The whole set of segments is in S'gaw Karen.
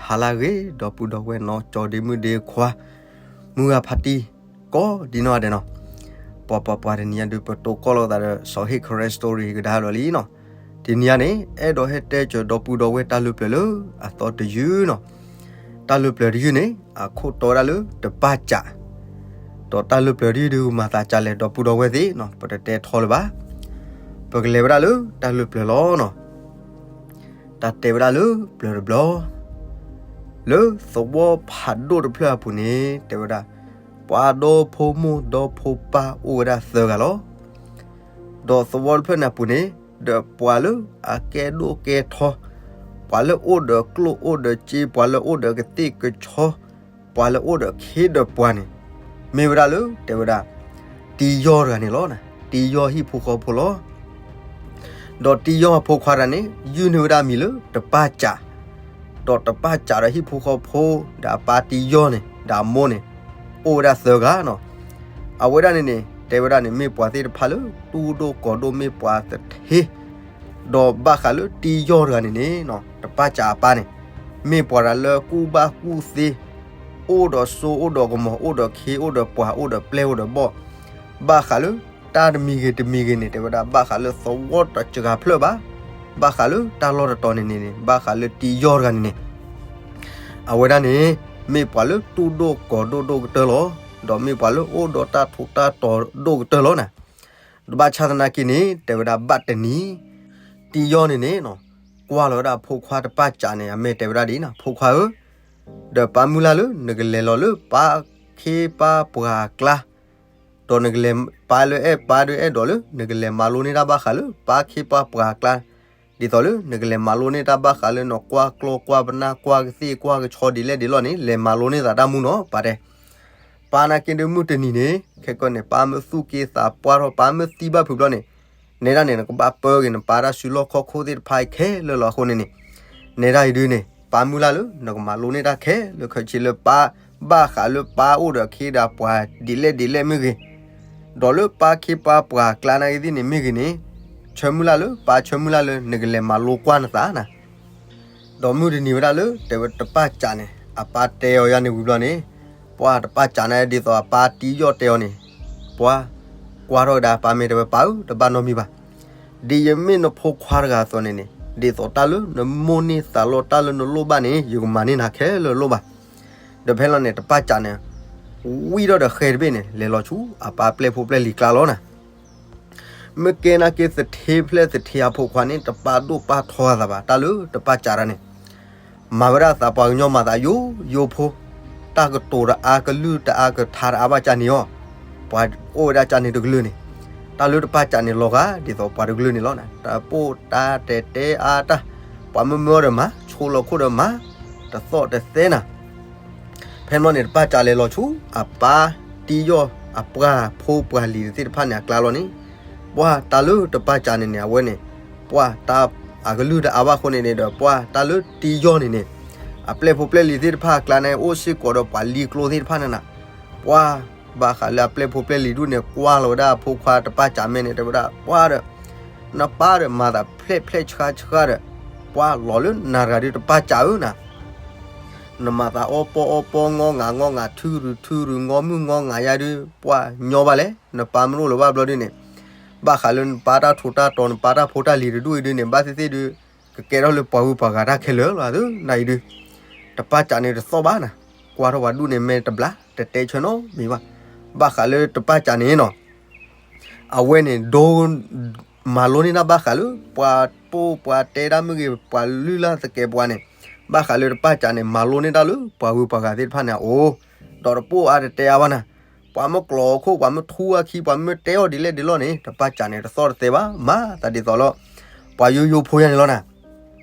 ဟါလၢအဂ့ၤ ဒီပုၢ်ဒီဝဲၢ်နီၢ်ကၠီဒ့မုၣ်ဒ့ခွါ မုၢ်ဂၤဖါတံၢ် ကိးဒံနီၢ်ဂၤဒဲးနီၤ, ပှၤပှၤပှၤတနံၤအံၤဒုး ပတိၢ်ကီၢ်လိာ်သးဒီး စီၤဟ့ၣ် Karen Story ကဒါဒီးလံနီၤ, တနံၤအံၤန့ၣ် အဲၣ်ဒိးဟဲတဲစၢၤဒီပုၢ်ဒီဝဲၢ်တၢ်လုၢ်ပျၢၤလၢအသီတယုၢ်နီၤ, တၢ်လုၢ်ပျၢၤတယုၢ်န့ၣ် အခိၣ်တီဝဲဒၣ်လၢတပၢ်စး ဒီးတၢ်လုၢ်ပျၢၤတယုၢ်ဒုးမၤသးကလဲၣ် ဒီပုၢ်ဒီဝဲၢ်သ့ၣ်နီၤ, ပတတဲထီလၢၤဘၣ်, ပကလဲၤဝဲဒၣ်လၢတၢ်လုၢ်ပျၢၤလီၤနီၤ, တၢ်တဲဝဲဒၣ်လၢပျၢၤတဘျီ လၢသဝီဖးဒိၣ်တဖျၢၣ်အပူၤန့ၣ် တဲဝဲဒၣ် ပှၤဒီဖိမိၢ်ဒီဖိပၢ်အိၣ်ဝဲဒၣ်သၢဂၤလီၤ. ဒီးသဝီတဖျၢၣ်န့ၣ်အပူၤန့ၣ် ဒီးပှၤလၢအကဲဒိၣ်ကဲထီ, ပှၤလၢအိၣ်ဒီးကျိၣ်အိၣ်ဒီးစ့, ပှၤလၢအိၣ်ဒီးကသ့ၣ်ကဆီ, ပှၤလၢအိၣ်ဒီးခ့ဒီးပှၤန့ၣ် မ့ၢ်ဝဲဒၣ်လၢ တဲဝဲဒၣ် တံယီၢ်တဂၤန့ၣ်လီၤ. တံယီၢ်ဟံၣ်ဖိဃီဖိလီၤ. ဒီးတံယီၢ်အဖိခွါတဂၤန့ၣ် ယုၢ်န့ၢ်ဝဲဒၣ်အမံၤလၢတပၢ်စး, ဒီးတပၢ်စးဒီးဟံၣ်ဖိဃီဖိ ဒီးအပၢ်တံယီၢ်န့ၣ် ဒီးအမိၢ်န့ၣ် အိၣ်ဝဲဒၣ်သၢဂၤနီၤ. အဝဲဒၣ်န့ၣ်န့ၣ် တဲဝဲဒၣ်န့ၣ် မ့ၢ်ပှၤသ့ၣ်တဖၣ်လၢ တူၢ်ဒိၣ်ကီၤဒိၣ် မ့ၢ်ပှၤသထ့, ဒီးဘၣ်ဃးလၢတံယီၢ်တဂၤန့ၣ်န့ၣ် တပၢ်စးအပၢ်န့ၣ် မ့ၢ်ပှၤတဂၤလၢကူၣ်ဘၣ်ကူၣ်သ့, အိၣ်ဒီးစိအိၣ်ဒီးကမီၤ အိၣ်ဒီးခ့အိၣ်ဒီးပှၤ အိၣ်ဒီးပျဲၢ်အိၣ်ဒီးဘီၣ်, ဘၣ်ဃးလၢတၢ်တမံၤဂ့ၤတမံၤဂ့ၤန့ၣ် တဲဝဲဒၣ် ဘၣ်ဃးလၢသဝီတစှၤဖျၢၣ်ဘၣ်, ဘၣ်ဃးလၢတၢ်လီၢ်တတီၤန့ၣ်န့ၣ် ဘၣ်ဃးလၢတံယီၢ်တဂၤန့ၣ်န့ၣ် အဝဲဒၣ်န့ၣ် မ့ၢ်ပှၤလၢတူၢ်ဒိၣ်ကီၤဒိၣ်ဒိၣ်ကတၢၢ်လီၤ. ဒီးမ့ၢ်ပှၤလၢအိၣ်ဒီးတၢ်ထူးတၢ်တီၤဒိၣ်ကတၢၢ်လီၤနၤ. တဘၣ်ဆၣ်သနာ်က့န့ၣ် တဲဝဲဒၣ်ဘၣ်တနံၤ တံယီၢ်န့ၣ်န့ၣ် ကွၢ်လီၤဝဲဒၣ်အဖိခွါတပၢ်စးန့ၣ် အမဲာ်တဲဝဲဒၣ်ဒ်အံၤနီၤ, ဖိခွါဧၢ, ဒီးပၢ်မုၢ်လၢ်လၢ နကလဲၤလီၤလၢပၢ်ခ့ပၢ်ပှၢ်အကျါ, ဒီးနကလဲၤ ပၢ်လၢအဲၣ်ပၢ်ဒုးအဲၣ်ဒိးလၢ နကလဲၤမၤလိန့ၢ်တၢ်ဘၣ်ဃးလၢ ပၢ်ခ့ပၢ်ပှၢ်အကျါ, ဒ်သိးလၢ နကလဲၤမၤလိန့ၢ်တၢ်ဘၣ်ဃးလၢ နကွၢ်ကျီၢ်ကွၢ်ပနၢ်ကွၢ်ကသ့ၣ်ကွၢ်ကဆီဒ်လဲၣ်ဒ်လဲၣ်န့ၣ် လဲၤမၤလိန့ၢ်သးတၢ်မူနီၤ ပၢ်တဲ ပၢ်နာ်က့ဒုးမုၢ်တနံၤန့ၣ် ခဲကနံၣ်န့ၣ် ပၢ်မ့ၢ်သူၣ်က့သးပှၢ်ထီၣ် ပၢ်မ့ၢ်သံဘၣ်ဖုးဘျီန့ၣ် နဲဒၣ်န့ၣ် နကဘၣ်ပၢက့ၤနပၢ်တၢ်စုလီၢ်ခီၣ်ခိၣ်သ့ၣ်တဖၣ်ခဲလၢာ်လီၤ. အဃိန့ၣ်န့ၣ် နဲဒၣ်အံၤဒုးန့ၣ် ပၢ်မုၢ်လၢ်လၢ နကမၤလိန့ၢ်တၢ်ခဲလၢာ်ခဲဆ့လၢပၢ် ဘၣ်ဃးလၢပၢ်အိၣ်ဒီးခ့ဒီးပှၤဒ်လဲၣ်ဒ်လဲၣ်မ့ၢ်ဂ့ၤ, ဒီးလၢပၢ်ခ့ပၢ်ပှၢ်အကျါနာ်က့သ့ၣ်န့ၣ်မ့ၢ်ဂ့ၤန့ၣ် ဆၢမုၢ်လၢ်လၢ ပၢ်ဆၢမုၢ်လၢ်လၢ နကလဲၤမၤလိကွၢ်နသးနၤ ဒီးမုၢ်တနံၤဝဲဒၣ်လၢ တဲဝဲတပၢ်စးန့ၣ် အပၢ်တဲအီၤယၤန့ၣ်ဝံၤဘျီန့ၣ် ပှၢ်တပၢ်စးန့ၣ်ဒ်သိးအပၢ်တံယီၢ်တဲအီၤန့ၣ် ပှၢ်ကွၢ်ထီၣ်ကဒါ ပၢ်မ့ၢ်တဲဝဲ ပၢ်ဧၢ တဘၣ်နီတမံၤဘၣ်. ဒ်ယမ့ၢ်နဖိခွါတဂၤအသိးန့ၣ်န့ၣ် ဒ်သိးတၢ်လၢနမိၢ်န့ၢ်သးလီ တၢ်လၢနလိၣ်ဘၣ်န့ၣ် ယကမၤန့ၢ်နၤခဲလၢာ်လိၣ်ဘၣ်. ဒီးဖဲလီၤန့ၣ် တပၢ်စးန့ၣ် ဝံၣ်ထီၣ်ဒီးဃဲတဘ့ၣ်န့ၣ် လဲၤလီၤဆူအပၢ်ပျဲၢ်ဖိပျဲၢ်လံၤကျါလီၤနၤ မ့ၢ်ကဲနာ်က့သထ့ဖျဲၣ်သထ့အဖိခွါန့ၣ် တပာ်ဒိၣ်ပာ်ထီအသးဘၣ် တၢ်လၢတပၢ်စးတၢ်န့ၣ် မၤဝဲဒၣ်သးပှၤကညီမၤသးယိယိဖိ, တၢ်ကတိၤတအါ ကလုၢ်တအါ ကထါတအါဘၣ်ကၢ်န့ၣ်အီၤ, ပှၤအိၣ်ဝဲဒၣ်ကၢ်န့ၣ်တကလုာ်န့ၣ်, တၢ်လၢတပၢ်စးန့ၣ်လီၤဂာ် ဒ်သိးပှၤတကလုာ်န့ၣ်လီၤ. တၢ်ပိၢ်တၢ်တဲာ်တဲအါတၢ်, ပှၤမၢမၢအီၤဒီးမၤ, ဆိလီၤခိၣ်ဒီးမၤ, တသီၣ်တသဲနၤ ဖဲန့ၣ်န့ၣ် တပၢ်စးလဲၤလီၤဆူ အပၢ်တံယီၢ်အပှၤဖိပှၤလံၤသ့ၣ်တဖၣ်န့ၣ် အကျါလီၤန့ၣ်, ပှၢ်တၢ်လၢတပၢ်စးန့ၣ်န့ၣ် အဝဲန့ၣ်, ပှၢ်တၢ်အကလုၢ်တအါဘၣ်အဃိန့ၣ်န့ၣ်ဒီး ပှၢ်တၢ်လၢတံယီၢ်န့ၣ်န့ၣ်, အပျဲၢ်ဖိပျဲၢ်လံၤသ့ၣ်တဖၣ်အကျါန့ၣ် အိၣ်စ့ၢ်ကီးဒီးပှၤလံၤကျိသ့ၣ်တဖၣ်န့ၣ်နၤ, ပှၢ်ဘၣ်ဃးလၢအပျဲၢ်ဖိပျဲၢ်လံၤဒူၣ်န့ၣ် ကွၢ်လီၤဝဲဒၣ်အဖိခွါတပၢ်စးမဲာ်န့ၣ် တဲဝဲဒၣ် ပှၢ်ဒီး နပၢ်ဒီးမၤသးဖျဲၣ်ဖျဲၣ်ဆှါဆှါဒီး, ပှၢ်လီၤလၢနၤတဂၤဒုးတပၢ်စးဧၢနၤ, နမၤသးအီပီအီပီ ငီငၤငီငၤ ထုရုၤထုရုၤ ငီမုၢ်ငီငၤယါဒုး ပှၢ်ညီဘၣ်လဲၣ်. နပၢ်မ့ၢ်တအိၣ်လၢၤဘၣ်ဘျီဒုးန့ၣ်, ဘၣ်ဃးလၢနပၢ်တၢ်ထူးတၢ်တီၤ နပၢ်တၢ်ဖိတၢ်လံၤတဒူၣ်အံၤဒုးန့ၣ် ဘၣ်သ့ၣ်သ့ၣ်ဒုး ကကဲထီၣ်လၢပှၤဂုၤပှၤဂၤတၢ်ခဲလၢာ်လီၤ. သနာ်အံၤဒုး တပၢ်စးန့ၣ်တသီၣ်ဘၣ်နၤ, ကွၢ်ထီၣ်ပှၤဒူၣ်န့ၣ် မဲာ်တဘျါ တတဲဆၢနီတမံၤဘၣ်. ဘၣ်ဃးလၢတပၢ်စးန့ၣ်နီၤ အဝဲန့ၣ်ဒိ မၤလိန့ၢ်တၢ်ဘၣ်ဃးလၢ ပှၤပိၢ်ပှၤတဲတၢ်မ့ၢ်ဂ့ၤ ပှၤလုၢ်လၢ်သကဲးပဝးန့ၣ်, ဘၣ်ဃးလၢတပၢ်စးန့ၣ် မၤလိန့ၢ်တၢ်လၢပှၤဂုၤပှၤဂၤသ့ၣ်တဖၣ်န့ၣ်အအိၣ်, ဒီးတပိၢ်အါတတဲအါဘၣ်နၤ, ပှၤမ့ၢ်ကျိးအခိၣ် ပှၤမ့ၢ်ထူအခံ ပှၤမ့ၢ်တဲအီၤဒ်လဲၣ်ဒ်လဲၣ်န့ၣ် တပၢ်စးန့ၣ်တသီၣ်တသဲဘၣ်, မၤသးဒ်သိးလၢ ပှၤယိယိဖိယါန့ၣ်လီၤနၤ.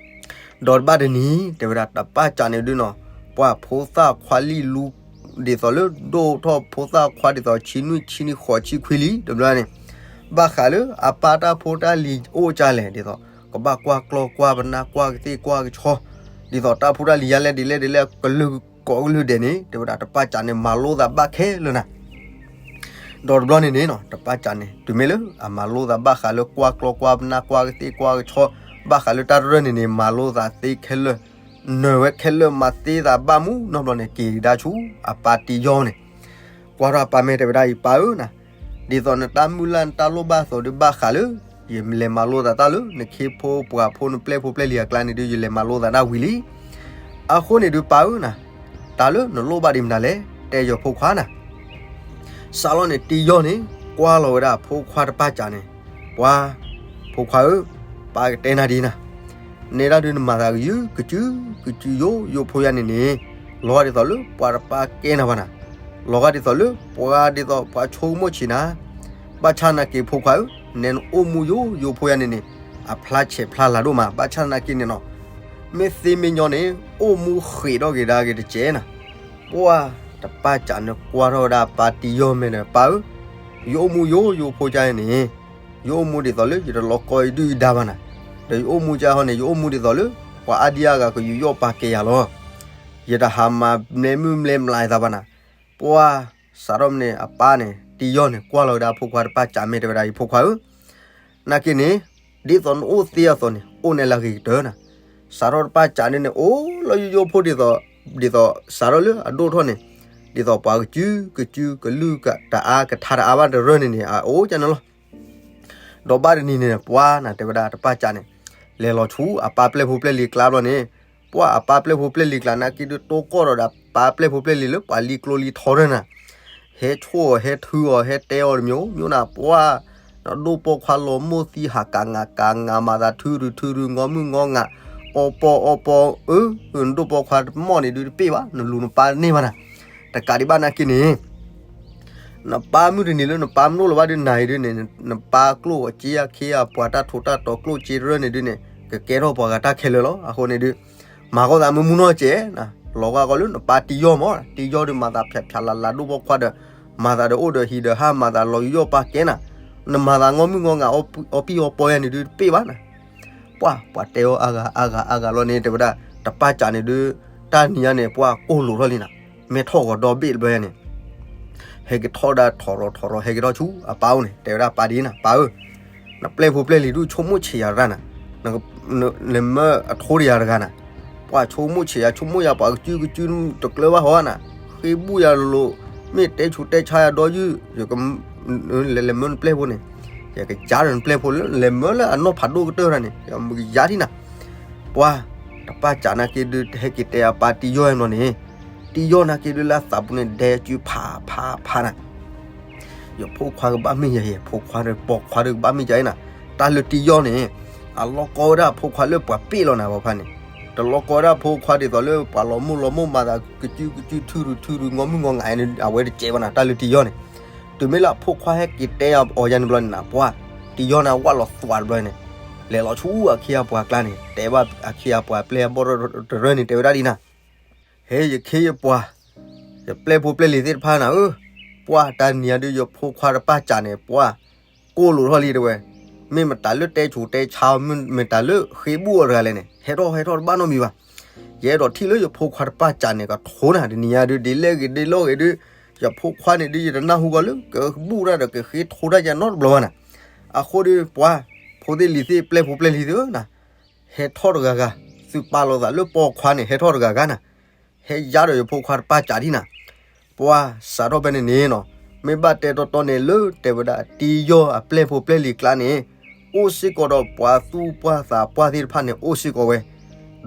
ဒီးတဘၣ်တနံၤ တဲဝဲဒၣ် တပၢ်စးန့ၣ်ဒုးနီၤ, ပှၢ်ဖိသၣ်ခွါလံလူ ဒ်သိးလၢဒိၣ်ထီၣ်ဖိသၣ်ခွါဒ်သိးဆံနွံဆံနံၣ်ဃိးဆံခွံလံ တဘျီန့ၣ်, ဘၣ်ဃးလၢအပၢ်တၢ်ဖိတၢ်လံၤအိၣ်ကလဲၣ် ဒ်သိး ကဘၣ်ကွၢ်ကျီကွၢ်ပနၢ်ကွၢ်ကသ့ၣ်ကွၢ်ကဆီ, ဒ်သိးတၢ်ဖိတၢ်လံၤယါလဲၣ်ဒ်လဲၣ်ဒ်လဲၣ် ကလုာ်ကိးကလုာ်ဒဲးန့ၣ် တဲဝဲဒၣ်တပၢ်စးန့ၣ် မၤလိသးဘၣ်ခဲလၢာ်နၤ ဒီးတဘျီန့ၣ်န့ၣ်နီၤ တပၢ်စးန့ၣ် တုၤမ့ၢ်လၢအမၤလိသးဘၣ်ဃးလၢကွၢ်ကျီကွၢ်ပနၢ်ကွၢ်ကသ့ၣ်ကွၢ်ကဆီ, ဘၣ်ဃးလၢတၢ်တရၢၢ်န့ၣ်န့ၣ် မၤလိသးသ့ခဲလၢာ်, နၢၤဝဲခဲလၢာ်မၤသ့သးဘၣ်မူနီတဘျီန့ၣ် က့ၤကဒါဆူအပၢ်တံယီၢ်န့ၣ်, ကွၢ်ထီၣ်အပၢ်မ့ၢ်တဲဝဲဒၣ်အံၤ ပၢ်ဧၢနၤ, ဒ်သိးနတၢ်မုၢ်လၢ်နတၢ်လိၣ်ဘၣ်အသိးဒုးဘၣ်ဃးလၢ ယလဲၤမၤလိသးတၢ်လၢ နခ့ဖိပှၤဖိနပျဲၢ်ဖိပျဲၢ်လံၤအကျါန့ၣ်ဒုး ယလဲၤမၤလိသးတၢ်ဝံၤလံ. အဃိန့ၣ်ဒုးပၢ်ဧၢနၤ, တၢ်လၢနလိၣ်ဘၣ်ဒံးမနုၤလဲၣ် တဲယၤဖိခွါနၤ. စးထီၣ်န့ၣ် တံယီၢ်န့ၣ် ကွၢ်လီၤဝဲဒၣ်ဖိခွါတပၢ်ကးန့ၣ်, ပှၤ, ဖိခွါဧၢ, ပၢ်ကတဲနၤဒ်နၤ, နဲဒၣ်ဒုးနမၤသးကယုကစု ကယုကယုယိဖိယၤန့ၣ်န့ၣ်, လီၤဂာ်ဒ်သိးလၢပှၤတပၢ်ကဲနၤဘၣ်နၤ, လီၤဂာ်ဒ်သိးလၢပှၤဒ်သိးပှၤဆိကမိၣ်ဆံးနၤ, ဘၣ်ဆၣ်သနာ်က့ဖိခွါဧၢ, နဲနအိၣ်မူယိယိဖိယၤန့ၣ်န့ၣ်, အဖျါဆဲးဖျါလၤဒိၣ်မး, ဘၣ်ဆၣ်သနာ်က့န့ၣ်နီၤ, မ့ၢ်သ့မ့ၢ်ညီန့ၣ် အိၣ်မူဃ့းထီၣ်က့ၤဒၣ်က့ၤတစဲးနၤ. ပှၤတပၢ်ကးန့ၣ်ကွၢ်ထီၣ်ဝဲဒၣ်ပၢ်တံယီၢ်မ့ၢ်ဒီး ပၢ်ဧၢ, ယအိၣ်မူယိယိဖိကါန့ၣ်, ယအိၣ်မူဒ်သိးလၢယတလီၤကီယဒုၣ်ယဒါဘၣ်နၤ, ဒီးယအိၣ်မူကါဟီန့ၣ် ယအိၣ်မူဒ်သိးလၢ ပှၤအါဒံအါဂၤကယူးယီၣ်ပာ်ကဲယၤလီၤ. ယတဟးမၤမလဲမုၢ်မလဲမျးသးဘၣ်နၤ. ပှၤစးထီၣ်မ့ၢ်န့ၣ် အပၢ်န့ၣ် တံယီၢ်န့ၣ် ကွၢ်လီၤဝဲဒၣ်ဖိခွါတပၢ်ကးမ့ၢ်တဲဝဲဒၣ်အံၤ ဖိခွါဧၢ, နာ်က့န့ၣ်, ဒ်သိးနအိၣ်သ့အသိးန့ၣ် အိၣ်နဲလၢအဂ့ၤကတၢၢ်နၤ. စးထီၣ်တပၢ်ကးန့ၣ်န့ၣ် အိၣ်လီၤယိယိဖိဒ်သိး, ဒ်သိးစးထီၣ်လၢအဒိၣ်ထီၣ်န့ၣ်, ဒ်သိးပှၤကစုကစုကလုၢ်တအါကထါတအါဘၣ်တရၢၢ်န့ၣ်န့ၣ် အအိၣ်ကန့ၣ်လီၤ. ဒီးဘၣ်တနံၤန့ၣ် ပှၤနၤတဲဝဲဒၣ်တပၢ်ကးန့ၣ်, လဲၤလီၤဆူအပၢ်ပျဲၢ်ဖိပျဲၢ်လံၤကျါဘျီန့ၣ်, ပှၤအပၢ်ပျဲၢ်ဖိပျဲၢ်လံၤကျါနာ်က့ဒုးတိၢ်ကီၢ်ဒီးဒီးပၢ်ပျဲၢ်ဖိပျဲၢ်လံၤလၢပှၤလံကျိလံထီတရၢၢ်နၤ, ဟဲဆိၣ်အီၤဟဲထုအီၤဟဲတဲအီၤတမံၤမံၤနၤ ပှၤ နဒိၣ်ပိာ်ခွါလီၤမိၢ်သံဟးကးငးကးငးမၤသးထုရုထုရု ငီမုၢ်ငီငး, အီပီအီပီ, အၢ, နဒိၣ်ပိာ်ခွါတမီၢ်န့ၣ်ဒုးတပ့ၢ်ဘၣ် နလူၤနပၢ်န့ၢ်ဘၣ်နၤ. တကးဒံးဘၣ်နာ်က့န့ၣ် နပၢ်မုၢ်တနံၤလၢနပၢ်မ့ၢ်အိၣ်လၢၤဘၣ်ဒုးနၤအံၤဒုးန့ၣ် နပၢ်ကျိၣ်အီၤစ့အခ့အပှၤတၢ်ထိးတၢ်တီၤကျိၣ်စ့တရၢၢ်န့ၣ်ဒုးန့ၣ် ကကဲထီၣ်ပှၤဂၤတၢ်ခဲလၢာ်လီၤ. အဃိန့ၣ်ဒုး မၤဃီသးမ့ၢ်မူနီၢ်ကဲး, လီၤဂာ်ကီးလၢနပၢ်တံယီၢ်မး, တံယီၢ်ဒုးမၤသးဖျးဖျးလၤလၤဒိၣ်ပိာ်ခွါဒီး, မၤသးဒီးအိၣ်ဒီးဟံးဒီးဟး မၤသးလီၤယူးယီၣ်ပာ်ကဲနၤ, နမၤသးငီမုၢ်ငီငး အီပံၣ်အီပီယၤန့ၣ်ဒုးတပ့ၢ်ဘၣ်နၤ. ပှၤ, ပှၤတဲအီၤအါဂၤအါဂၤအါဂၤလီၤန့ၣ် တဲဝဲဒၣ်, တပၢ်ကးန့ၣ်ဒုး, တၢ်နံၤညါန့ၣ် ပှၤကိၢ်လိာ်ထီၣ်လံနၤ, မဲထီၣ်ဂီၤဒီဘ့ၣ်တဘျီယါန့ၣ် ဟဲက့ၤထီၣ်ဒၣ်ထီၣ်ရီၤထီၣ်ရီၤ ဟဲက့ၤထီၣ်ဆူအပၢ်အိၣ်န့ၣ် တဲဝဲဒၣ်ပၢ်ဒ်နၤ, ပၢ်ဧၢ, နပျဲၢ်ဖိပျဲၢ်လံၤဒုးဆိကမိၣ်ဆံးယၤတဂၤနၤ, လဲၤမၢအထိတယၤတဂၤနၤ, ပှၤဆိကမိၣ်ဆံးယၤ ဆိကမိၣ်ယၤပှၤကစုကစုတကျၢၤဘၣ်ဟီနၤ, ဃ့ဘူၣ်ယၤလိၤ, မ့ၢ်တဲဆူးတဲဆါယၤဒီးယုၢ်, လဲၤမၢနပျဲၢ်ဖိန့ၣ်, ယကယါဒီးနပျဲၢ်ဖိလၢ လဲၤမၢလၢအနီၢ်ဖးဒိၣ်ကတၢၢ်တၢ်န့ၣ် ယကယါထံၣ်နၤ. ပှၤ, တပၢ်ကးနာ်က့ဒုး ဟဲက့ၤတဲအပၢ်တံယီၢ်ဟဲဘျီန့ၣ်, တံယီၢ်နာ်က့ဒုးလၢအသးပူၤန့ၣ်ဒဲးစုဖးဖးဖးနၤ ယဖိခွါကဘၣ်မ့ၢ်ယၤ, ယဖိခွါဒီးပိာ်ခွါဒီးကဘၣ်မ့ၢ်ယၤနၤ, တၢ်လၢတံယီၢ်န့ၣ်, အလီၤကီဝဲဒၣ်အဖိခွါလၢပှၤပ့ၢ်လီၤနၤ ပှၤဖါန့ၣ်, တလီၤကီဝဲဒၣ်အဖိခွါဒ်သိးလၢပှၤလီၤမိၢ်လီၤမိၢ်မၤသးကစုကစုထုရုထုရု ငီမုၢ်ငီငးန့ၣ် အဝဲတကဲဘၣ်နၤ တၢ်လၢတံယီၢ်န့ၣ်, တုၤမ့ၢ်လၢအဖိခွါဟဲက့ၤတဲအီၤယါန့ၣ်ဘျီန့ၣ်နၤ ပှၤ, တံယီၢ်န့ၣ်ဝၣ်လီၤသွးတဘျီန့ၣ်, လဲၤလီၤဆူအခ့အပှၤကျါန့ၣ် တဲဘၣ်အခ့အပှၤပျဲၢ်အဘီၣ်တရၢၢ်န့ၣ် တဲဝဲဒၣ်ဒ်နၤ ဟဲယခ့ယပှၤ, ယပျဲၢ်ဖိပျဲၢ်လံၤသ့ၣ်တဖၣ်နၤဧၢ, ပှၤတၢ်နံၤညါဒုးယဖိခွါတပၢ်ကးန့ၣ် ပှၤ, ကိၢ်လိာ်ထီၣ်လံတဲဝဲ, မ့ၢ်မတၤလၢတဲဆူးတဲဆါအီၤ မ့ၢ်မတၤလၢဃ့ဘူၣ်အီၤတဂၤလဲၣ်န့ၣ် ဟဲထီၣ်ဟဲထီၣ်တဘၣ်နီတမံၤဘၣ်, ယအဲၣ်ဒိးထံၣ်လၢယဖိခွါတပၢ်ကးန့ၣ် ကထိနၤ တနံၤညါဒုး ဒ်လဲၣ်ဂ့ၤဒ်လဲၣ်ဂ့ၤဒုး, ယဖိခွါန့ၣ်ဒုး ယတနၢ်ဟူဂီၤလၢ ကဘူၣ်တၢ်ဒီးကဃ့ထိတၢ်ယၤနီတဘျီဘၣ်နၤ, အဃိဒုး ပှၤ, ဖိသ့ၣ်လံၤသ့ၣ် ပျဲၢ်ဖိပျဲၢ်လံၤသ့ၣ်ဧၢနၤ ဟဲထီၣ်တဂၤဂၤ, သုပာ်လီၤသးလၢပိာ်ခွါန့ၣ် ဟဲထီၣ်တဂၤဂၤနၤ, ဟဲယါဒီးယဖိခွါတပၢ်ကးဒံနၤ, ပှၤစးထီၣ်ဖဲန့ၣ်န့ၣ်နီၤ, မ့ၢ်ဘၣ်တဲတီတီန့ၣ်လၢတဲဝဲဒၣ်တံယီၢ်အပျဲၢ်ဖိပျဲၢ်လံၤကျါန့ၣ်, အိၣ်စ့ၢ်ကီးဒီးပှၤသူၣ်ပှၢ်သးပှၢ်သ့ၣ်တဖၣ်န့ၣ် အိၣ်စ့ၢ်ကီးဝဲ,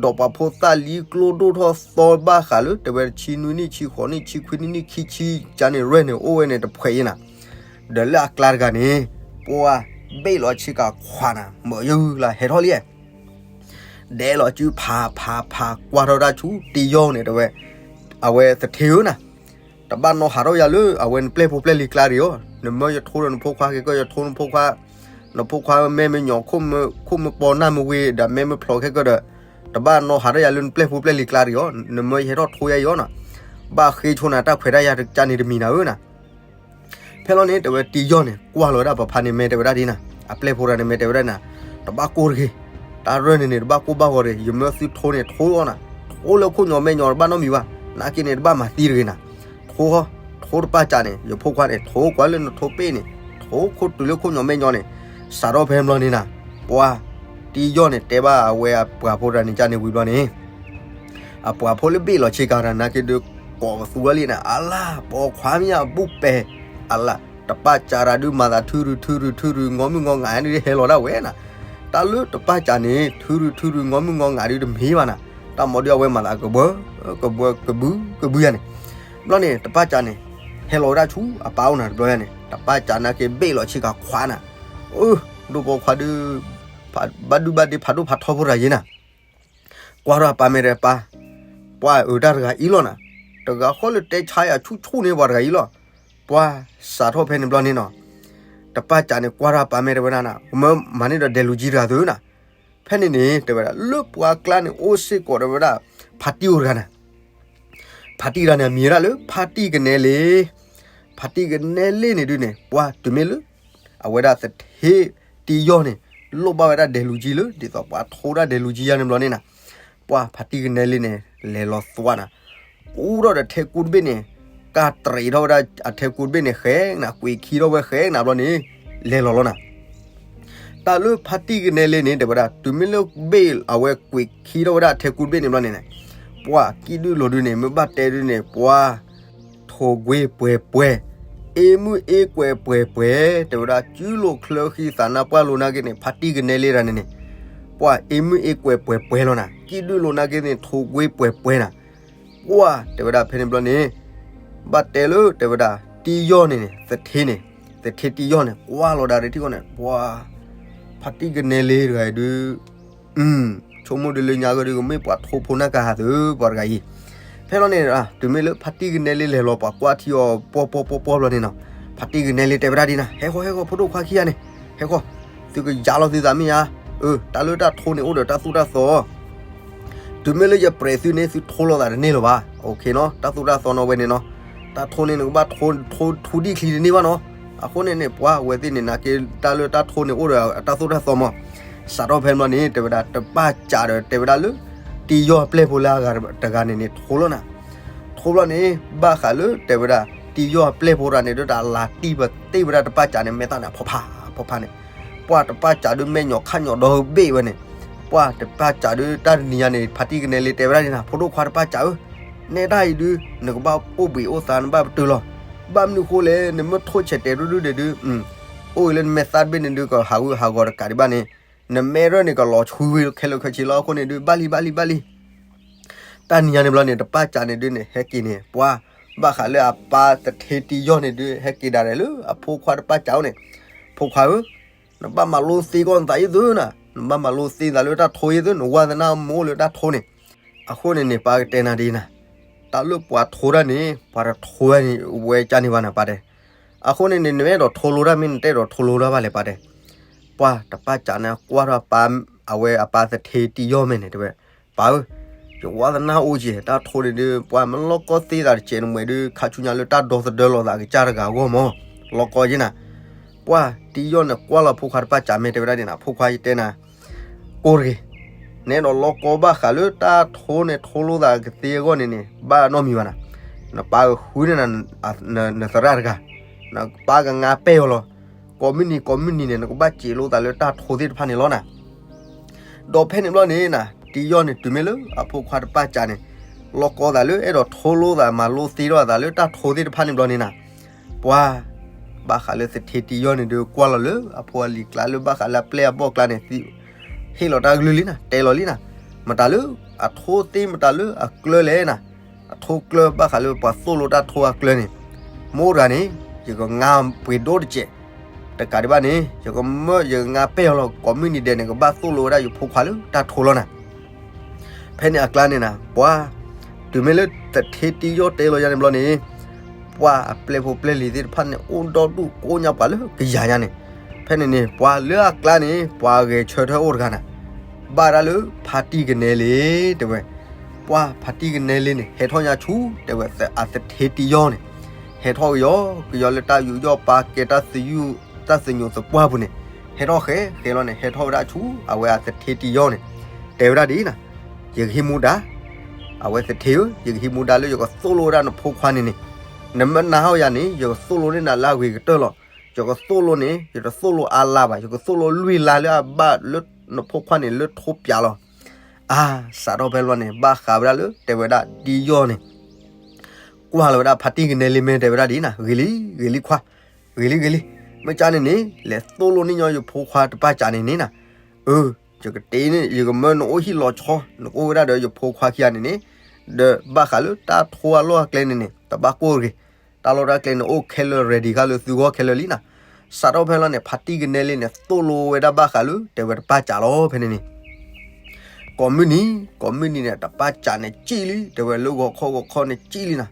ဒီးပှၤဖိသၣ်လံကျိဒိၣ်ထီၣ်သီဘၣ်ဃးလၢ တဲဝဲတဆံနွံနံၣ်ဆံဃိးနံၣ်ဆံခွံနံၣ်နံၣ်ခံဆံကါန့ၣ် ရဲၣ်န့ၣ် အိၣ်ဝဲန့ၣ်တဖှဲးအံၤနၤ, ဒီးလၢအကျါတဂၤန့ၣ်, ပှၤ, ဘ့ၣ်လီၤဆ့ကၤခွးနၤ မၢယုၢ်လၢဟဲထီၣ်လံ, ဒဲးလီၤစုဖးဖးဖးကွၢ်ထီၣ်တၢ်ဆူတံယီၢ်န့ၣ်တဲဝဲ, အဝဲသထ့ဧၢနၤ, တဘၣ်နီၢ်ဟးထီၣ်ယၤလၢအဝဲနပျဲၢ်ဖိပျဲၢ်လံၤကျါတဂ့ၤအီၤ, နမၢယထိဒီးနဖိခွါခဲကၢၢ် ယထိနဖိခွါ, နဖိခွါမဲမ့ၢ်ညီ ခိၣ်မ့ၢ်ပီနၢ်မ့ၢ်ဝ့ၤ ဒီးမဲမ့ၢ်ဖျိးခဲကၢၢ်ဒီး, တဘၣ်နီၢ်ဟးထီၣ်ယၤလၢနပျဲၢ်ဖိပျဲၢ်လံၤကျါတဂ့ၤအီၤ, နမၢယဟဲထီၣ်ထိယၤအံၤအီၤနၤ, ဘၣ်ဃ့ဆိနၤတၢ်ခွဲးတၢ်ယာ်ကၢန့ၣ်တမံၤနၤဧၢနၤ ဖဲလီၤန့ၣ် တဲဝဲတံယီၢ်န့ၣ် ကွၢ်လီၤဝဲဒၣ်ပဖါန့ၣ် မ့ၢ်တဲဝဲဒၣ်ဒ်နၤ, အပျဲၢ်ဖိတဂၤန့ၣ် မ့ၢ်တဲဝဲဒၣ်နၤ, တဘၣ်ကိၢ်တဂ့ၤ, တၢ်ရၢၢ်န့ၣ်န့ၣ် တဘၣ်ကိၢ်ဘၣ်ဂီၤတဂ့ၤ, ယမၢသုထိန့ၣ် ထိအီၤနၤ, ထိလၢခိၣ်ညီမဲာ်ညီတဘၣ်နီတမံၤဘၣ်, နာ်က့န့ၣ် တဘၣ်မၤသံတဂ့ၤနၤ, ထိ, ထိတပၢ်ကးန့ၣ် ယဖိခွါန့ၣ် ထိကွၢ်လၢနထိပ့ၢ်န့ၣ်, ထိခိၣ်တုၤလၢခိၣ်ညီမဲာ်ညီန့ၣ်, စးထီၣ်ဖဲဘျီန့ၣ်နၤ, ပှၤ, တံယီၢ်န့ၣ် တဲဘၣ်အဝဲအပှၤဖိတဂၤန့ၣ်ကၢန့ၣ်ဝံၤဘျီန့ၣ် အပှၤဖိလၢဘ့ၣ်လီၤဆ့ကၤတၢ်နာ်က့ဒုး ကိးပသူဝဲလံန့ၣ် အလၢ် ပိာ်ခွါမ့ၢ်အဘူၣ်ပဲာ် အလၢ် တပၢ်စးတၢ်ဒုးမၤသးထုရုထုရုထုရု ငီမုၢ်ငီငးဒုးဟဲလီၤဒၣ်ဝဲနၤ. တၢ်လၢတပၢ်စးန့ၣ် ထုရုထုရု ငီမုၢ်ငီငးဒုးတမ့ၢ်ဘၣ်နၤ. တၢ်မၤဒုးအဝဲမၤသးကဘၢ ကဘၢ ကဘု ကဘုယါန့ၣ်. ဘျီန့ၣ် တပၢ်စးန့ၣ် ဟဲလီၤဝဲဒၣ်ဆူအပၢ်အိၣ်နၤတဘျီယါန့ၣ် တပၢ်စးနာ်က့ဘ့ၣ်လီၤဆ့ကၤခွါနၤ. အၢ ဒိၣ်ပိာ်ခွါဒုး ဘၣ်ဒုဘၣ်ဒ့ဖးဒိၣ်ဖးထီဖိတဂၤယါနၤ ကွၢ်ထီၣ်အပၢ်မဲာ်ဒီးပၢ်, ပှၤအုးတၢ်တဂၤအံၤလီၤနၤ, တဂၤဃီလၢတဲဆါယၤဆူၣ်ဆူၣ်န့ၣ်ပှၤတဂၤအံၤလီၤ. ပှၤစးထီၣ်ဖဲန့ၣ်ဘျီန့ၣ်နီၤ, တပၢ်စးန့ၣ်ကွၢ်ထီၣ်အပၢ်မဲာ်တဲဝဲဒၣ်နၤ, မၢမၤန့ၢ်ဒီးဒဲးလူၤကံတဂၤသုနၤ. ဖဲန့ၣ်န့ၣ် တဲဝဲဒၣ် လၢပှၤကျါန့ၣ်အိၣ်စ့ၢ်ကီးတဲဝဲဒၣ် ဖါတံၢ်အိၣ်တဂၤနၤ ဖါတံၢ်တဂၤန့ၣ် အမံၤဝဲဒၣ်လၢ ဖါတံၢ်ကနဲလ့. ဖါတံၢ်ကနဲလ့န့ၣ်ဒုးန့ၣ် ပှၤတုၤမ့ၢ်လၢ အဝဲဒၣ်သထ့တံယီၢ်န့ၣ် လိၣ်ဘၣ်ဝဲဒၣ်ဒဲးလူၤကံလၢ ဒ်သိးပှၤထိဒၣ်ဒဲးလူၤကံယါန့ၣ်ဘျီန့ၣ်နၤ, ပှၤဖါတံၢ်ကနဲလ့န့ၣ် လဲၤလီၤသွါနၤ, ကူထီၣ်ဒီးထဲကူတဘ့ၣ်န့ၣ် ကၢ်တရံးထီၣ်ဝဲဒၣ်အထဲကူတဘ့ၣ်န့ၣ် ဃဲနၤ ကွံာ်ခံထီၣ်ဝဲဃဲနၤဘျီန့ၣ် လဲၤလီၤလီၤနၤ. တၢ်လၢဖါတံၢ်ကနဲလ့န့ၣ် တဲဝဲဒၣ် တုၤမ့ၢ်လၢဘ့ၣ်အဝဲကွံာ်ခံထီၣ်ဝဲဒၣ်အထဲကူတဘ့ၣ်န့ၣ်ဘျီန့ၣ်န့ၣ်, ပှၤကံၣ်ဒုၣ်လိၤဒုးန့ၣ် မ့ၢ်ဘၣ်တဲဒုးန့ၣ် ပှၤ ထိၣ်ကွ့ပှဲၤပှဲၤ, အ့မုၢ်အ့ကွဲးပှဲၤပှဲၤ, တဲဝဲဒၣ် စုလိာ်ချၢဃံသးနါပှၢ်လိာ်နာ်က့န့ၣ် ဖါတံၢ်ကနဲလ့တဂၤန့ၣ်န့ၣ်, ပှၤအ့မုၢ်အ့ကွဲးပှဲၤပှဲၤလီၤနၤ, ကံၣ်ဒုၣ်လိာ်နာ်က့န့ၣ် ထိၣ်ကွ့ပှဲၤပှဲၤနၤ. ပှၤတဲဝဲဒၣ်ဖဲန့ၣ်ဘျီန့ၣ် ဘၣ်တဲလၢတဲဝဲဒၣ် တံယီၢ်န့ၣ်န့ၣ် သထ့န့ၣ်, သထ့တံယီၢ်န့ၣ် ကွၢ်လီၤဒၣ်ရ့ထံၣ်ဃီန့ၣ် ပှၤ ဖါတံၢ်ကနဲလ့တဂၤအံၤဒုး ဆိကမိၣ်ဒုးလၢညါဂ့ၤဒုး ကမ့ၢ်ပှၤထိဖိနၢ်ကဟးသု ပှၤတဂၤအံၤ. ဖဲလီၤန့ၣ် တုၤမ့ၢ်လၢဖါတံၢ်ကနဲလ့လဲၤလီၤ ပှၤကွၢ်ထံအီၤပီပီပီပီဘျီန့ၣ်နီၤ, ဖါတံၢ်ကနဲလ့တဲဝဲဒၣ်ဒ်နၤ, ဟဲဃီဟဲဃီ ဖိဒိၣ်ခွါခံဂၤန့ၣ်, ဟဲဃီ, သုကယါလီၤသုသးမ့ၢ်ဧါ, အၢ တၢ်လၢတၢ်ထိန့ၣ်အိၣ်ဒီးတၢ်သိၣ်တၢ်သီ တုၤမ့ၢ်လၢယပြဲးသုန့ၣ် သုထိလိာ်သးတန့ၢ်လၢၤဘၣ်, အနီၤ တၢ်သိၣ်တၢ်သီနီၤဝဲန့ၣ်နီၤ, တၢ်ထိန့ၣ်နကဘၣ်ထိ ထိဒံၣ်ချံတန့ၢ်ဘၣ်နီၤ. အဃိန့ၣ်န့ၣ် ပှၤဝဲသ့ၣ်န့ၣ် နာ်က့ တၢ်လၢတၢ်ထိန့ၣ်အိၣ်ဒီးတၢ်သိၣ်တၢ်သီမး, စးထီၣ်ဖဲန့ၣ်ဘျီန့ၣ် တဲဝဲဒၣ် တပၢ်စးဒီးတဲဝဲဒၣ်လၢ တံယီၢ်အပျဲၢ်ဖိလၢအဂၤတဂၤန့ၣ်န့ၣ် ထိလီၤနၤ, ထိဘျီန့ၣ် ဘၣ်ဃးလၢတဲဝဲဒၣ် တံယီၢ်အပျဲၢ်ဖိတဂၤန့ၣ် ဒုးတၢ်လၤတံၢ်ပသ့ၣ်ဝဲဒၣ်တပၢ်စးန့ၣ် မဲာ်သၣ်န့ၣ် အဖီဖး အဖီဖးန့ၣ်, ပှၤတပၢ်စးဒုးမဲာ်ညိးခါညိးဒီဘ့ၣ်ဝဲန့ၣ်, ပှၤတပၢ်စးဒုးတၢ်တနံၤညါန့ၣ် ဖါတံၢ်ကနဲလ့တဲဝဲဒၣ်န့ၣ်နၤ ဖိဒိၣ်ခွါတပၢ်စးဧၢ, နဲဒၣ်အံၤဒုး နကဘၣ်အိၣ်ဘှံးအိၣ်သါ နဘၣ်ပတုာ်လီၤ. ဘၣ်မနုၤဃိလဲၣ် နမ့ၢ်ထိၣ်ဆဲးတဲဒုဒုဒဲးဒုး အိၣ်ဂ့ၤလၢနမဲာ်သၣ်တဘ့ၣ်န့ၣ်ဒုး ကဟးဂူာ်ဟးဂီၤတကးဒံးဘၣ်န့ၣ်, နမဲာ်ရၢၣ်န့ၣ် ကလီၤဆှံဝံၤခဲလၢာ်ခဲဆ့လီၤ. အဃိန့ၣ်ဒုး ဘၣ်လံ ဘၣ်လံ ဘၣ်လံ. တၢ်နံၤညါန့ၣ်ဘျီန့ၣ် တပၢ်စးန့ၣ်ဒုးန့ၣ် ဟဲက့ၤန့ၣ် ပှၤ ဘၣ်ဃးလၢအပၢ်သထ့တံယီၢ်န့ၣ်ဒုး ဟဲက့ၤဒၣ်လဲာ်လၢအဖိခွါတပၢ်စးအိၣ်န့ၣ်, ဖိခွါဧၢ, နဘၣ်မၤလိသ့ကီၢ်နသးယုၢ်သုနၤ, နဘၣ်မၤလိသ့သးလၢတၢ်ထိယုၢ်သု, နဝါသနၢ်မ့ၢ်အိၣ်လၢတၢ်ထိန့ၣ်. အဃိန့ၣ်န့ၣ် ပၢ်ကတဲနၤဒ်နၤ, တၢ်လၢပှၤထိတၢ်န့ၣ် ပှၤတထိဝဲန့ၣ် ဝဲကၢ်န့ၢ်ဘၣ်နၤ ပၢ်တဲ. အဃိန့ၣ်န့ၣ် နမ့ၢ်အဲၣ်ဒိးထိလိတၢ် မ့ၢ်နတအဲၣ်ဒိးထိလိတၢ်ဘၣ်လဲၣ် ပၢ်တဲ. ပှၤတပၢ်စးန့ၣ် ကွၢ်ထီၣ်ပၢ် အဝဲအပၢ်သထ့တံယီၢ်မဲာ်န့ၣ် တဲဝဲ, ပၢ်ဧၢ, ယဝါသနၢ်အိၣ်က့ၤ တၢ်ထိန့ၣ်ဒုး ပှၤမ့ၢ်လီၢ်ကီသ့သးတစဲးနမှဲဒုး ခါဆူညါလၢတၢ်ဒီသဒၢလီၤသးကစၢ်တဂၤအဂီၢ်မး, လီၢ်ကီက့ၤနၤ. ပှၤတံယီၢ်န့ၣ် ကွၢ်လီၤဖိခွါတပၢ်စးမဲာ် တဲဝဲဒၣ်န့ၣ်နၤ, ဖိခွါယတဲနၤ ကိၢ်တဂ့ၤ, နအဲၣ်ဒိးလီၢ်ကီဘၣ်ဃးလၢတၢ်ထိန့ၣ် ထိလိသးကသ့အဂီၢ်န့ၣ်န့ၣ် ဘၣ်နီတမံၤဘၣ်နၤ. နပၢ်ကဃုန့ၢ်နၤ နသရၣ်တဂၤ, နပၢ်ကငါပဲၢ်အီၤလီၤ. ကိးမုၢ်နံၤကိးမုၢ်နံၤန့ၣ် နကဘၣ်စံးလိသးလၢတၢ်ထိသ့ၣ်တဖၣ်န့ၣ်လီၤနၤ. ဒီးဖဲန့ၣ်ဘျီန့ၣ်နၤ တံယီၢ်န့ၣ် တုၤမ့ၢ်လၢအဖိခွါတပၢ်စးန့ၣ် လီၢ်ကီသးလၢအဲၣ်ဒိးထိလိသး မၤလိသ့ထီၣ်သးလၢတၢ်ထိသ့ၣ်တဖၣ်န့ၣ်ဘျီန့ၣ်နၤ, ပှၤ ဘၣ်ဃးလၢသထ့တံယီၢ်န့ၣ်ဒုး ကွၢ်လီၤလၢအဖိအလံၤကျါ လၢဘၣ်ဃးလၢအပျဲၢ်အဘီၣ်ကျါန့ၣ် ဟ့ၣ်လီၤတၢ်ကလုၢ်လံနၤ, တဲလီၤလံနၤ, မတၤလၢအထိသ့ မတၤလၢအကျၢၤလဲၣ်နၤ, အထိကျၢၤ ဘၣ်ဃးလၢပှၤသိၣ်လိတၢ်ထိအကျၢၤန့ၣ်, မ့ၢ်အိၣ်တဂၤန့ၣ် ယကငါပှ့ၤဒိၣ်တစဲး, တကးဒံးဘၣ်န့ၣ် ယကမၢ ယကငါပဲၢ်အီၤလီၤ. ကိးမုၢ်နံၤဒဲးန့ၣ် ကဘၣ်သိၣ်လိဝဲဒၣ်ယဖိခွါလၢတၢ်ထိလီၤနၤ. ဖဲန့ၣ်အကျါန့ၣ်နၤ ပှၤ တုၤမ့ၢ်လၢသထ့တံယီၢ်တဲလီၤယါန့ၣ်ဘျီန့ၣ်, ပှၤအပျဲၢ်ဖိပျဲၢ်လံၤသ့ၣ်တဖၣ်န့ၣ် အိၣ်ဒီဒူၣ်ကိးညါပှၤလၢကယၤညါန့ၣ်, ဖဲန့ၣ်န့ၣ် ပှၤလၢအကျါန့ၣ် ပှၤဂဲၤဆၢထၢၣ်အိၣ်တဂၤနၤ, ဘၣ်ဒၣ်လၢဖါတံၢ်ကနဲလ့ တဲဝဲ, ပှၤဖါတံၢ်ကနဲလ့န့ၣ် ဟဲထီၣ်ညါဆူ တဲဝဲ အသထ့တံယီၢ်န့ၣ်, ဟဲထီၣ်ကယီကယီလၢတၢ်ယူးယီၣ်ပာ်ကဲတၢ်သယုၢ် တၢ်သညူးသပှၢ်ပူၤန့ၣ်, ဟဲထီၣ်ဃဲ ဃဲလီၤန့ၣ် ဟဲထီၣ်ဝဲဒၣ်ဆူ အဝဲအသထ့တံယီၢ်န့ၣ်, တဲဝဲဒၣ်ဒ်အံၤနၤ, ယကဟံးမူဒါ, အဝဲသထ့ဧၢ, ယကဟံးမူဒါလၢယကသိၣ်လိဝဲဒၣ်နဖိခွါန့ၣ်န့ၣ်, နမ့ၢ်နာ်ဟီၣ်ယၤန့ၣ် ယကသိၣ်လိန့ၢ်နၤလၢအဂ့ၤကတၢၢ်လီၤ. ယကသိၣ်လိန့ၣ် ယတသိၣ်လိအါလါဘၣ်, ယကသိၣ်လိလွံၢ်လါလၢအဘၣ်လၢနဖိခွါန့ၣ်လၢထိပၠးလီၤ. အါ, စးထီၣ်ဖဲလီၤန့ၣ် ဘၣ်ဃးဝဲဒၣ်လၢ တဲဝဲဒၣ်တံယီၢ်န့ၣ် ကွၢ်လီၤဝဲဒၣ်ဖါတံၢ်ကနဲလ့မဲ တဲဝဲဒၣ်ဒ်နၤ, ဂ့ၤလံ ဂ့ၤလံခွါ, ဂ့ၤလံ ဂ့ၤလံ, မ့ၢ်ကန့ၣ်န့ၣ် လဲၤသိၣ်လိန့ၢ်ညီယဖိခွါတပၢ်ကးန့ၣ်န့ၣ်နၤ, အၢ, ယကတ့န့ၣ် ယကမၢနအိၣ်ဟံၣ်လီၤဆီ နကအိၣ်ဝဲဒၣ်ဒီးယဖိခွါခံဂၤန့ၣ်န့ၣ်, ဒီးဘၣ်ဃးလၢတၢ်ထိအလီၢ်အကျဲန့ၣ်န့ၣ် တဘၣ်ကိၢ်တဂ့ၤ, တၢ်လီၢ်တၢ်ကျဲန့ၣ်အိၣ်ခဲလၢာ် ready ဃာ်လၢသုဂီၢ်ခဲလၢာ်လံနၤ. စးထီၣ်ဖဲလီၤန့ၣ် ဖါတံၢ်ကနဲလ့န့ၣ် သိၣ်လိဝဲဒၣ်ဘၣ်ဃးလၢ တဲဝဲတပၢ်ကးလီၤ ဖဲန့ၣ်န့ၣ် ကိးမုၢ်နံၤ ကိးမုၢ်နံၤန့ၣ် တပၢ်ကးန့ၣ်စံၣ်လံ, တဲဝဲလၢဂီၤခီဂီၤခီန့ၣ်စံၣ်လံနၤ,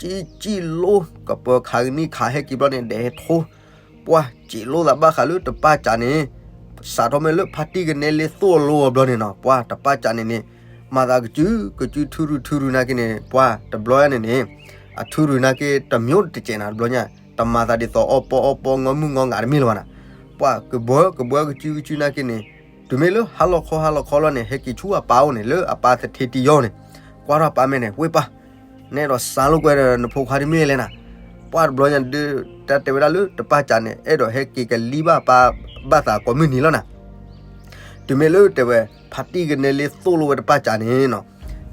စံၣ်စံၣ်လိ ကပၢၤခးကနံၣ်ခးဟဲက့ၤဘျီန့ၣ် ဒဲးဟဲထိ, ပှၢ်စံၣ်လိသးဘၣ်ဃးလၢတပၢ်ကးန့ၣ်, စးထီၣ်မ့ၢ်လၢဖါတံၢ်ကနဲလ့သိၣ်လိအဘျီန့ၣ်နီၤ ပှၢ်တပၢ်ကးန့ၣ်န့ၣ် မၤသးကစု ကစုထူရူထူရူနာ်က့န့ၣ် ပှၢ်တဘျီယါန့ၣ်န့ၣ် အထူရူနာ်က့တမျိုးတကဲးနၤ တဘျီညါ တမၤသးဒ်သိးအီၣ်ပီအီၣ်ပီ ငီမုၢ်ငီငးတမ့ၢ်လၢၤဘၣ်နၤ, ပှၢ်ကဘှၢကဘှၢကစုကစုနာ်က့န့ၣ် တုၤမ့ၢ်လၢဟါလီၤခီဟါလီၤခီလီၤန့ၣ် ဟဲက့ၤဆူအပၢ်အိၣ်န့ၣ် လၢအပၢ်သထ့တံယီၢ်န့ၣ်, ကွၢ်ထီၣ်အပၢ်မဲာ်န့ၣ် ဝ့ၢ်ပၢ်, နအဲၣ်ဒိးစးလိာ်ကွဲဒီးနဖိခွါတမ့ၢ်လဲၣ်နၤ, ပှၢ်တဘျီညါဒုး တၢ်တဲဝဲဒၣ်လၢတပၢ်ကးန့ၣ် အဲၣ်ဒိးဟဲက့ၤကလံၢ်ဘၣ်အပၢ်ဘၣ်သးကိးမုၢ်နံၤလီၤနၤ တုၤမ့ၢ်လၢတဲဝဲ ဖါတံၢ်ကနဲလ့သိၣ်လိဝဲတပၢ်ကးန့ၣ်နီၤ,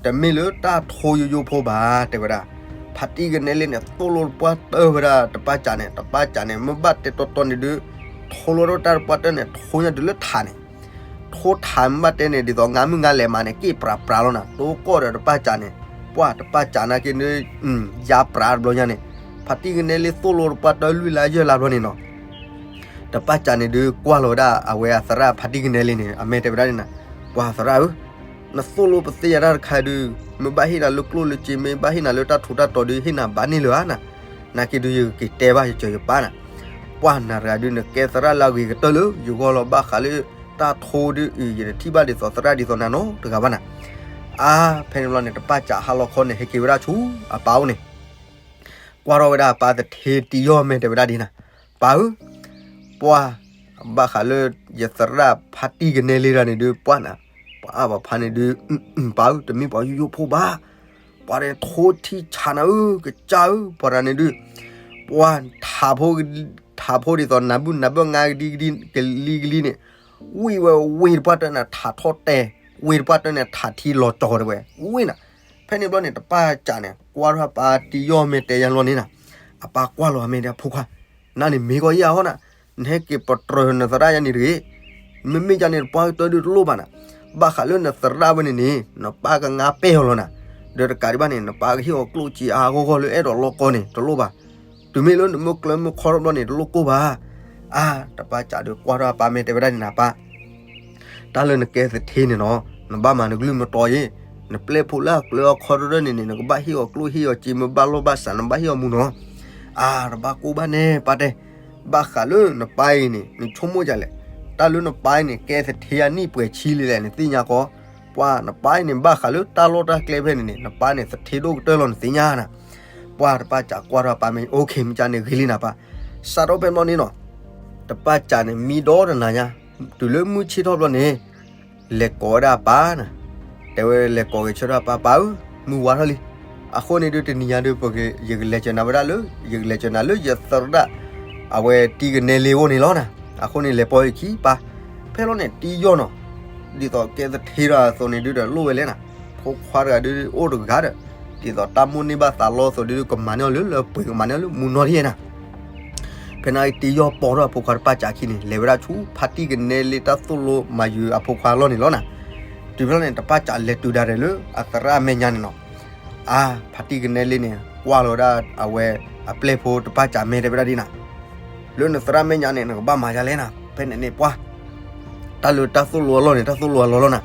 တမ့ၢ်လၢတၢ်ထိယိယိဖိဘၣ် တဲဝဲဒၣ်, ဖါတံၢ်ကနဲလ့န့ၣ် သိၣ်လိတပှၢ်တၢၢ်ဝဲဒၣ်တပၢ်ကးန့ၣ် တပၢ်ကးန့ၣ် မ့ၢ်ဘၣ်တဲတီတီန့ၣ်ဒုး ထိလိတၢ်တပှၢ်တၢၢ်န့ၣ် ထိညါတုၤလၢထးန့ၣ်, ထိထးမ့ၢ်ဘၣ်တဲန့ၣ် ဒ်သိးငါမုၢ်ငါလဲၤမးန့ၣ် က့ၣ်ပြးပြးလီၤနၤ တိကိၢ်ဒီးတပၢ်ကးန့ၣ်, ပှၢ်တပၢ်ကးနာ်က့န့ၣ် ယါပြးတဘျီညါန့ၣ်, ဖါတံၢ်ကနဲလ့သိၣ်လိတပှၢ်တၢၢ်လွံၢ်လါယဲၢ်လါဘျီန့ၣ်နီၤ တပၢ်ကးန့ၣ်ဒုး ကွၢ်လီၤဝဲဒၣ်အဝဲအသရၣ်ဖါတံၢ်ကနဲလ့န့ၣ် အမဲာ်တဲဝဲဒၣ်န့ၣ်နၤ, ပှၢ်သရၣ်ဧၢ, နသိၣ်လိပသ့ၣ်ညါတၢ်တခါဒုး မ့ၢ်ဘၣ်ဟ့ၣ်နၤလၢကျိၣ်လၢစ့ မ့ၢ်ဘၣ်ဟ့ၣ်နၤလၢတၢ်ထူးတၢ်တီၤဒုး ဟ့ၣ်နၤဘၣ်န့ၢ်လၢၤဧါနၤ, နာ်က့ဒုးယကက့ၤတဲဘၣ်ယစၢၤယပၢ်နၤ, ပှၢ်နၤတဂၤဒုး နကဲသရၣ်လၢအဂ့ၤကတၢၢ်လၢယဂီၢ်လီၤ ဘၣ်ဃးလၢတၢ်ထိဒုးအံၤ ယတထံၣ်ဘၣ်ဒ်သိးသရၣ်ဒ်သိးနၤနီတဂၤဘၣ်နၤ, အါ, ဖဲန့ၣ်ဘျီန့ၣ် တပၢ်ကးဟါလီၤခီန့ၣ် ဟဲက့ၤဝဲဒၣ်ဆူအပၢ်အိၣ်န့ၣ် ကွၢ်ထီၣ်ဝဲဒၣ်အပၢ်သထ့တံယီၢ်မဲာ်တဲဝဲဒၣ်ဒ်နၤ, ပၢ်ဧၢ, ပှၢ်, ဘၣ်ဃးလၢယသရၣ်ဖါတံၢ်ကနဲလ့တဂၤန့ၣ်ဒုး ပှၢ်နၤ, ပှၤအါပှၤဖးန့ၣ်ဒုး, ပၢ်ဧၢ တမ့ၢ်ပှၤယိယိဖိဘၣ်, ပှၤဒီးထိထံဆးနၤဧၢ ကစၢ်ဧၢ ပှၤတဂၤန့ၣ်ဒုး, ပှၢ်ထးဖိ ထးဖိဒ်သိးနၢ်ဘူၣ်နၢ်ဘၢၣ်ငါကဒံကဒံကလံကလံန့ၣ်, ဝံၣ်ဝဲဝ့ၢ်တပှၢ်တၢၢ်န့ၣ် ထးထီၣ်တဲာ်, ဝ့ၢ်တပှၢ်တၢၢ်န့ၣ် ထးထံလီၤကၠီၤတဲဝဲ, ဝ့ၢ်နၤ, ဖဲန့ၣ်ဘျီန့ၣ် တပၢ်ကးန့ၣ် ကွၢ်ထီၣ်ပၢ်တံယီၢ်မဲာ်တဲယါလီၤန့ၣ်နၤ, အပၢ်ကွၢ်လီၤအမဲာ်ဒီး ဖိခွါ, နန့ၣ်မ့ၢ်ကီးယဲၢ်အဟီနၤ, နဟဲက့ၤပတြၢၤနသရၣ်ယါန့ၣ်တဂ့ၤ, မ့မ့ၢ်ယါန့ၣ် ပှၤကတၢၢ်ဒုးတလိၣ်ဘၣ်နၤ, ဘၣ်ဃးလၢနသရၣ်ဝဲန့ၣ်န့ၣ် နပၢ်ကငါပဲာ်အီၤလီၤနၤ, ဒီးတကးဒံးဘၣ်န့ၣ် နပၢ်ကဟ့ၣ်အီၤကျိၣ်စ့အါအါဂီၢ်ဂီၢ်လၢအဲၣ်ဒိးလီၢ်ကီၢ်န့ၣ် တလိၣ်ဘၣ်, တုၤမ့ၢ်လၢနမ့ၢ်ကျၢၤမ့ၢ်ခီထီၣ်ဘျီန့ၣ် တလိၣ်ကိၢ်ဘၣ်, အါ, တပၢ်ကးဒုးကွၢ်ထီၣ်အပၢ်မဲာ်တဲဝဲဒၣ်န့ၣ်နၤပၢ် တၢ်လၢနကဲသထ့န့ၣ်နီၤ, နဘၣ်မၤနကလုၢ်မတီၤအံၤ, နပျဲၢ်ဖိလၢအကျၢၤအခီတရၢၢ်န့ၣ်န့ၣ် နကဘၣ်ဟ့ၣ်အီၤကျိၣ်ဟ့ၣ်အီၤစ့ မ့ၢ်ဘၣ်လိာ်ဘၣ်စး နဘၣ်ဟ့ၣ်အီၤမူနီၤ, အါ, တဘၣ်ကိၢ်ဘၣ်န့ၣ် ပၢ်တဲ, ဘၣ်ဃးလၢနပၢ်အံၤန့ၣ် နဆိကမိၣ်ဒ်လဲၣ်, တၢ်လၢနပၢ်အံၤန့ၣ် ကဲသထ့အနံၣ်ပှဲၤဆံလံလဲၣ် နသ့ၣ်ညါကီး, ပှၢ်နပၢ်အံၤန့ၣ် ဘၣ်ဃးလၢတၢ်လီၢ်တၢ်ကျဲဖဲန့ၣ်န့ၣ် နပၢ်န့ၣ် သထ့ဒိၣ်ကတၢၢ်လီၤ နသ့ၣ်ညါနၤ ပှၢ်တပၢ်ကးကွၢ်ထီၣ်အပၢ်မဲာ် အိၣ်ခ့ မ့ၢ်ကန့ၣ်ဂ့ၤလံနၤပၢ်, စးထီၣ်ဖဲဘျီန့ၣ်နီၤ, တပၢ်ကးန့ၣ် မံဒီတနၤညါ, တုၤလၢမုၢ်ဆ့ၣ်ထီၣ်ဘျီန့ၣ်, လဲၤကိးဝဲဒၣ်အပၢ်နၤ, တဲဝဲလဲၤကိးဂဲၤဆၢထၢၣ်ပၢ် ပၢ်ဧၢ, မုၢ်ဝါထီၣ်လံ, အဃိန့ၣ်ဒုးတနံၤညါဒုး ပက ယကလဲၤစၢၤနၤဝဲဒၣ်လၢ ယကလဲၤစၢၤနၤလၢယသရၣ် အဝဲတံကနဲလ့အအိၣ်န့ၣ်လီၤနၤ, အဃိန့ၣ်လဲၤပိာ်ယခံပၢ်, ဖဲလီၤန့ၣ် တံယီၢ်နီၤ ဒ်သိးကဲသထ့ဒီးအသိးန့ၣ်ဒုးဒီးလိၣ်ဝဲလဲၣ်နၤ, ဖိခွါတဂၤဒုးအိၣ်တဂၤဒီး, ဒ်သိးတၢ်မိၣ်န့ၢ်ဘၣ်သးလီအသိးဒုး ကမၤန့ၢ်အီၤလၢလၢပှဲၤ ကမၤန့ၢ်အီၤလၢမူနီၢ်ထံၣ်နၤ, ဖဲန့ၣ်တံယီၢ်ပိာ်ထီၣ်အဖိခွါတပၢ်ကးခံန့ၣ် လဲၤဝဲဒၣ်ဆူဖါတံၢ်ကနဲလ့တၢ်သိၣ်လိမၤယုၤအဖိခွါလီၢ်န့ၣ်လီၤနၤ, တုၤဖဲလီၤန့ၣ် တပၢ်ကးလဲၤတုၤဒၣ်လဲာ်လၢအသရၣ်မဲာ်ညါန့ၣ်နီၤ, အါ, ဖါတံၢ်ကနဲလ့န့ၣ် ကွၢ်လီၤဝဲဒၣ်အဝဲအပျဲၢ်ဖိတပၢ်ကးမဲာ်တဲဝဲဒၣ်ဒ်နၤ လၢနသရၣ်မဲာ်ညါန့ၣ် နကဘၣ်မၤဒ်လဲၣ်နၤ, ဖဲန့ၣ်န့ၣ်ပှၢ်, တၢ်လၢတၢ်သိၣ်လိအလီၢ်န့ၣ် တၢ်သိၣ်လိအလီၢ်လီၤနၤ,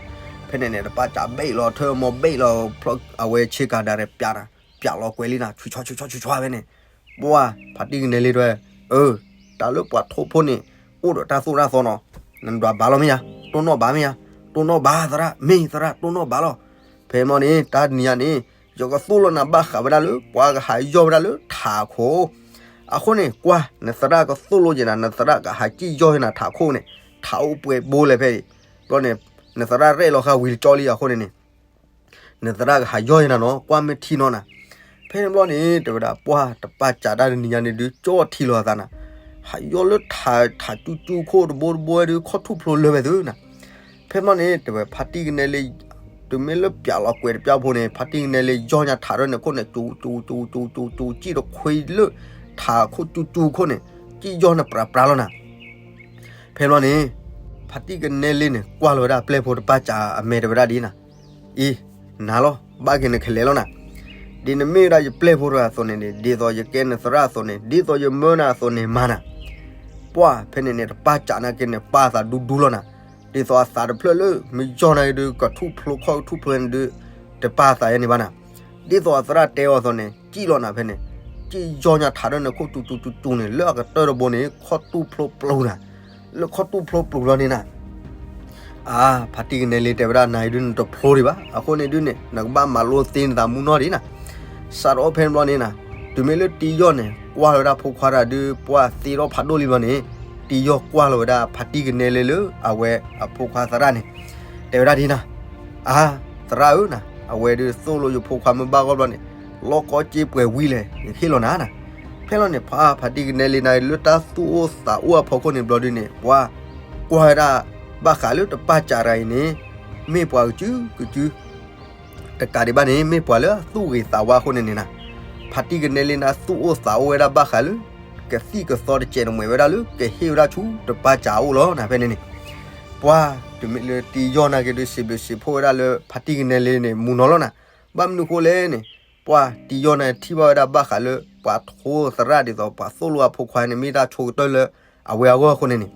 ဖဲန့ၣ်န့ၣ် တပၢ်ကးဘ့ၣ်လီၤထၢမီဘ့ၣ်လီၤ, အဝဲဆ့ကၤဒၣ်ရဲၣ်ပၠးနၤ, ပၠးလီၤကွဲးလံနၤ ဆူၣ်ဆူၣ်ဆူၣ်ဆူၣ်ဖဲန့ၣ်, ပှၢ်, ဖါတံၢ်ကနဲလ့တဲဝဲ, အၢ, တၢ်လၢပှၤထိဖိန့ၣ် အိၣ်ဒီးတၢ်သိၣ်တၢ်သီနီၤ, နဒွးဘၣ်လီၤမ့ၢ်ယါ, တိၢ်နီၣ်ဘၣ်မ့ၢ်ယါ, တိၢ်နီၣ်ဘၣ်သရၣ်, မ့ၢ်သရၣ် တိၢ်နီၣ်ဘၣ်လီၤ, ဖဲမီၢ်န့ၣ် တၢ်တနံၤညါန့ၣ် ယကသိၣ်လိနၤဘၣ်ဃးဝဲဒၣ်လၢ ပှၤကဟးယီၢ်ဝဲဒၣ်လၢထးခိၣ်, အဃိန့ၣ် ကွၢ် နသရၣ်ကသိၣ်လိက့ၤနၤ နသရၣ်ကဟးစံၣ်ယီၢ်နၤထးခိၣ်န့ၣ်, ထးအိၣ်ပှဲၤဘိလဲၣ်ဖဲအံၤ, ဘျီန့ၣ် နသရၣ်ရဲၣ်လီၤဃာ်ဝံၤတကၠီလံအဃိန့ၣ်န့ၣ် နသရၣ်ကဟးယီၢ်ယဲနၤနီၤ ကွၢ်မ့ၢ်ထံနီၤနၤ, ဖဲန့ၣ်ဘျီန့ၣ် တဲဝဲဒၣ် ပှၢ်တပၢ်ကးတၢ်တနံၤညါန့ၣ်ဒုး ကၠီထံလီၤအသးနၤ, ဟးယီၢ်လၢထး ထးကၠူကၠူခိၣ်တဘိတဘိဝဲဒုး ခီၣ်ထူၣ်ဖျိလၢဝဲသုနၤ, ဖဲမီၢ်န့ၣ် တဲဝဲဖါတံၢ်ကနဲလ့ တုၤမ့ၢ်လၢပျးလီၤကွဲးတပျၢ်ဖိန့ၣ် ဖါတံၢ်ကနဲလ့ယီၢ်ညါထးထီၣ်န့ၣ်ခိၣ်န့ၣ် စူၤစူၤစူၤစူၤစူၤ စံၣ်တခွ့လၢထးခိၣ်စူၤစူၤခိၣ်န့ၣ် စံၣ်ယီၢ်န့ၣ်ပြးပြးလီၤနၤ. ဖဲဘျီန့ၣ် ဖါတံၢ်ကနဲလ့န့ၣ် ကွၢ်လီၤဝဲဒၣ်အပျဲၢ်ဖိတပၢ်စးအမဲာ် တဲဝဲဒၣ်ဒ်နၤ, အံၤ နၤလီၤ ဘၣ်က့ၤနကလဲၤလီၤနၤ, ဒ်နမ့ၢ်ဝဲဒၣ်ယပျဲၢ်ဖိတဂၤအသိးန့ၣ်န့ၣ် ဒ်သိးယကဲနသရၣ်အသိးန့ၣ် ဒ်သိးယမၢနၤအသိးန့ၣ်မၤနၤ. ပှၢ်ဖဲန့ၣ်န့ၣ် တပၢ်စးနာ်က့န့ၣ် ပာ်သးဒူဒူလီၤနၤ, ဒ်သိးအသးတဖျၢၣ်လၢ မ့ၢ်ယီၢ်နာ်က့ဒုး ကထူၣ်ဖျိခီၣ်ထူၣ်ဖျိန့ၣ်ဒုး တပာ်သးယဲန့ၣ်ဘၣ်နၤ. ဒ်သိးအသရၣ်တဲအီၤအသိးန့ၣ် စံၣ်လီၤနၤဖဲန့ၣ်, စံၣ်ယီၢ်ညါထးထီၣ်န့ၣ်ခိၣ်စူၤစူၤစူၤစူၤန့ၣ် လၢအကတၢၢ်တဘိန့ၣ် ခီၣ်တူၢ်ဖျိပျိၤနၤ, လၢခီၣ်တူၢ်ဖျိပျိၤလီၤန့ၣ်နၤ. အါ ဖါတံၢ်ကနဲလ့တဲဝဲဒၣ် နၤအံၤဒုးနတဖျိဒံးဘၣ်, အဃိန့ၣ်ဒုးန့ၣ် နကဘၣ်မၤလိသ့နသးမူနီၢ်ဒံးနၤ. စးထီၣ်ဖဲန့ၣ်ဘျီန့ၣ်နၤ, တုၤမ့ၢ်လၢတံယီၢ်န့ၣ် ကွၢ်လီၤဝဲဒၣ်ဖိခွါတဂၤဒုး ပှၢ်သ့ထီၣ်ဖးဒိၣ်လံဘျီန့ၣ်, တံယီၢ်ကွၢ်လီၤဝဲဒၣ်ဖါတံၢ်ကနဲလ့လၢအဝဲအဖိခွါသရၣ်န့ၣ်, တဲဝဲဒၣ်ဒ်နၤ, အါ သရၣ်ဧၢနၤ, အဝဲဒုးသိၣ်လိယဖိခွါမ့ၢ်ဘၣ်ဂီၢ်ဘျီန့ၣ် လီၢ်ကီက့ပှဲၤဝံၤလဲၣ် ယကဟ့ၣ်လီၤနၤနၤ. ဖဲလီၤန့ၣ် ဖါ ဖါတံၢ်ကနဲလ့နၤ လၢတၢ်သူၣ်အိၣ်သးအိၣ်အဖီခိၣ်န့ၣ်ဘျီဒုးန့ၣ် ပှၢ်ကွၢ်ဝဲဒၣ် ဘၣ်ဃးလၢတပၢ်စးတဂၤအံၤန့ၣ် မ့ၢ်ပှၤကစုကစု တကးဒံးဘၣ်န့ၣ် မ့ၢ်ပှၤလၢအသူၣ်ဂ့ၤသးဝါအဃိန့ၣ်န့ၣ်နၤ, ဖါတံၢ်ကနဲလ့နၤ သူၣ်အိၣ်သးအိၣ်ဝဲဒၣ်ဘၣ်ဃးလၢ ကသံၣ်ကသီတစဲးတမှဲးဝဲဒၣ်လၢ ကဟ့ၣ်ဝဲဒၣ်ဆူတပၢ်စးအအိၣ်လီၤနၤ ဖဲန့ၣ်န့ၣ်. ပှၢ်တုၤမ့ၢ်လၢတံယီၢ်နာ်က့ဒုး စံးဘျုးစံးဖှိၣ်ဝဲဒၣ်လၢဖါတံၢ်ကနဲလ့န့ၣ် မူနီၢ်လီၤနၤ. ဘၣ်မနုၤဃိလဲၣ်န့ၣ် ပှၢ်တံယီၢ်နာ်က့ထံၣ်ဘၣ်ဝဲဒၣ်ဘၣ်ဃးလၢ ပှၤထိသရၣ်ဒ်သိးပှၤသိၣ်လိအဖိခွါန့ၣ် မ့ၢ်တၢ်ဆိကတၢၢ်လၢအဝဲအဂီၢ်အဃိန့ၣ်န့ၣ်,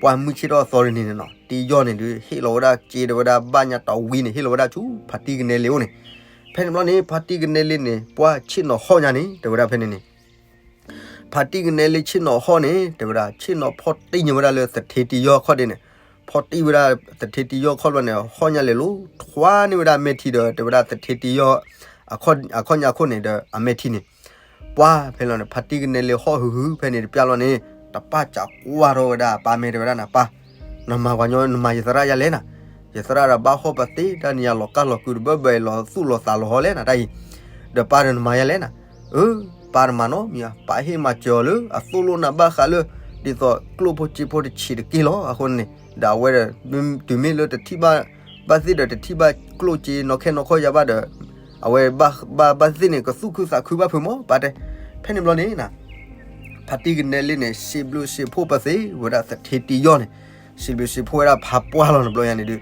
ပှၢ်မုၢ်ဆ့ၣ်ထီၣ်အသီတနံၤန့ၣ်နီၤ တံယီၢ်န့ၣ်ဒုး ဟ့ၣ်လီၤဝဲဒၣ်စ့ဒီးဝဲဒၣ်ဘၣ်ညါတီဝံန့ၣ် ဟ့ၣ်လီၤဝဲဒၣ်ဆူဖါတံၢ်ကနဲလ့အိၣ်န့ၣ်. ဖဲန့ၣ်ဘျီန့ၣ် ဖါတံၢ်ကနဲလ့န့ၣ် ပှၢ်ဆ့ၣ်နီၤဟီၣ်ညါန့ၣ် တဲဝဲဒၣ်ဖဲန့ၣ်န့ၣ် ဖါတံၢ်ကနဲလ့ဆ့ၣ်နီၤဟီၣ်န့ၣ် တဲဝဲဒၣ် ဆ့ၣ်နီၤဖီၣ်တံၢ်ညါဝဲဒၣ်လၢသထ့တံယီၢ်ခီၣ်ဒ့န့ၣ်, ဖီၣ်တံၢ်ဝဲဒၣ်သထ့တံယီၢ်ခီၣ်ဘျီန့ၣ် ဟီၣ်ညါလဲၤလိၤ ထွါန့ၢ်ဝဲဒၣ်အမဲာ်ထံဒီး တဲဝဲဒၣ်သထ့တံယီၢ် အခီၣ်ညါခိၣ်န့ၣ်ဒီးအမဲာ်ထံန့ၣ်. ပှၢ်ဖဲလီၤန့ၣ် ဖါတံၢ်ကနဲလ့ဟီၣ်ဟုဟုဖဲန့ၣ်တပျၢ်လီၤန့ၣ် တပၢ်စးကွၢ်ထီၣ်ဝဲဒၣ်အပၢ်မဲာ် တဲဝဲဒၣ်နၤ ပၢ် နမၤပှၤညီ နမၤယသရၣ်ယၤလဲၣ်နၤ, ယသရၣ်ဒီးဘၣ်ဟီၣ်ပသ့တၢ်နံၤယၤလီၤကၢ်လီၤကုာ်တဘၢဘၢအံၤ လီၤသူၣ်လီၤသးလီၤဟီလဲၣ်နၤတၢ်အံၤ, ဒီးပၢ်ဒီးနမၤယၤလဲၣ်နၤ. အၢ ပၢ်တမၤနီတမံၤဘၣ်, ပၢ်ဟ့ၣ်မၤစၢၤအီၤလၢအသိၣ်လိနၤဘၣ်ဃးလၢ ဒ်သိးကျိၣ်ဖိစ့ဖိတဆံးတက့ၢ်လီၤ. အဃိန့ၣ် ဒီးအဝဲဒီး တုၤမ့ၢ်လၢတထံၣ်ဘၣ် ဘၣ်သ့ၣ်ဒီးတထံၣ်ဘၣ်ကျိၣ်စ့နီၢ်ခဲနီၢ်ခီၣ်ယၤဘၣ်ဒီး အဝဲဘၣ်ဘၣ်သ့ၣ်န့ၣ် ကသူၣ်ခုသးခုဘၣ်ဖုးမး ပၢ်တဲ. ဖဲန့ၣ်ဘျီန့ၣ် ဖါတံၢ်ကနဲလ့န့ၣ် စံးဘျုးစံးဖှိၣ်ပသ့ဝဲဒၣ်သထ့တံယီၢ်န့ၣ်, စံးဘျုးစံးဖှိၣ်ဝဲဒၣ်ဖးပှၢ်လီၤန့ၣ်ဘျီယၤန့ၣ်ဒုး,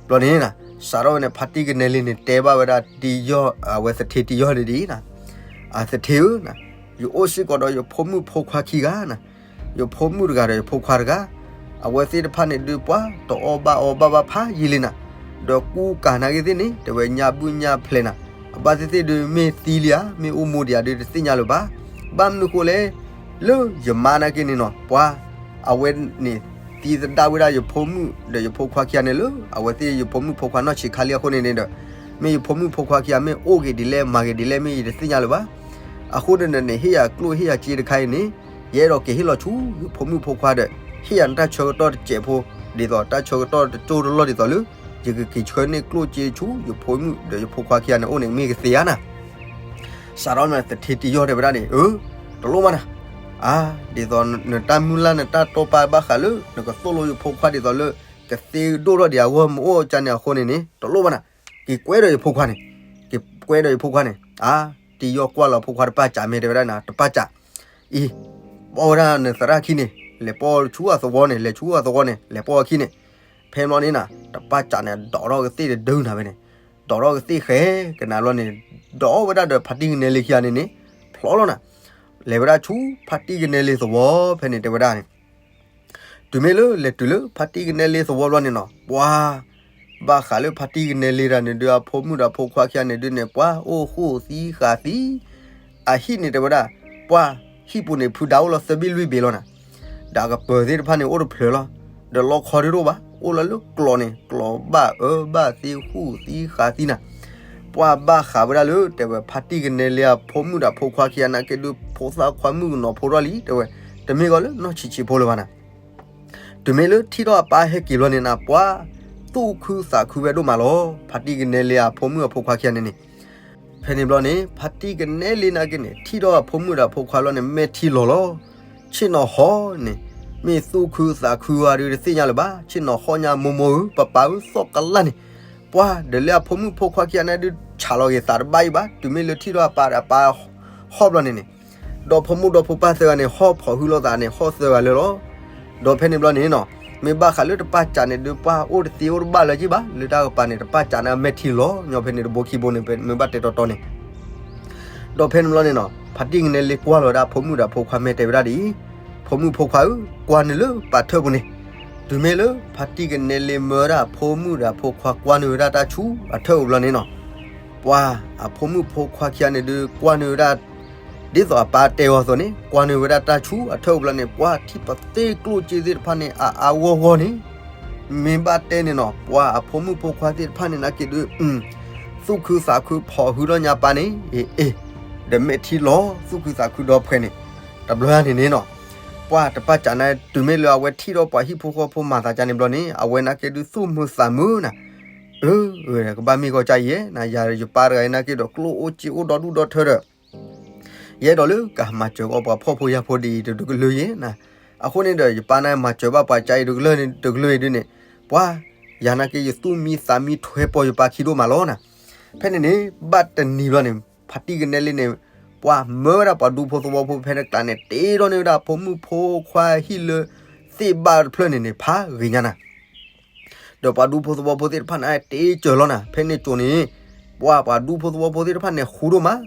ဘျီန့ၣ် စးထီၣ်ဝဲန့ၣ် ဖါတံၢ်ကနဲလ့န့ၣ် တဲဘၣ်ဝဲဒၣ်တံယီၢ် အဝဲသထ့တံယီၢ်ဒ်အံၤ, သထ့ဧၢ, ယအိၣ်စ့ၢ်ကီးဒီးယဖိမုၣ်ဖိခွါခံဂၤနၤ, ယဖိမုၣ်တဂၤဒီးယဖိခွါတဂၤ, အဝဲသ့ၣ်တဖၣ်န့ၣ်ဒုးပှၢ် တအီၣ်ဘၣ်အီဘၣ်ဘၣ်ဖးယံာ်လံနၤ, ဒီးကူကၤနာ်က့သ့ၣ်န့ၣ် တဲဝဲညါဘုၣ်ညါဖျဲးနၤ, အဘၣ်သ့ၣ်သ့ၣ်ဒုးမ့ၢ်သံလံဧါ မ့ၢ်အိၣ်မူဒံးဧါဒုးတသ့ၣ်ညါလၢၤဘၣ်. ဘၣ်မနုၤဃိလဲၣ်, လၢယမါနာ်က့န့ၣ်နီၤ ပှၢ် အဝဲန့ၣ် သံသဒၣ်ဝဲဒၣ်ယဖိမုၣ်ဒီးယဖိခွါခံဂၤန့ၣ်လၢ အဝဲသ့ၣ်ယဖိမုၣ်ဖိခွါနီၢ်ဆံးခါလံအဃိန့ၣ်န့ၣ်ဒီး, မ့ၢ်ယဖိမုၣ်ဖိခွါခံဂၤမ့ၢ်အိၣ်ဂ့ၤဒ်လဲၣ် မၤဂ့ၤဒ်လဲၣ် မ့ၢ်ယတသ့ၣ်ညါလၢၤဘၣ်. အဃိန့ၣ်ဒီးန့ၣ် ဟ့ၣ်ယၤကျိၣ်ဟ့ၣ်ယၤစ့တခါအံၤန့ၣ်, ယအဲၣ်ဒိးက့ၤဟ့ၣ်လီၤဆူယဖိမုၣ်ဖိခွါဒီး ဟ့ၣ်ယၤနတၢ်ဆၢကတီၢ်တစဲးဖိ, ဒ်သိးတၢ်ဆၢကတီၢ်တကၠိတလီၢ်ဒ်သိးလၢ ယကက့ၤဆှၢန့ၢ်ကျိၣ်စ့ဆူယဖိမုၣ်ဒီးယဖိခွါခံဂၤန့ၣ်အိၣ်န့ၣ် မ့ၢ်ကသ့ဧါနၤ. စးထီၣ်န့ၣ် သထ့တံယီၢ်တဲဝဲဒၣ်န့ၣ်, အၢ, တလိၣ်မးနၤ, အါ, ဒ်သိးနတၢ်မုၢ်လၢ်နတၢ်တိာ်ပာ်ဘၣ်ဃးလၢ နကသိၣ်လိယဖိခွါဒ်သိးလၢ ကသ့ဒိၣ်ထီၣ်ဒံးအဂီၢ်မ့ၢ်အိၣ်ကန့ၣ်အဃိန့ၣ်န့ၣ် တလိၣ်ဘၣ်နၤ, က့ၤကွဲဒီးယဖိခွါန့ၣ်, က့ၤကွဲဒီးယဖိခွါန့ၣ်, အါ, တံယီၢ်ကွၢ်လီၤဖိခွါတပၢ်စးမဲာ်တဲဝဲဒၣ်နၤ တပၢ်စး, အံၤ, ပီၢ်ဝဲဒၣ်နသရၣ်ခံန့ၣ်, လဲၤပီၢ်ဆူအသဝီန့ၣ် လဲၤဆူအသဝီန့ၣ် လဲၤပီၢ်အခံန့ၣ်, ဖဲန့ၣ်ဘျီန့ၣ်နၤ တပၢ်စးန့ၣ် ဒိးထီၣ်ကသ့ၣ်တဒုနၤဖဲန့ၣ်, ဒိးထီၣ်ကသ့ၣ်ဃဲကနၤဘျီန့ၣ်, ဒိးဝဲဒၣ်ဒီးဖါတံၢ်ကနဲလ့ခံဂၤန့ၣ်န့ၣ်, ဖျီလီၤနၤ, လဲၤဝဲဒၣ်ဆူဖါတံၢ်ကနဲလ့သဝီဖဲန့ၣ်တဲဝဲဒၣ်န့ၣ် တုၤမ့ၢ်လၢလဲၤတုၤလၢဖါတံၢ်ကနဲလ့သဝီဘျီန့ၣ်နီၤ ပှၤ ဘၣ်ဃးလၢဖါတံၢ်ကနဲလ့တၢ်န့ၣ်ဒုး အဖိမုၣ်ဒီးအဖိခွါခံဂၤန့ၣ်ဒုးန့ၣ် ပှၤအိၣ်ဃူသံဃာ်သံ, အဟံၣ်န့ၣ်တဲဝဲဒၣ်, ပှၤ ဟံၣ်ပူၤန့ၣ်ဖုဒၣ်အိၣ်လီၤသၢဘ့ၣ်လွံၢ်ဘ့ၣ်လီၤနၤ, ဒီးအကပၤသ့ၣ်တဖၣ်န့ၣ်အိၣ်တဖျၢၣ်လီၤ, ဒီးလီခီဒုးတအိၣ်ဘၣ်, အိၣ်လီၤလၢကျိးန့ၣ် ကျိးဘၣ်အၢဘၣ်သ့ဃူသံဃာ်သံနၤ ပှၤဘၣ်ဃးဝဲဒၣ်လၢ တဲဝဲ ဖါတံၢ်ကနဲလ့အဖိမုၣ်ဒီးဖိခွါခံဂၤနာ်က့ဒုး ဖိသၣ်ခွါမုၣ်ကနီၤဖိထီၣ်လံ တဲဝဲ, တမ့ၢ်ကီးလၢနီၢ်ဆံးဆံးဖိလၢၤဘၣ်နၤ. တုၤမ့ၢ်လၢထံၣ်ထီၣ်အပၢ်ဟဲက့ၤဘျီန့ၣ်နၤ ပှၤ သူၣ်ခုသးခုဝဲဒိၣ်မးလီၤ. ဖါတံၢ်ကနဲလ့အဖိမုၣ်အဖိခွါခံဂၤန့ၣ်န့ၣ် ဖဲန့ၣ်ဘျီန့ၣ် ဖါတံၢ်ကနဲလ့နာ်က့န့ၣ် ထံၣ်ထီၣ်အဖိမုၣ်ဒီးအဖိခွါလီၤန့ၣ် မဲာ်ထံလီၤလီၤ. ဆ့ၣ်နီၤဟီၣ်န့ၣ် မ့ၢ်သူၣ်ခုသးခုဝဲဒုးတသ့ၣ်ညါလၢၤဘၣ်. ဆ့ၣ်နီၤဟီၣ်ညါမိၢ်မိၢ်ဧၢ, ပၢ်ပၢ်ဧၢ, သီၣ်ကလၢ်န့ၣ် ပှၤဒီးလၢအဖိမုၣ်ဖိခွါခံဂၤန့ၣ်ဒုး ဆးလီၤဂ့ၤသးတဘၣ်အံၤဘၣ်, တုၤမ့ၢ်လၢထံၣ်ဒီးအပၢ်ဒီးအပၢ်ဟီၣ်ဘျီန့ၣ်န့ၣ်, ဒီးဖိမိၢ်ဒီးဖိပၢ်သၢဂၤန့ၣ် ဟီၣ်ဖီၣ်ဟုလိာ်သးန့ၣ် ဟီၣ်သၢဂၤလၢာ်လီၤ. ဒီးဖဲန့ၣ်ဘျီန့ၣ်နီၤ, မ့ၢ်ဘၣ်ဃးလၢတပၢ်စးန့ၣ်ဒုး ပှၤအိၣ်တသ့အိၣ်တဘၣ်လၢၤက့ဘၣ်, လၢတၢ်ကပၤန့ၣ် တပၢ်စးန့ၣ်အမဲာ်ထံလီၤညီဖဲန့ၣ် တဘိခံဘိန့ၣ် မ့ၢ်ဘၣ်တဲတီတီန့ၣ် ဒီးဖဲန့ၣ်ဘျီန့ၣ်နီၤ, ဖါတံၢ်ကနဲလ့ကွၢ်လီၤဝဲဒၣ်အဖိမုၣ်ဒီးအဖိခွါ မ့ၢ်တဲဝဲဒၣ်ဒ်အံၤ, ဖိမုၣ်ဖိခွါဧၢ, ကွၢ်နုာ်လၢပာ်ထၢၣ်ပူၤန့ၣ်. တုၤမ့ၢ်လၢဖါတံၢ်ကနဲလ့မၢဝဲဒၣ်အဖိမုၣ်ဒီးအဖိခွါ ကွၢ်နုာ်ဝဲဒၣ်တၢ်ဆူအထၢၣ်ပူၤဘျီန့ၣ်နီၤ, ပှၤအဖိမုၣ်ဖိခွါခံဂၤန့ၣ်ဒုး ကွၢ်နုာ်ဝဲဒၣ် ဒ်သိးအပၢ်တဲအီၤအသိးန့ၣ် ကွၢ်နုာ်ဝဲဒၣ်တၢ်ဆူအထၢၣ်ပူၤဘျီန့ၣ် ပှၤထံၣ်ပသ့ၣ်ကျိၣ်စ့သ့ၣ်တဖၣ်န့ၣ် အါအါဂီၢ်ဂီၢ်န့ၣ်, မ့ၢ်ဘၣ်တဲန့ၣ်နီၤ, ပှၤအဖိမုၣ်ဖိခွါသ့ၣ်တဖၣ်န့ၣ် နာ်က့ဒုး သူၣ်ခုသးခုဖီၣ်ဟုဒီးညါပၢ်န့ၣ်, အ့ အ့ ဒီးမဲာ်ထံလီၤ သူၣ်ခုသးခုဒီးဖှဲးန့ၣ်, တဘျီညါန့ၣ်န့ၣ်နီၤ, ပှၤတပၢ်စးန့ၣ် တုၤမ့ၢ်လၢအဝဲထံၣ်ဒီးပှၤဟံၣ်ဖိဃီဖိမၤသးကါန့ၣ်ဘျီန့ၣ် အဝဲနာ်က့ဒုးသူၣ်မုာ်သးမုာ်နၤ, အၢ ကဘၣ်မ့ၢ်ဂီၢ်ကါအံၤဧါ, ယၤယပၢ်တဂၤအံၤနာ်က့ဒီး ကျိၣ်အိၣ်စ့အိၣ်ဒီဒူၣ်ဒီထၢဒီး ယအဲၣ်ဒိးလၢကမၤစၢၤကီးပှၤဖှီၣ်ဖိယာ်ဖိဒ်အံၤတကလုာ်အံၤနၤ, အဃိန့ၣ်ဒီး ယပၢ်န့ၣ်မၤစၢၤဘၣ်ပှၤကါအံၤတကလုာ်အံၤဒုးန့ၣ်, ပှၤ ယၤနာ်က့ယသူၣ်မံသးမံထွဲပီၢ်ယပၢ်ခံဒိၣ်မးလီၤနၤ. ဖဲန့ၣ်န့ၣ် ဘၣ်တနံၤဘျီန့ၣ် ဖါတံၢ်ကနဲလ့န့ၣ် ပှၤမၢဝဲဒၣ်ပှၤဒူဖိသဝီဖိဖဲန့ၣ်ကျါန့ၣ် တ့ထီၣ်န့ၢ်ဝဲဒၣ်ဖိမုၣ်ဖိခွါဟံၣ်လၢသ့ၣ်ဘၣ်တဖျၢၣ်န့ၣ်န့ၣ် ဖးဂ့ၤညါနၤ ဒီးပှၤဒူဖိသဝီဖိသ့ၣ်တဖၣ်န့ၣ် တ့စၢၤလီၤနၤ. ဖဲန့ၣ်ကၠိန့ၣ် ပှၤပှၤဒူဖိသဝီဖိသ့ၣ်တဖၣ်န့ၣ် ဃူဒိၣ်မး,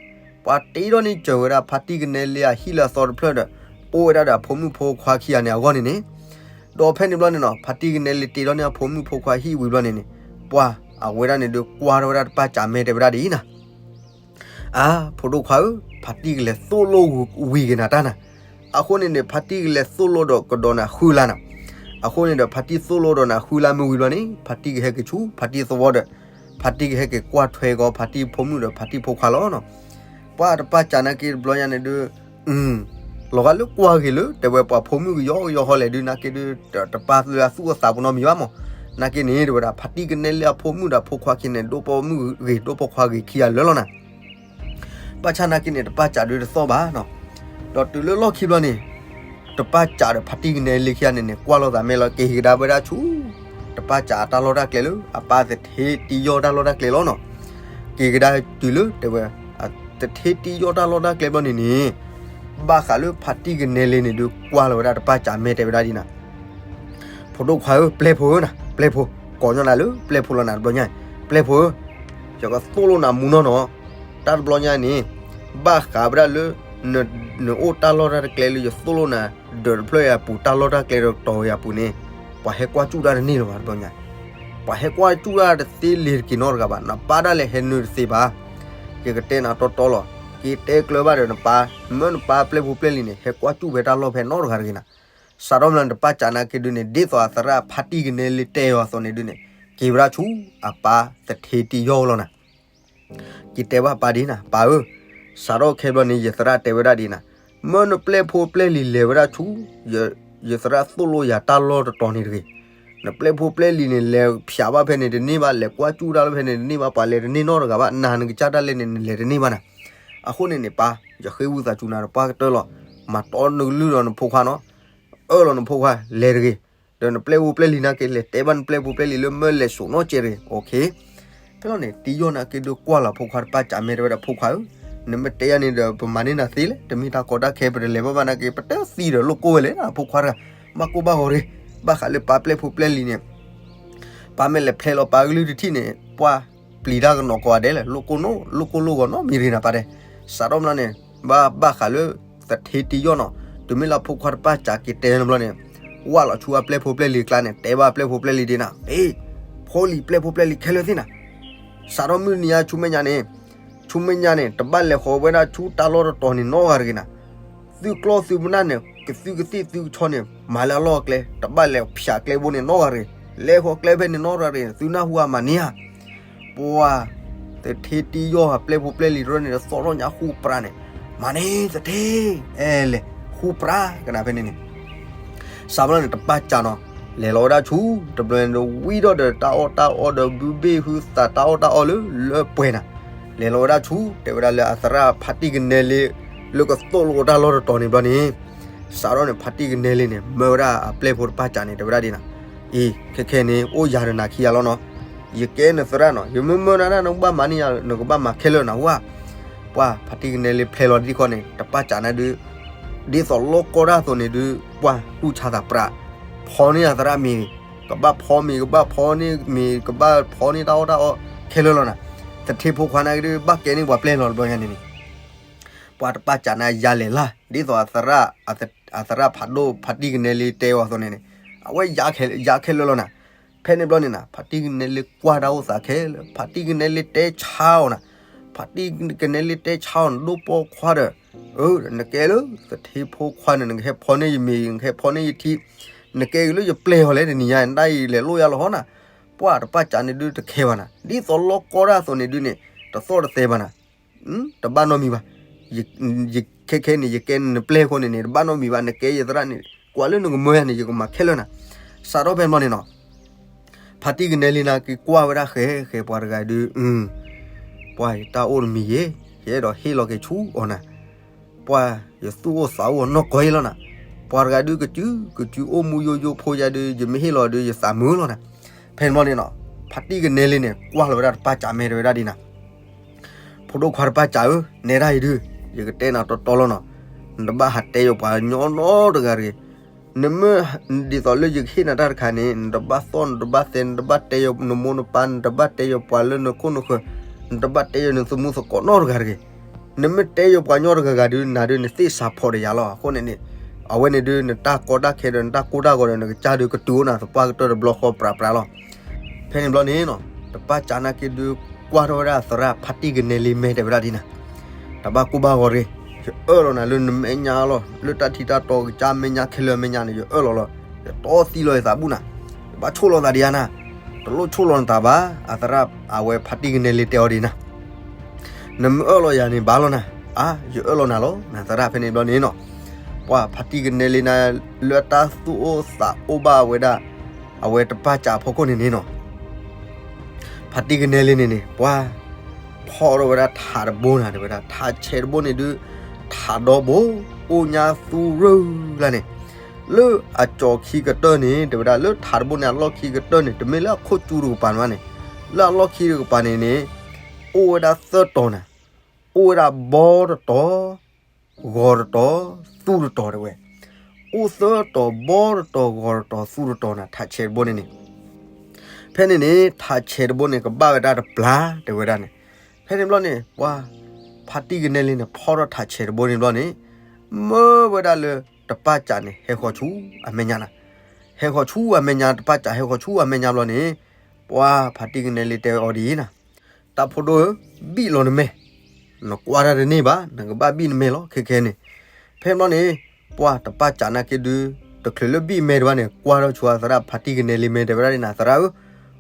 ပှၤတ့ထီၣ်န့ၢ်စၢၤဝဲဒၣ်ဖါတံၢ်ကနဲလ့အဟံၣ်လၢအသီတဖျၢၣ်ဒီး အိၣ်ဝဲဒၣ်ဒီးအဖိမုၣ်ဖိခွါခံဂၤန့ၣ်အဂီၢ်န့ၣ်န့ၣ်, ဒီးဖဲန့ၣ်ဘျီန့ၣ်နီၤ ဖါတံၢ်ကနဲလ့တ့ထီၣ်န့ၢ်အဖိမုၣ်ဖိခွါဟံၣ်ဝံၤဘျီန့ၣ်န့ၣ်, ပှၤအဝဲဒၣ်န့ၣ်ဒုးကွၢ်ထီၣ်ဝဲဒၣ်တပၢ်စး မ့ၢ်တဲဝဲဒၣ်ဒ်အံၤနၤ အါ ဖိဒိၣ်ခွါဧၢ, ဖါတံၢ်ကလဲၤသိၣ်လိဝံၤက့ၤနၤတၢ်နၤ. အဃိန့ၣ်န့ၣ် ဖါတံၢ်ကလဲၤသိၣ်လိဒီးကဒီးနၤဃုလါနၤ. အဃိန့ၣ်ဒီး ဖါတံၢ်သိၣ်လိဒီးနၤဃုလါမ့ၢ်ဝံၤဘျီန့ၣ် ဖါတံၢ်ကဟဲက့ၤဆူ ဖါတံၢ်သဝီဒီး ဖါတံၢ်ကဟဲက့ၤကွၢ်ထွဲကီး ဖါတံၢ်ဖိမုၣ်ဒီးဖါတံၢ်ဖိခွါလီၤနီၤ. ပှၤတပၢ်စးနာ်က့တဘျီညါန့ၣ်ဒုး လီၤဂာ်လၢကွၢ်ဂ့ၤလၢ တဲဝဲပှၤဖိမုၣ်ကယီကယီဟီလဲၣ်ဒုး နာ်က့ဒုး တပၢ်လၢအသူၣ်အသးပူၤနီတမံၤဘၣ်မး. နာ်က့န့ၣ် တဲဝဲဒၣ် ဖါတံၢ်ကနဲလ့အဖိမုၣ်ဒီးဖိခွါခံန့ၣ် ဒိၣ်ပိာ်မုၣ်ဂ့ၤ ဒိၣ်ပိာ်ခွါဂ့ၤခံဂၤလၢာ်လီၤနၤ. ဘၣ်ဆၣ်နာ်က့န့ၣ် တပၢ်စးဒုးတသီၣ်ဘၣ်နီၤ. ဒီးတုၤလၢလီၢ်ခံဘျီန့ၣ် တပၢ်စးဒီးဖါတံၢ်ကနဲလ့ခံဂၤန့ၣ်န့ၣ် ကွၢ်လိာ်သးမဲာ်လီၤ က့ၤကဒါဝဲဒၣ်ဆူ တပၢ်စးအတၢ်လီၢ်တၢ်ကျဲလၢ အပၢ်သထ့တံယီၢ်တၢ်လီၢ်တၢ်ကျဲလီၤနီၤ. က့ၤကဒါတုၤလၢ တဲဝဲ သထ့တံယီၢ်တၢ်လီၢ်တၢ်ကျဲဘျီန့ၣ်န့ၣ် ဘၣ်ဃးလၢဖါတံၢ်ကနဲလ့န့ၣ်ဒုး ကွၢ်လီၤဝဲဒၣ်တပၢ်စး မ့ၢ်တဲဝဲဒၣ်ဒ်နၤ ဖိဒိၣ်ခွါဧၢ ပျဲၢ်ဖိဧၢနၤ ပျဲၢ်ဖိ, ကိးညီနၤလၢပျဲၢ်ဖိလီၤနၤ တဘျီညါ, ပျဲၢ်ဖိဧၢ, ယကသိၣ်လိနၤမူနီၢ်နီၤ, တၢ်တဘျီညါန့ၣ် ဘၣ်ဃးဝဲဒၣ်လၢ နအိၣ်တၢ်လီၢ်တၢ်ကျဲလၢယသိၣ်လိနၤ ဒၢးတဖျၢၣ်ယၤပူၤ တၢ်လီၢ်တၢ်ကျဲတတီၤယၤပူၤန့ၣ် ပှၤဟဲကွၢ်စူၣ်တၢ်တန့ၢ်လၢၤဘၣ် တဘျီညါ, ပှၤဟဲကွၢ်စူၣ်တၢ်တသ့လ့ၤတက့ၤနီတဂၤဘၣ်, နပၢ်ဒၣ်လဲာ်ဟဲနုာ်တသ့ဘၣ်. ယကတဲနၤတီတီလီၤ, က့ၤတဲကျၢၤဘၣ်ဒီးနပၢ်, မၢနပၢ်ပျဲၢ်ဖိပျဲၢ်လံၤန့ၣ် ဟဲကွၢ်စူၣ်ဖဲတၢ်လီၢ်ဖဲနီတဂၤတဂ့ၤနၤ. စးထီၣ်မးလၢနတပၢ်စးနာ်က့ဒုးန့ၣ် ဒ်သိးအသရၣ်ဖါတံၢ်ကနဲလ့တဲအီၤအသိးန့ၣ်ဒုးန့ၣ် က့ၤဝဲဒၣ်ဆူအပၢ်သထ့တံယီၢ်လီၤနၤ. က့ၤတဲဘၣ်ပၢ်ဒ်နၤ ပၢ်ဧၢ, စးထီၣ်ခဲဘျီန့ၣ် ယသရၣ်တဲဝဲဒၣ်ဒ်နၤ, မၢနပျဲၢ်ဖိပျဲၢ်လံၤလဲၤဝဲဒၣ်ဆူ ယသရၣ်သိၣ်လိယၤတၢ်လီၢ်တတီၤန့ၣ်တဂ့ၤ. နပျဲၢ်ဖိပျဲၢ်လံၤန့ၣ် လဲၤဖၠးဘၣ်ဖဲန့ၣ်တန့ၢ်ဘၣ်, လဲၤကွၢ်စူၣ်တၢ်လီၢ်ဖဲန့ၣ်တန့ၢ်ဘၣ်, ပှၤလဲၤတန့ၢ်နီတဂၤဘၣ်, နၤနကစၢ်ဒၣ်လဲာ်န့ၣ် နလဲၤတန့ၢ်ဘၣ်နၤ. အဃိန့ၣ်န့ၣ် ပၢ် ယဃ့ဝံသးစူၤနၤဒီးပှၢ်ကတၢၢ်လီၤ, မၤတီနကလုၢ်ဒီးနဖိခွါနီၤ, အၢၣ်လီၤနဖိခွါ လဲၤတဂ့ၤ, ဒီးနပျဲၢ်ဖိပျဲၢ်လံၤနာ်က့ လဲၤတဲဘၣ်နပျဲၢ်ဖိပျဲၢ်လံၤလၢမၢလဲၤစိာ်နီၢ်ကဲတဂ့ၤ, အိၣ်ခ့. ဖဲလီၤန့ၣ် တံယီၢ်နာ်က့ဒုးကွၢ်လီၤဖိခွါတပၢ်စး မ့ၢ်တဲဝဲဒၣ် ဖိခွါဧၢ, နမ့ၢ်တဲယၤန့ၣ်ဒီး ပမၤန့ၢ်နၤသ့လဲၣ်, တမ့ၢ်တၢ်ကီတၢ်ခဲ ပတလဲၤဘၣ်ဘၣ်နာ်က့ ပတသံဒီးလိၣ်ကိၢ်ဝဲလဲၣ်, ဖိခွါတဂၤ ဘၣ်ကိၢ်ဘၣ်ဂီၤတဂ့ၤ, ဘၣ်ဃးလၢပၢ်ပျဲၢ်ဖိပျဲၢ်လံၤန့ၣ် ပၢ်မ့ၢ်လဲၤဖျဲလီၤပၢ်ကလုၢ်တထံၣ်န့ၣ် ပှၢ်ပျံၤတၢ်ကနီၤကိးဂၤဒဲးလဲၣ်, လိၣ်ကိၢ်နီၣ် လိၣ်ကိၢ်လိၣ်ဂီၤနီတမံၤတဂ့ၤနၤပၢ်တဲ. စးထီၣ်မးလီၤန့ၣ် ဘၣ်ဘၣ်ဃးလၢ သထ့တံယီၢ်နီၤ, တုၤမ့ၢ်လၢဖိခွါတပၢ်စးက့ၤတဲန့ၣ်ဘျီန့ၣ် ဝၢ်လီၤဆူအပျဲၢ်ဖိပျဲၢ်လံၤအကျါန့ၣ် တဲဘၣ်အပျဲၢ်ဖိပျဲၢ်လံၤဒ်နၤ, အ့ ဖိလံၤပျဲၢ်ဖိပျဲၢ်လံၤခဲလၢာ်သ့ၣ်နၤ, စးထီၣ်မုၢ်တနံၤညါဆူမဲာ်ညါန့ၣ်, ဆူမဲာ်ညါန့ၣ် တဘၣ်လဲၤဃီၤဝဲဒၣ်ဆူတၢ်လီၢ်တတီၤန့ၣ်နီတဂၤတဂ့ၤနၤ. သုကျီၢ်သုပနၢ်န့ၣ် ကသုကသ့ၣ်သုကဆီန့ၣ် မၤလၢအလီၢ်အကျဲ, တဘၣ်လဲၤဖၠးကျဲဘိန့ၣ်နီတဂၤတဂ့ၤ, လဲၤဃီၤကျဲဖဲန့ၣ်နီတဂၤတဂ့ၤ, သုနၢ်ဟူအမၤန့ၢ်ဧါ. ပှၤ သထ့တံယီၢ်အပျဲၢ်ဖိပျဲၢ်လံၤတဖၣ်န့ၣ် သီၣ်ထီၣ်ညါဃူပြးန့ၣ်, မၤန့ၢ်သထ့, အဲလဲၤဃူပြးကနၤဖဲန့ၣ်န့ၣ် စးဘျီန့ၣ် တပၢ်စးနီၤ, လဲၤလီၤဝဲဒၣ်ဆူ တဘျီန့ၣ် ဝံထီၣ်ဒီးတၢ်အီၣ်တၢ်အီဒီးဘုဘ့ၣ်ဟုသးတၢ်အီၣ်တၢ်အီလၢ လၢပှဲၤနၤ, လဲၤလီၤဝဲဒၣ်ဆူ တဲဝဲဒၣ်လၢအသရၣ်ဖါတံၢ်ကနဲလ့ လၢကသိၣ်လိတၢ်လီၢ်တတီၤန့ၣ်ဘျီန့ၣ်, စးထီၣ်န့ၣ် ဖါတံၢ်ကနဲလ့န့ၣ် မၢဝဲဒၣ်အပျဲၢ်ဖိတပၢ်စးန့ၣ် တဲဝဲဒၣ်ဒ်နၤ, အံၤ ခဲခဲန့ၣ် အိၣ်ယၤဒီးနၤခံဂၤလီၤနီၤ. ယကဲနသရၣ်နီၤ, ယမ့ၢ်မၢနၤဒၣ် နကဘၣ်မၤန့ၢ်ယၤ, နကဘၣ်မၤခဲလၢာ်နၤဝဲ. ပှၤဖါတံၢ်ကနဲလ့ဖျဲလီၤတံၢ်ဃီန့ၣ် တပၢ်စးနၤဒုး ဒ်သိးလီၢ်ကီၢ်တၢ်အသိးန့ၣ်ဒုး ပှၤတူၢ်ဆါသးပြး, ဖီန့ၢ်အသရၣ်မ့ၤ, ကဘၣ်ဖီမ့ၤ ကဘၣ်ဖီန့ၢ်မ့ၤ ကဘၣ်ဖီန့ၢ်တၢ်အီၣ်တၢ်အီခဲလၢာ်လီၤနၤ. သထ့ဖိခွါန့ၣ်ကဒုး ဘၣ်ကဲန့ၢ်ပှၤပျဲၢ်လီၤတဘျီညါန့ၣ်န့ၣ် ပှၤတပၢ်စးနၤယၤလဲၤလၢ် ဒ်သိးအသရၣ်, အသရၣ်ဖးဒိၣ်ဖါတံၢ်ကနဲလ့တဲအီၤအသိးန့ၣ်န့ၣ် အဝဲယၤခဲလၢာ်လီၤနၤ. ဖဲန့ၣ်ဘျီန့ၣ်နၤ ဖါတံၢ်ကနဲလ့ကွၢ်တၢ်အိၣ်သးခဲလၢာ်, ဖါတံၢ်ကနဲလ့တဲဆါအီၤနၤ, ဖါတံၢ်ကနဲလ့တဲဆါအီၤ နဒိၣ်ပိာ်ခွါဒီး, အၢ နကဲလၢသထ့ဖိခွါန့ၣ် နကဟဲဖီန့ၢ်ယမ့ၤ နကဟဲဖီန့ၢ်ယထံ, နကဲက့ၤလၢယပျဲၢ်အီၤလဲၣ် တနံၤညါ နတၢ်အံၤလဲၤလိၣ်ယၤလီၤဟီနၤ. ပှၤတပၢ်စးန့ၣ်ဒုးတခဲဘၣ်နၤ, ဒ်သိးလီၢ်ကီၢ်တၢ်အသိးန့ၣ်ဒုးန့ၣ် တသီၣ်တသဲဘၣ်နၤ တဘၣ်နီတမံၤဘၣ်. ယခဲခဲန့ၣ် ယကဲနပျဲၢ်ဃိန့ၣ်န့ၣ် တဘၣ်နီတမံၤဘၣ်, နကဲယသရၣ်န့ၣ် ကွၢ်လၢနကမၢယၤန့ၣ် ယကမၤခဲလၢာ်နၤ. စးထီၣ်ဖဲန့ၣ်ဘျီန့ၣ်နီၤ ဖါတံၢ်ကနဲလ့နၤက့ၤကွၢ်ဝဲဒၣ်ဃဲဃဲ ပှၤတဂၤဒုး, ပှၤယတၢ်အိၣ်တမံၤယဲ, ယအဲၣ်ဒိးဟ့ၣ်လီၤက့ၤဆူအီၤနၤ, ပှၤယသူၣ်အိၣ်သးအိၣ်နီၢ်ကီၢ်အံၤလီၤနၤ. ပှၤတဂၤဒုးကစုကစုအိၣ်မူယိယိဖိယၤဒုး ယမ့ၢ်ဟ့ၣ်လီၤဒုး ယသးမုာ်လီၤနၤ. ဖဲန့ၣ်ဘျီန့ၣ်နီၤ ဖါတံၢ်ကနဲလ့န့ၣ် ကွၢ်လီၤဝဲဒၣ်တပၢ်စးမဲာ်တဲဝဲဒၣ်ဒ်နၤ ဖိဒိၣ်ခွါတပၢ်စးဧၢ, နဲဒၣ်အံၤဒုး, ယကတဲနၤတီတီလီၤနီၤ, နတဘၣ်ဟးတဲယပှၤညီနီတဂၤတဂ့ၤ. နမ့ၢ်ဒ်သိးလၢယကဟ့ၣ်နၤတၢ်တခါန့ၣ် နတဘၣ်သီၣ် နတဘၣ်သဲ နတဘၣ်တဲယနမိၢ်နပၢ် နတဘၣ်တဲယပှၤလၢနခိၣ်နဃၢၤ, နတဘၣ်တဲယနသမူသကိးနီတဂၤတဂ့ၤ. နမ့ၢ်တဲယပှၤညီတဂၤဂၤဒုး နၤဒုးနသ့ၣ်စးဖီးဒီးယၤလီၤ. အဃိန့ၣ်န့ၣ် အဝဲန့ၣ်ဒုး နတၢ်ကီတၢ်ခဲဒီး နတၢ်ကိၢ်တၢ်ဂီၤဒီး နကစၢ်ဒုးကတုၤအိၣ်နၤသပှၢ်ကတၢၢ်တဘျီဃီပြးပြးလီၤ. ဖဲန့ၣ်ဘျီန့ၣ်နီၤ တပၢ်စးနၤက့ဒုး ကွၢ်ထီၣ်ဝဲဒၣ်သရၣ်ဖါတံၢ်ကနဲလ့မဲာ်တဲဝဲဒၣ်ဒ်နၤ, တဘၣ်ကိၢ်ဘၣ်ဂီၤတဂ့ၤ, ယအၢၣ်လီၤနၤလၢနမဲာ်ညါလီၤ, လၢတၢ်ထံတၢ်တီကစၢ်မဲာ်ညါခဲလၢာ်မဲာ်ညါန့ၣ် ယအၢၣ်လီၤလီၤ, ယတီသံလီၤယသးဘူၣ်နၤ, ယဘၣ်ဆိၣ်လီၤသးဒီးယၤနၤ, တလိၣ်ဆိၣ်လီၤနသးဘၣ်, အသရၣ်အဝဲဖါတံၢ်ကနဲလ့တဲအီၤဒ်နၤ နမ့ၢ်အၢၣ်လီၤယၤန့ၣ် ဘၣ်လီၤနၤ, အါ ယအၢၣ်လီၤနၤလီၤ နသရၣ်ဖဲန့ၣ်ဘျီန့ၣ်နီၤ, ပှၤဖါတံၢ်ကနဲလ့နၤ လၢတၢ်သူၣ်အိၣ်သးအိၣ်ဘၣ်ဝဲဒၣ် အဝဲတပၢ်စးအဖီခိၣ်န့ၣ်န့ၣ်နီၤ ဖါတံၢ်ကနဲလ့န့ၣ်န့ၣ် ပှၤ ဖီၣ်ထီၣ်ဝဲဒၣ်ထးတဘိနၤ တဲဝဲဒၣ် ထးဆဲးတဘိန့ၣ်ဒုး ထးဒီဘိ အိၣ်ညါသူရၢလၢ်န့ၣ် လၢအကၠီၤခံကတၢၢ်န့ၣ် တဲဝဲဒၣ် လၢထးတဘိန့ၣ် အလီၢ်ခံကတၢၢ်န့ၣ် တမ့ၢ်လၢအခိၣ်ကၠူတကပၤန့ၣ်ဘၣ်န့ၣ် လၢအလီၢ်ခံတကပၤန့ၣ်န့ၣ် အိၣ်ဝဲဒၣ်သၢတီၤနၤ အိၣ်ဝဲဒၣ်ဘီတတီၤ ဂီၤတတီၤ သူၣ်တတီၤတဲဝဲ, အိၣ်သၢတီၤ ဘီတတီၤ ဂီၤတတီၤ သူၣ်တတီၤနၤ ထးဆဲးတဘိန့ၣ်န့ၣ်, ဖဲန့ၣ်န့ၣ် ထးဆဲးတဘိန့ၣ် ကဘၣ်ဝဲဒၣ်တပျၢ်တဲဝဲဒၣ်န့ၣ်, ဖဲန့ၣ်ဘျီန့ၣ် ပှၤ ဖါတံၢ်ကနဲလ့န့ၣ် ဖီၣ်ထီၣ်ထးဆဲးတဘိန့ၣ်ဘျီန့ၣ်, မၢဝဲဒၣ်လၢတပၢ်စးန့ၣ် ဟဲဃီၤဆူအမဲာ်ညါနၤ, ဟဲဃီၤဆူအမဲာ်ညါ တပၢ်စးဟဲဃီၤဆူအမဲာ်ညါဘျီန့ၣ်, ပှၤဖါတံၢ်ကနဲလ့တဲအီၤဒ်အံၤနၤ တၢ်ဖိဒိၣ်ဧၢ, ဘံၣ်လီၤနမဲာ်, နကွၢ်တၢ်တန့ၢ်ဘၣ် နကဘၣ်ဘံၣ်နမဲာ်လီၤ ခဲခဲန့ၣ်, ဖဲန့ၣ်ဘျီန့ၣ် ပှၤတပၢ်စးနာ်က့ဒုး တချုးလၢဘံၣ်မဲာ်တဘၣ်န့ၣ် ကွၢ်ထီၣ်ဆိအသရၣ်ဖါတံၢ်ကနဲလ့မဲာ်တဲဝဲဒၣ်န့ၣ် သရၣ်ဧၢ,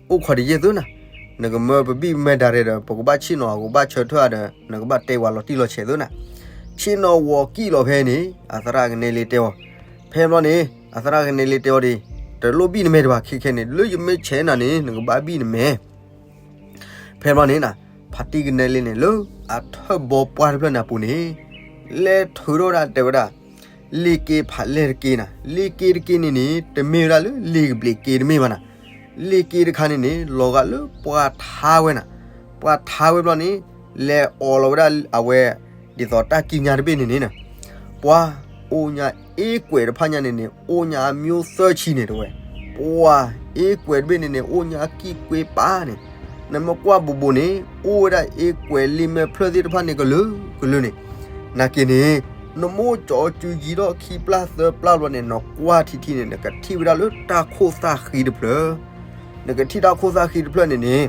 အိၣ်ခိးတယဲၢ်သုနၤ, နကမၢပဘံၣ်မဲာ်ဒၣ်ရဲၣ်ဒီး ပကဘၣ်ဆ့ၣ်နီၤ ကဘၣ်ဆၢထၢၣ်ဒီး နကဘၣ်တဲဝဲလီၤတံၢ်လီၤဆဲးသုနၤ, ဆ့ၣ်နီၤဝီၤကံၣ်လီၤဖဲန့ၣ် အသရၣ်ကနဲလ့တဲအီၤ, ဖဲန့ၣ်ဘျီန့ၣ် အသရၣ်ကနဲလ့တဲအီၤဒ်, တလိၣ်ဘံၣ်နမဲာ်တဘၣ် ခဲခဲန့ၣ် လၢယမ့ၢ်ဆဲးနၤန့ၣ် နကဘၣ်ဘံၣ်နမဲာ် ဖဲန့ၣ်ဘျီန့ၣ်နၤ, ဖါတံၢ်ကနဲလ့န့ၣ် လၢအထၢၣ်ဘီပှၢ်တဖျၢၣ်န့ၣ်အပူၤန့ၣ်, လဲၤထုးထီၣ်ဝဲဒၣ်တဲဝဲဒၣ်, လ့ၢ်က့ဖးလဲၢ်တက့နၤ, လ့ၢ်က့တက့န့ၣ်န့ၣ် တမ့ၢ်ဝဲဒၣ်လၢလ့ၢ်ကဘျံးက့တမ့ၢ်ဘၣ်နၤ, လ့ၢ်က့တခါန့ၣ်န့ၣ် လီၤဂာ်လၢပှၤထါဝဲနၤ, ပှၤထါဝဲဘျီန့ၣ်, လဲၤအီၣ်လီၤဝဲဒၣ်အဝဲ, ဒ်သိးတၢ်ကံးညာ်တဘ့ၣ်န့ၣ်န့ၣ်နၤ ပှၤအိၣ်ညါအ့ကွဲးတဖၣ်ညါန့ၣ်န့ၣ် အိၣ်ညါအမျိုးသၢဆံန့ၣ်တဲဝဲ, ပှၤအ့ကွဲးတဘ့ၣ်န့ၣ်န့ၣ် အိၣ်ညါအကံၢ်ကွ့ပာ်န့ၣ်, နမ့ၢ်ကွၢ်ဘူးဘူးန့ၣ် အိၣ်ဝဲဒၣ်အ့ကွဲးလံာ်မဲာ်ဖျၢၣ်သ့ၣ်တဖၣ်န့ၣ်ကလုာ်ကလုာ်န့ၣ်, နာ်က့န့ၣ်, နမိၢ်ကၠီစုယံၤထီၣ်ခံပျၢ်သၢပျၢ်ဘျီန့ၣ် နကွၢ်ထံထံန့ၣ် နကထံၣ်ဝဲဒၣ်လၢတၢ်ခိၣ်သၣ်ဃံတဖျၢၣ်, နကထံၣ်တၢ်ခိၣ်သၣ်ဃံတဖျၢၣ်န့ၣ်န့ၣ်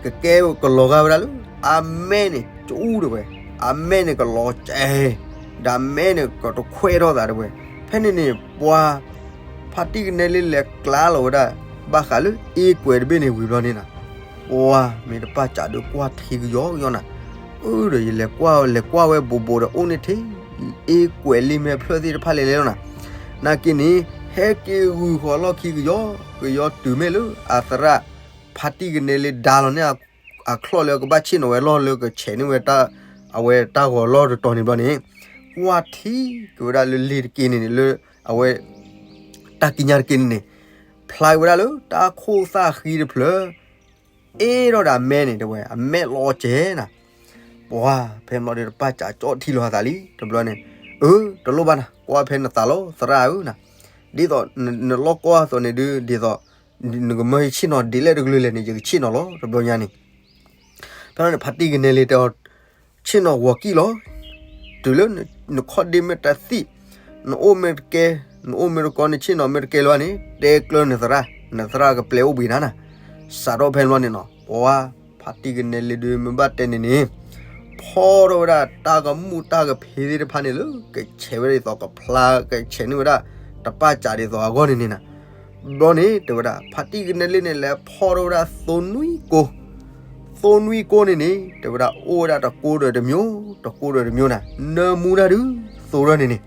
ကကဲကလီၤဂာ်ဝဲဒၣ်လၢ, အမဲာ်န့ၣ်ကၠူတဲဝဲ, အမဲာ်န့ၣ်ကလီၤစဲး, ဒီးအမဲာ်န့ၣ်ကတခွဲးထီၣ်သးတဲဝဲ, ဖဲန့ၣ်န့ၣ် ပှၤ, ဖါတံၢ်ကနဲလ့လဲၤကျါလီၤဝဲဒၣ်, ဘၣ်ဃးလၢအ့ကွဲးတဘ့ၣ်န့ၣ်ဝံၤဘျီန့ၣ်နၤ, ပှၤမ့ၢ်တပၢ်စးဒုးကွၢ်ထံကယီကယီနၤ, အၢဒီးယလဲၤကွၢ်လဲၤကွၢ်ဝဲဘူးဘူးဒီးအိၣ်န့ၣ်ထံၣ်, အ့ကွဲးလံာ်မဲာ်ဖျၢၣ်သ့ၣ်တဖၣ်လဲၤလဲၤလီၤနၤ, နာ်က့န့ၣ်, ဟဲက့ၤဂုာ်ဃီၤလီၢ်ခံကယီကယီတုၤမ့ၢ်လၢအသရၣ်, ဖါတံၢ်ကနဲလ့ဒါလီၤန့ၣ်, အချီၣ်လၢကဘၣ်ဆ့ၣ်နီၤဝဲလီၢ်လၢကဆဲးန့ၢ်ဝဲ, အဝဲတၢ်ဂီၤလီၢ်တတီၤန့ၣ်ဘျီန့ၣ်, ကွၢ်ထံက့ၤဝဲဒၣ်လၢလ့ၢ်တက့န့ၣ်န့ၣ်လၢ, အဝဲ, တၢ်ကံးညာ်တက့န့ၣ်န့ၣ်, ဖျါက့ၤဝဲဒၣ်လၢတၢ်ခိၣ်သၣ်ဃံတဖျၢၣ်, အ့ၣ်ထီၣ်ဒီးအမဲန့ၣ် တဲဝဲ အမဲလီၤစဲၤနၤ. ပှၤဖဲန့ၣ်ဘျီဒီး တပၢ်စးကၠီထံလီၤအသးလံ တဘျီန့ၣ်, အၢ တလိၣ်ဘၣ်နၤ ကွၢ်ဖဲနသးလီၤ သရၣ်ဧၢနၤ, ဒ်သိးနလီၢ်ကွၢ်သိးန့ၣ်ဒုး ဒ်သိး နကမၢယဆ့ၣ်နီၤဒ်လဲၣ်တကလုာ်လဲၣ်န့ၣ် ယကဆ့ၣ်နီၤလီၤ တဘျီညါန့ၣ်. ဖဲန့ၣ်ဖါတံၢ်ကနဲလ့တဲအီၤ, ဆ့ၣ်နီၤဂီၤကံၣ်လီၤ. တုၤလၢနခီၣ်ဒ့မ့ၢ်တသံၣ်, နအိၣ်မ့ၢ်တကဲ, နအိၣ်မ့ၢ်တကီ နဆ့ၣ်နီၤမ့ၢ်တကဲလၢၤဘၣ်န့ၣ် တဲကျၢၤနသရၣ်, နသရၣ်ကပျဲအိၣ်ဘှံးနၤနၤ. စးထီၣ်ဖဲန့ၣ်ဘျီန့ၣ်နီၤ ပှၤဖါတံၢ်ကနဲလ့ဒုး မ့ၢ်ဘၣ်တဲန့ၣ်န့ၣ်, ဖီထီၣ်ဝဲဒၣ်တၢ်ကမူၣ်တၢ်ကဖံးသ့ၣ်တဖၣ်န့ၣ်လၢ ကဆဲးဝဲဒ်သိးကဖျါ ကဆဲးန့ၢ်ဝဲဒၣ် တပၢ်စးဒ်သိးအဂီၢ်န့ၣ်န့ၣ်နၤ. ဘျီန့ၣ် တဲဝဲဒၣ် ဖါတံၢ်ကနဲလ့န့ၣ် လဲၤဖီထီၣ်ဝဲဒၣ်သိနွံကိ, သိနွံကိန့ၣ်န့ၣ် တဲဝဲဒၣ် အိၣ်ဝဲဒၣ်တကိဒီးတမံၤ, တကိဒီးတမံၤနၤ, နၢမူဒၣ်ဒုး သိထီၣ်န့ၣ်န့ၣ်.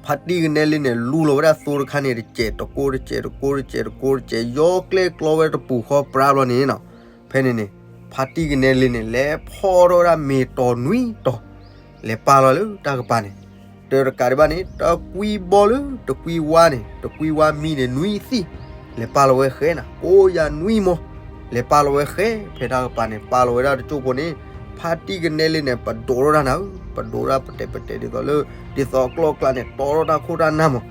ဖါတံၢ်ကနဲလ့န့ၣ် လူလီၤဝဲဒၣ်သိတခါန့ၣ် တစဲးတကိ တစဲးတကိ တစဲးတကိ တစဲး ယီကျဲကျီဝဲတပူၤဃီပြါဘျီန့ၣ်နီၤ. ဖဲန့ၣ်န့ၣ် ဖါတံၢ်ကနဲလ့န့ၣ် လဲၤဖီထီၣ်ဝဲဒၣ်မ့ၢ်တီၤနွံတီၤ လဲၤပာ်လီၤလၢတၢ်ကပၤန့ၣ်, တၢ်တကးဒံးဘၣ်န့ၣ် တကွံဘီလၢတကွံဝါန့ၣ် တကွံဝါမံန့ၣ် နွံသံၣ် လဲၤပာ်လီၤဝဲဃဲနၤ, ကိးယၤနွံမီၤ လဲၤပာ်လီၤဝဲဃဲ. ဖဲတၢ်ကပၤန့ၣ် ပာ်လီၤဝဲဒၣ်တစိၢ်ဖိန့ၣ် ဖါတံၢ်ကနဲလ့န့ၣ် ပဒိးထီၣ်တၢ်နၤဧၢ, ပဒိးဒၣ်ပတဲာ်ပတဲာ်ဒ်သိးလၢ ဒ်သိးအကျီၢ်အကျါန့ၣ် တီထီၣ်တၢ်ခိၣ်တၢ်နၢ်မး.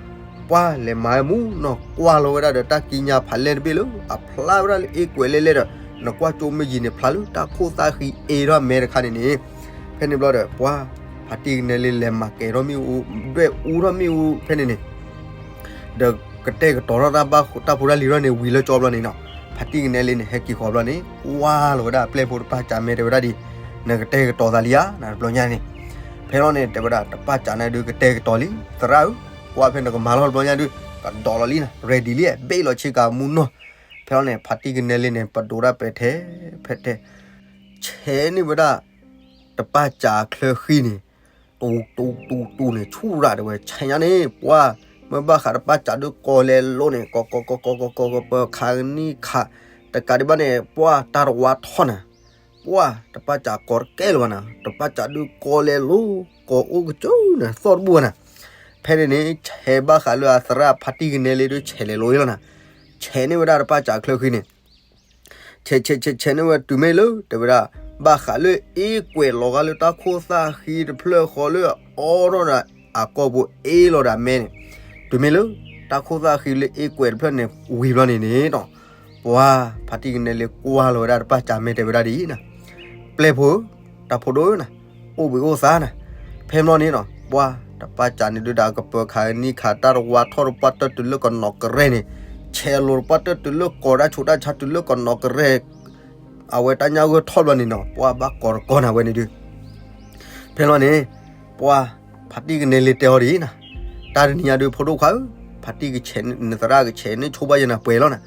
ပှၤလဲၤမၤဝဲမူနီၤ ကွၢ်လီၤဝဲဒၣ်ဒီးတၢ်ကံးညာ်ဖးလဲၢ်တဘ့ၣ်လၢ အဖျါဝဲဒၣ်လၢအ့ၣ်ကွဲးလဲၣ်လဲၣ်ဒီး နကွၢ်ကၠိမ့ၢ်ယံၤန့ၣ် ဖျါလၢတၢ်ခိၣ်သၣ်ဃံအ့ၣ်ထီၣ်မဲတခါန့ၣ်န့ၣ်. ဖဲန့ၣ်ဘျီဒီး ပှၤဖါတံၢ်ကနဲလ့လဲၤမၤကဲၤထီၣ်မ့ၣ်အူ ဒွဲၣ်အူထီၣ်မ့ၣ်အူဖဲန့ၣ်န့ၣ် ဒီးကတဲာ်ကတီၤထီၣ်တၢ်ဖိတၢ်လံၤထီၣ်န့ၣ် ဝံၤလၢကၠီဘျီန့ၣ်နီၤ. ဖါတံၢ်ကနဲလ့န့ၣ် ဟဲက့ၤဃီၤဘျီန့ၣ် ကွၢ်လီၤဝဲဒၣ်အပျဲၢ်ဖိတပၢ်စးမဲာ်တဲဝဲဒၣ်ဒ် နကတဲာ်ကတီၤသးလံဧါ နတဘျီညါန့ၣ်. ဖဲလီၤန့ၣ် တဲဝဲဒၣ် တပၢ်စးန့ၣ်ဒုးကတဲာ်ကတီၤလံ သရၣ်ဧၢ, ကွၢ်ဖဲနကမၤလီၤတဘျီညါဒုး ကဒီးလီၤလံနၤ ready လံ ဘ့ၣ်လီၤဆ့ကၤမူနီၤ. ဖဲလီၤန့ၣ် ဖါတံၢ်ကနဲလ့န့ၣ် ပဒိးဒၣ်ပဲာ်ထဲ ဖဲထဲ ဆဲးန့ၢ်ဝဲဒၣ် တပၢ်စးအချၢဃံန့ၣ် တူတူတူတူန့ၣ် ဆူၣ်ရၣ်တဲဝဲ ဆဲးညါန့ၣ် ပှၤ မ့ၢ်ဘၣ်ဃးတပၢ်စးဒုးကီၤလဲၤလိၤန့ၣ် ကီၤကီၤကီၤကီၤကီၤကီၤ ပၢၤခးကနံၣ်ခး တကးဒံးဘၣ်န့ၣ် ပှၤတၢ်တဝါထီၣ်နၤ, ပှၤတပၢ်စးကီၤတကဲလၢၤဘၣ်နၤ တပၢ်စးဒုးကီၤလဲၤလိၤ ကီၤအိၣ်ကစၢၢ်နၤ သီၣ်တဘူၣ်ဘၣ်နၤ. ဖဲန့ၣ်န့ၣ် ဆဲးဘၣ်ဃးလၢအသရၣ်ဖါတံၢ်ကနဲလ့ဒုး ဆဲးလဲၤလိၤအံၤလီၤနၤ, ဆဲးန့ၢ်ဝဲဒၣ်တပၢ်စးချၢဃံန့ၣ် ဆဲးဆဲးဆဲးဆဲးန့ၢ်ဝဲတုၤမ့ၢ်လၢ တဲဝဲဒၣ် ဘၣ်ဃးလၢအ့ၣ်ကွဲးလီၤဂာ်လၢတၢ်ခိၣ်သၣ်ဃံတဖျၢၣ်ဃီလၢအအိၣ်ထီၣ်ဒီးအကိာ်ပူၤအ့ၣ်လီၤဒီးအမဲန့ၣ်, တုၤမ့ၢ်လၢ တၢ်ခိၣ်သၣ်ဃံလၢအ့ၣ်ကွဲးတဖျၢၣ်န့ၣ် ဝံၤဘျီန့ၣ်န့ၣ်နီၤ, ပှၤဖါတံၢ်ကနဲလ့ကွၢ်လီၤဝဲဒၣ်တပၢ်စးမဲာ်တဲဝဲဒၣ်ဒ်အံၤနၤ, ပျဲၢ်ဖိဧၢ, တၢ်ဖိဒိၣ်ဧၢနၤ, အိၣ်ဘှံးအိၣ်သါနၤ. ဖဲဘျီန့ၣ်နီၤ ပှၤတပၢ်စးန့ၣ်ဒုးဒီးကပၢၤခးကနံၣ်ခး တၢ်တဝါထီၣ်တပှၢ်တၢၢ်တုၤလၢကနီၤကရဲန့ၣ်, ဆဲးလိၤတပှၢ်တၢၢ်တုၤလၢကီၤတၢ်ဆူးတၢ်ဆါတုၤလၢကနီၤကရဲ အဝဲတၢ်ညၣ်ဂၢၢ်ထီၣ်ဘျီန့ၣ်နီၤ ပှၤဘၣ်ကီၤတကီၤနၤဝဲန့ၣ်ဒုး. ဖဲဘျီန့ၣ် ပှၤဖါတံၢ်ကနဲလ့တဲအီၤဒ်အံၤနၤ, တၢ်တနံၤညါဒုးဖိဒိၣ်ခွါဧၢ, ဖါတံၢ်ကဆဲး နသရၣ်ကဆဲးန့ၢ်ဆိဘၣ်ယဲနၤပှဲၤလီၤနၤ,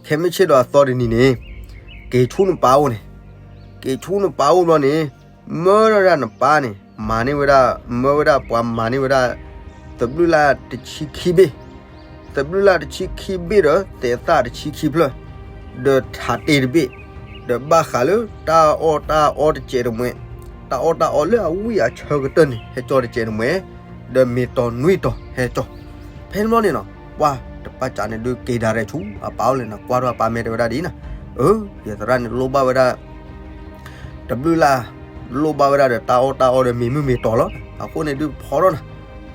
ခဲမုၢ်ဆ့ၣ်ဒီးအသီတနံၤန့ၣ် က့ၤဆူနပၢ်အိၣ်န့ၣ်, က့ၤဆူနပၢ်အိၣ်ဘျီန့ၣ် မၢဒၣ်နပၢ်န့ၣ် မၤန့ၢ်ဝဲဒၣ် မၢဝဲဒၣ်ပှၤမၤန့ၢ်ဝဲဒၣ် သဘျုးလၢ်တဆံခံဘ့ၣ်, သဘျုးလၢ်တဆံခံဘ့ၣ်ဒီး သဲးသၣ်တဆံခံဖျၢၣ်, ဒီးထးတ့တဘ့ၣ်, ဒီးဘၣ်ဃးလၢတၢ်အီၣ်တၢ်အီတစဲးတမှဲ, တၢ်အီၣ်တၢ်အီလၢအဝံၣ်အဆၢကတၢၢ်န့ၣ် ဟဲကၠီတစဲးတမှဲ, ဒီးမ့ၢ်တီၤနွံတီၤဟဲကၠီ. ဖဲန့ၣ်ဘျီန့ၣ်နီၤ ပှၤတပၢ်စးန့ၣ်ဒုးက့ၤဒၣ်ရဲၣ်ဆူအပၢ်အိၣ်လဲၣ်နၤ, ကွၢ်ထီၣ်အပၢ်မဲာ်တဲဝဲဒၣ်ဒ်အံၤနၤ, အၢ ယသရၣ်န့ၣ်လိၣ်ဘၣ်ဝဲဒၣ် တဘျုးလၢ် လိၣ်ဘၣ်ဝဲဒၣ်ဒီးတၢ်အီၣ်တၢ်အီဒီးမ့ၢ်မုၢ်မ့ၢ်တီၤလီၤ. အဃိန့ၣ်ဒုးဖီထီၣ်နၤ,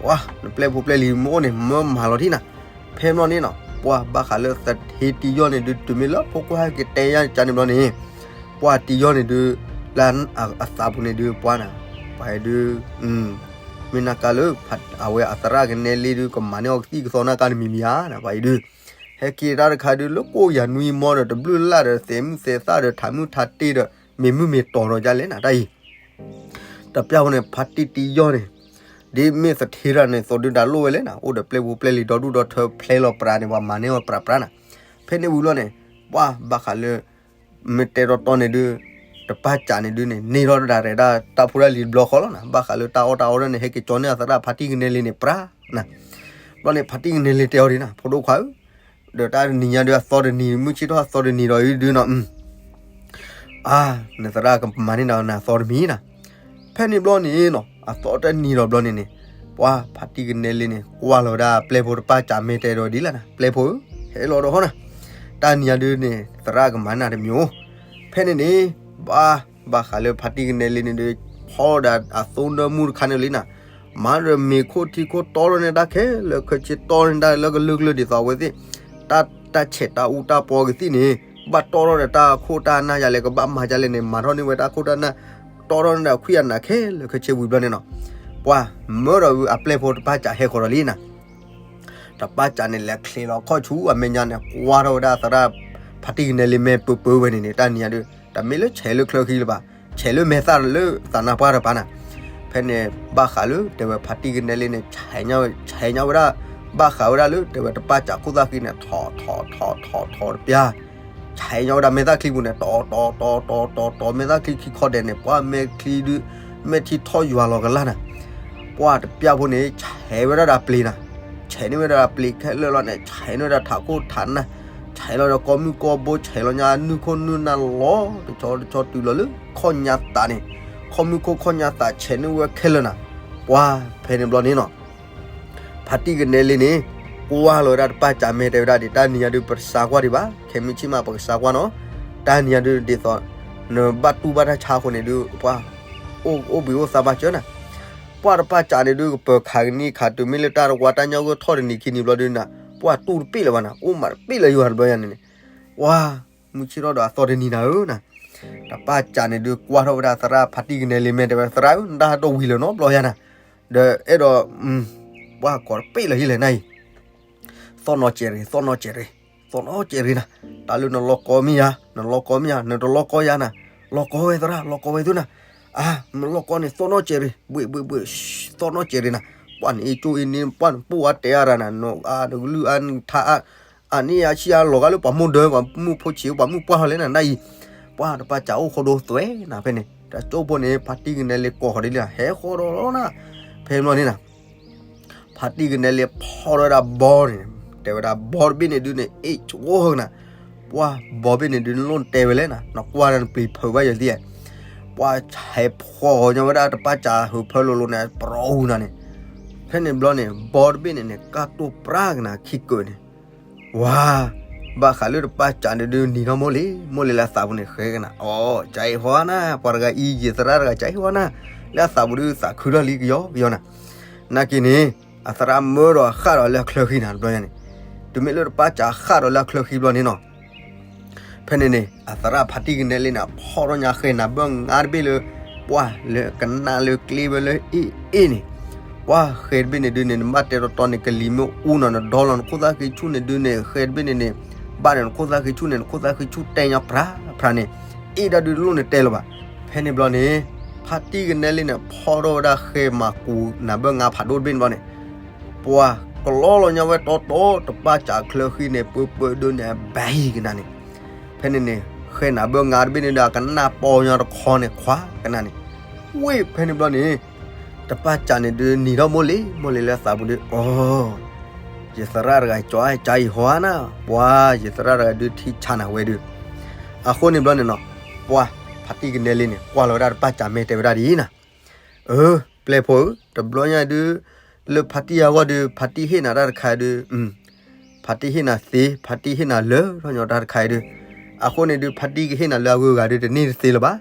ပှၤ နပျဲၢ်ဖိပျဲၢ်လံၤမ့ၢ်အိၣ်န့ၣ် မၢမၤလီၤထံနၤ. ဖဲဘျီန့ၣ်နီၤ ပှၤဘၣ်ဃးလၢသထ့တံယီၢ်န့ၣ်ဒုး တုၤမ့ၢ်လၢဖိခွါဟဲက့ၤတဲညါကန့ၣ်ဘျီန့ၣ် ပှၤတံယီၢ်န့ၣ်ဒုး လၢအသးပူၤန့ၣ်ဒုး ပှၤနၤ ပှၤဒုး မ့ၢ်နၤကါလၢ အဝဲအသရၣ်ကနဲလ့ဒုး ကမၤန့ၢ်အီၤကသံၣ်ကသီနၤကါန့ၣ်မံၤမံၤဧါနၤ ပှၤအံၤဒုး ဟဲက့ၤတၢ်တခါဒုး လၢကိၣ်ယၤနွံမီဒီး တဘျုးလၢ်ဒီး သဲးမုၢ်သဲးသၣ်ဒီး ထးမုၢ်ထးတ့ဒီး မ့ၢ်မုၢ်မ့ၢ်တီၤဒီးဒ်လဲၣ်နၤ တၢ်အံၤ တပျၢ်ဖိန့ၣ် ဖါတံၢ်တံယီၢ်န့ၣ် ဒ်မ့ၢ်သထ့တၢ်န့ၣ် သိးဒုးတၢ်လိၣ်ဝဲလဲၣ်နၤ အိၣ်ဒီးပျဲၢ်ဖိပျဲၢ်လံၤဒီဒူၣ်ဒီထၢဖျဲလီၤပြးန့ၣ် ပှၤမၤန့ၢ်အီၤပြးပြးနၤ. ဖဲန့ၣ်ဝံၤလီၤန့ၣ် ပှၤဘၣ်ဃးလၢ မ့ၢ်တဲတီတီန့ၣ်ဒုး တပၢ်စးန့ၣ်ဒုးန့ၣ် န့ၢ်ထီၣ်ဒၣ်ရဲၣ်ဒၣ်တၢ်ဖိတၢ်လံၤတဘျီဃီလီၤနၤ. ဘၣ်ဃးလၢတၢ်အီၣ်တၢ်အီဒၣ်န့ၣ် ဟဲက့ၤကၠီန့ၢ်အသရၣ်ဖါတံၢ်ကနဲလ့န့ၣ်ပြးနၤ. ဘျီန့ၣ် ဖါတံၢ်ကနဲလ့တဲအီၤဒ်နၤ ဖိဒိၣ်ခွါဧၢ, ဒီးတၢ်တနံၤညါဒုးအသီတနံၤ မုၢ်ဆ့ၣ်ထီၣ်အသီတနံၤဒီးအံၤဒုးနီၤ အါ နသရၣ်ကမၤန့ၢ်နၤအသီတမံၤနၤ. ဖဲန့ၣ်ဘျီန့ၣ်နီၤ အသီတနံၤဒီးဘျီန့ၣ်န့ၣ် ပှၤဖါတံၢ်ကနဲလ့န့ၣ် ကွၢ်လီၤဝဲဒၣ်ပျဲၢ်ဖိတပၢ်စးမဲာ်တဲဒီးဒ်လဲၣ်နၤ ပျဲၢ်ဖိဧၢ, ဟဲလီၤဒီးဟီနၤ. တၢ်နံၤညါဒုးန့ၣ် သရၣ်ကမၤန့ၢ်နၤတမံၤ ဖဲန့ၣ်န့ၣ် ဘၣ် ဘၣ်ဃးလၢဖါတံၢ်ကနဲလံန့ၣ်ဒီး ဖီဒီးအသိနၢမူတခါန့ၣ်လံနၤ, မၤဒီးမ့ၤခိၣ်ထံခိၣ်တီထီၣ်န့ၢ်တၢ်ခဲလၢာ်ခဲဆ့ တီထီၣ်န့ၢ်တၢ်လၢကလုာ်ကလုာ်ဒ်သိးအဝဲသ့ၣ် တၢ် တၢ်ဆဲးတၢ်အူတၢ်ပီကသံၣ်န့ၣ် ဘၣ်တီထီၣ်ဒီးတၢ်ခိၣ်တၢ်နၢ်ယၤလဲၣ် ကဘၣ်မၤဒ်လဲၣ်န့ၣ် မၤထီၣ်န့ၢ်ဝဲတၢ်ခိၣ်တၢ်နၢ် တီထီၣ်န့ၢ်ဒီးခွံအနးခဲလၢာ်ခဲဆ့ဝံၤဘျီန့ၣ်နီၤ, ပှၤမၢဒီးအပျဲၢ်ဖိတပၢ်စးဟဲဃီၤဒီးလံနၤ တပၢ်စးန့ၣ် လဲၤချ့လီၤခီၣ်ဆူအမဲာ်ညါန့ၣ် ကွၢ်ထီၣ်ဝဲဒၣ်သရၣ်ဖါတံၢ်ကနဲလံ မ့ၢ်ပၢပၢဝဲန့ၣ်န့ၣ် တၢ်နံၤညါဒုး တမ့ၢ်လၢဆဲးလၢချၢဃံလၢၤဘၣ်, ဆဲးလၢမဲာ်သၣ်လၢသးနါပှၢ်တပၤနၤ. ဖဲန့ၣ် ဘၣ်ဃးလၢတဲဝဲဖါတံၢ်ကနဲလံန့ၣ် ဆဲးညါဝဲဒၣ်, ဘၣ်ဃးဝဲဒၣ်လၢတဲဝဲတပၢ်စးခိၣ်သၣ်ဃံန့ၣ် ထီၣ်ထီၣ်ထီၣ်ထီၣ်ထီၣ်တပျၢ် ဆဲးညါဝဲဒၣ်မဲာ်သၣ်ချံပူၤန့ၣ် တီၤတီၤတီၤတီၤတီၤ မဲာ်သၣ်ချံခံခီဒဲးန့ၣ် ပှၤမဲာ်ချံဒုး မဲာ်ထံထီၣ်ယွၤလီၤကလၢ်နၤ. ပှၤတပျၢ်ဖိန့ၣ် ဆဲးဝဲဒၣ်ဒီးပျ့ၤနၤ, ဆဲးန့ၢ်ဝဲဒၣ်ဒီးပျ့ၤခဲလၢာ်လီၤန့ၣ် ဆဲးန့ၢ်ဝဲဒၣ်ထးခိၣ်ထးနၢ်, ဆဲးလီၤဒီးကိးမုၢ်ကိးဘိ ဆဲးလီၤညါနုၢ်ခိၣ်နုၢ်နၢ်လီၤတဆီတဆီတုၤလီၤလၢခီၣ်ညါသးန့ၣ်, ခီၣ်မုၢ်ခိၣ်ခီၣ်ညါသးဆဲးန့ၢ်ဝဲခဲလၢာ်နၤ. ပှၤဖဲန့ၣ်ဘျီန့ၣ်နီၤ ဖါတံၢ်ကနဲလံန့ၣ် ကွၢ်လီၤဝဲဒၣ်တပၢ်စး မ့ၢ်တဲဝဲဒၣ်ဒ် တၢ်နံၤညါဒုး ပတစါကွၢ်ဒံးဘၣ်, ခဲမုၢ်ဆ့ၣ်မးပကစါကွၢ်နီၤ, တၢ်နံၤညါဒုးဒ်သိး နဘၣ်တူၢ်ဘၣ်တၢ်ဆါအဃိန့ၣ်ဒုး ပှၤ အိၣ်ဘှံးအိၣ်သါဘၣ်စၢၤနၤ. ပှၤတပၢ်စးန့ၣ်ဒုး ကပၢၤခးကနံၣ်ခးတုၤမ့ၢ်လၢတၢ်တဝါတၢ်ညၣ်ဂိၢ်ထီၣ်တနံၤခံနံၤဘျီဒုးနၤ ပှၤတူၢ်တပ့ၣ်လၢၤဘၣ်နၤ, အိၣ်မးတပ့ၣ်လၢၤယွၤတဘျီယၤန့ၣ်န့ၣ်, ပှၤ မုၢ်ဆ့ၣ်ထီၣ်ဒီးအသီတနံၤနၤဧၢနၤ. တပၢ်စးန့ၣ်ဒုး ကွၢ်ထီၣ်ဝဲဒၣ်သရၣ်ဖါတံၢ်ကနဲလံ မ့ၢ်တဲဝဲ သရၣ်ဧၢ နတၢ်ဟးဒီးဝံၤလၢၤနီတဘျီယၤနၤ, ဒီးအဲၣ်ဒိး ပှၤကိးတပ့ၣ်လၢၤဟံၣ်လဲၣ်နၤအံၤ သီၣ်နီၣ်စဲးရ့ၣ် သီၣ်နီၣ်စဲးရ့ၣ် သီၣ်နီၣ်စဲးရ့ၣ်နၤ, တၢ်လၢနလီၤကီမ့ၢ်ယၤ နလီၤကီမ့ၢ်ယၤ နတလီၤကီယၤနၤ, လီၤကီဝဲသရၣ် လီၤကီဝဲသုနၤ, အါ နလီၤကီန့ၣ် သီၣ်နီၣ်စဲးရ့ၣ် ဘှ့ၣ်ဘှ့ၣ်ဘှ့ၣ် သီၣ်နီၣ်စဲးရ့ၣ်နၤ, ပှၤန့ၣ်အ့ၣ်ကၠိအ့ၣ်န့ၣ် ပှၤန့ၣ်ပိၢ်အါတဲအါရၤနၤ နအါနကလုၢ်အါနထါအါ အန့ၣ်အဆံးအါလီၤဂာ်လၢပှၤမိၢ်ဒၢ ပှၤမုၣ်ဖိဆံး ပှၤမုၣ်ပှၢ်ဟီလဲၣ်နၤနၤအံၤ, ပှၤတပၢ်စးအိၣ်ဃိဒိသွဲနၤဖဲန့ၣ် တၢ်ကၠိဖိန့ၣ် ဖါတံၢ်ကနဲလံကိးဃီၤဒ်လံ ဟဲဃီၤဒီးလီၤနၤ, ဖဲဘျီန့ၣ်နၤ ဖါတံၢ်ကနဲလံဖီၣ်ထီၣ်ဝဲဒၣ်ဘီန့ၣ်, တဲဝဲဒၣ်ဘီတဘ့ၣ်န့ၣ်ဒုးန့ၣ် အ့ၣ်ကၠိဟၢနၤ, ပှၤဘီဘ့ၣ်န့ၣ်ဒုးနလိၣ်နတဲဝဲလဲၣ်နၤ နကွၢ်ဒီးနပျံၤဖုးဘၣ်ယၤသ့ၣ်, ပှၤဆဲးဖှီၣ်ညီဝဲဒၣ်တပၢ်စးဟုးဖၢလိၤလိၤန့ၣ် ပရီဟူနၤန့ၣ်, ဖဲန့ၣ်ဘျီန့ၣ် ဘီတဘ့ၣ်န့ၣ်န့ၣ် ကၢ်တိၢ်ပြၢ်ကနၤခံကၢးန့ၣ် ဝါ, ဘၣ်ဃးလၢတပၢ်စးန့ၣ်ဒုးနံၤထီၣ်မိၢ်လံ, မိၢ်လံလၢအသးပူၤန့ၣ်ဃဲကနၤ, အိ ကၠဲဟီနၤ, ပှၤတဂၤအံၤ ယသရၣ်တဂၤကၠဲဟီနၤ, လၢအသးပူၤဒုးသးခုထီၣ်လံကယီကယီနၤ, နာ်က့န့ၣ် အသရၣ်မၢဒီးဃၣ်ဒီးလၢအချၢဃံနၤတဘျီညါန့ၣ်, တုၤမ့ၢ်လၢတပၢ်စးဃၣ်ဒီးလၢအချၢဃံဘျီန့ၣ်နီၤ ဖဲန့ၣ်န့ၣ် အသရၣ်ဖါတံၢ်ကနဲလံန့ၣ် ဖီၣ်ထီၣ်ညါဃဲနၤဘၢၣ်ငါတဘ့ၣ်လၢ ပှၢ်လၢကနၣ်လၢကျ့ဝဲလၢအ့ၣ်အ့ၣ်န့ၣ်, ပှၢ်ဃဲတဘ့ၣ်န့ၣ်ဒုးန့ၣ် နဘၣ်တဲတီတီန့ၣ် ကလံၤမ့ၢ်အူနီၤ နဒီလီၤနခိၣ်သၣ်ဃံဆူၣ်န့ၣ်ဒုးန့ၣ် ဃဲတဘ့ၣ်န့ၣ်န့ၣ် ဘၣ်ဒီးနခိၣ်သၣ်ဃံဆူၣ်န့ၣ် နခိၣ်သၣ်ဃံဆူၣ်တဲညါပြၢ်ပြၢ်န့ၣ် အ့ၣ်ဒၣ်ဒုးတလိၣ်န့ၣ်တဲလၢၤဘၣ်. ဖဲန့ၣ်ဘျီန့ၣ် ဖါတံၢ်ကနဲလံန့ၣ် ဖီၣ်ထီၣ်ဝဲဒၣ်ဃဲမၤကူၤနၤဘၢၣ်ငါဖးဒိၣ်တဘ့ၣ်န့ၣ်ဘျီန့ၣ် ပှၢ်ကလီလီၤညါဝဲတီတီ တပၢ်စးချၢဃံန့ၣ် ပၢပၢဒိးန့ၣ် အဘၣ်ဟံၣ်ကနၤန့ၣ်, ဖဲန့ၣ်န့ၣ် ဃဲနၤဘၢၣ်ငါတဘ့ၣ်န့ၣ်ဒီး အကနၣ်ပီညါတခီန့ၣ် ခွါကနၤန့ၣ်, ဝ့ၢ်ဖဲန့ၣ်ဘျီန့ၣ် တပၢ်စးန့ၣ်ဒုးနံၤထီၣ်မိၢ်လံ မိၢ်လံလၢအသးပူၤဒုး အိ ယသရၣ်တဂၤကၠီ ကၠီအံၤဟီနၤ, ပှၢ်ယသရၣ်တဂၤဒုးထံဆါနၤဝဲဒုး, အဃိန့ၣ်ဘျီန့ၣ်နီၤ ပှၢ်ဖါတံၢ်ကနဲလံန့ၣ် ကွၢ်လီၤဝဲဒၣ်တပၢ်စးမ့ၢ်တဲဝဲဒၣ်ဒ်အံၤနၤ အၢ ပျဲၢ်ဖိဧၢ, တဘျီညါဒုး လၢဖါတံၢ်အဂီၢ်ဒုး ဖါတံၢ်ဟ့ၣ်နၤတၢ်တခါဒုး, ဖါတံၢ်ဟ့ၣ်နၤသ့, ဖါတံၢ်ဟ့ၣ်နၤလၢထီၣ်ညီတၢ်တခါအံၤဒုး, အဃိန့ၣ်ဒုး ဖါတံၢ်ကဟ့ၣ်နၤလၢအဂုၤအဂၤဒုး တန့ၢ်တသ့လၢၤဘၣ်.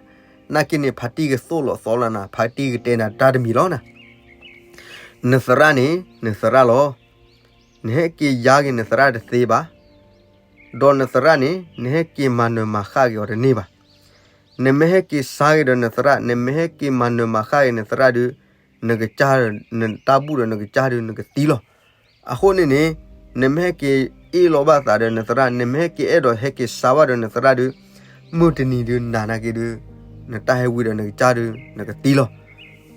နာ်က့န့ၣ် ဖါတံၢ်ကသိၣ်လိာ်သီလီၤနၤ, ဖါတံၢ်ကတဲနၤတၢ်တမံၤလီၤနၤ. နသရၣ်န့ၣ် နသရၣ်လီၤ. နဟဲက့ၤယါက့ၤနသရၣ်တသ့ဘၣ်. ဒီးနသရၣ်န့ၣ် နဟဲက့ၤမၤနၢၤမၤဃၣ်က့ၤအီၤတန့ၢ်ဘၣ်. နမ့ၢ်ဟဲက့ၤဆါက့ၤဒီးနသရၣ်, နမ့ၢ်ဟဲက့ၤမၤနၢၤမၤဃၣ်က့ၤနသရၣ်ဒုး, နကစၢ်, နတၢ်ဘူၣ်ဒီးနကစၢ်ဒုး နကသံလီၤ. အဃိန့ၣ်န့ၣ် နမ့ၢ်ဟဲက့ၤအ့ၣ်လိာ်ဘၣ်သးဒီးနသရၣ်, နမ့ၢ်ဟဲက့ၤအဲၣ်ဒိးဟဲက့ၤဆါဘၣ်ဒီးနသရၣ်ဒုး, မုၢ်တနံၤဒုးနၤနာ်က့ဒုး, နတၢ်ဟဲဝံၤဒီးနကစၢ်ဒုး နကသံလီၤ.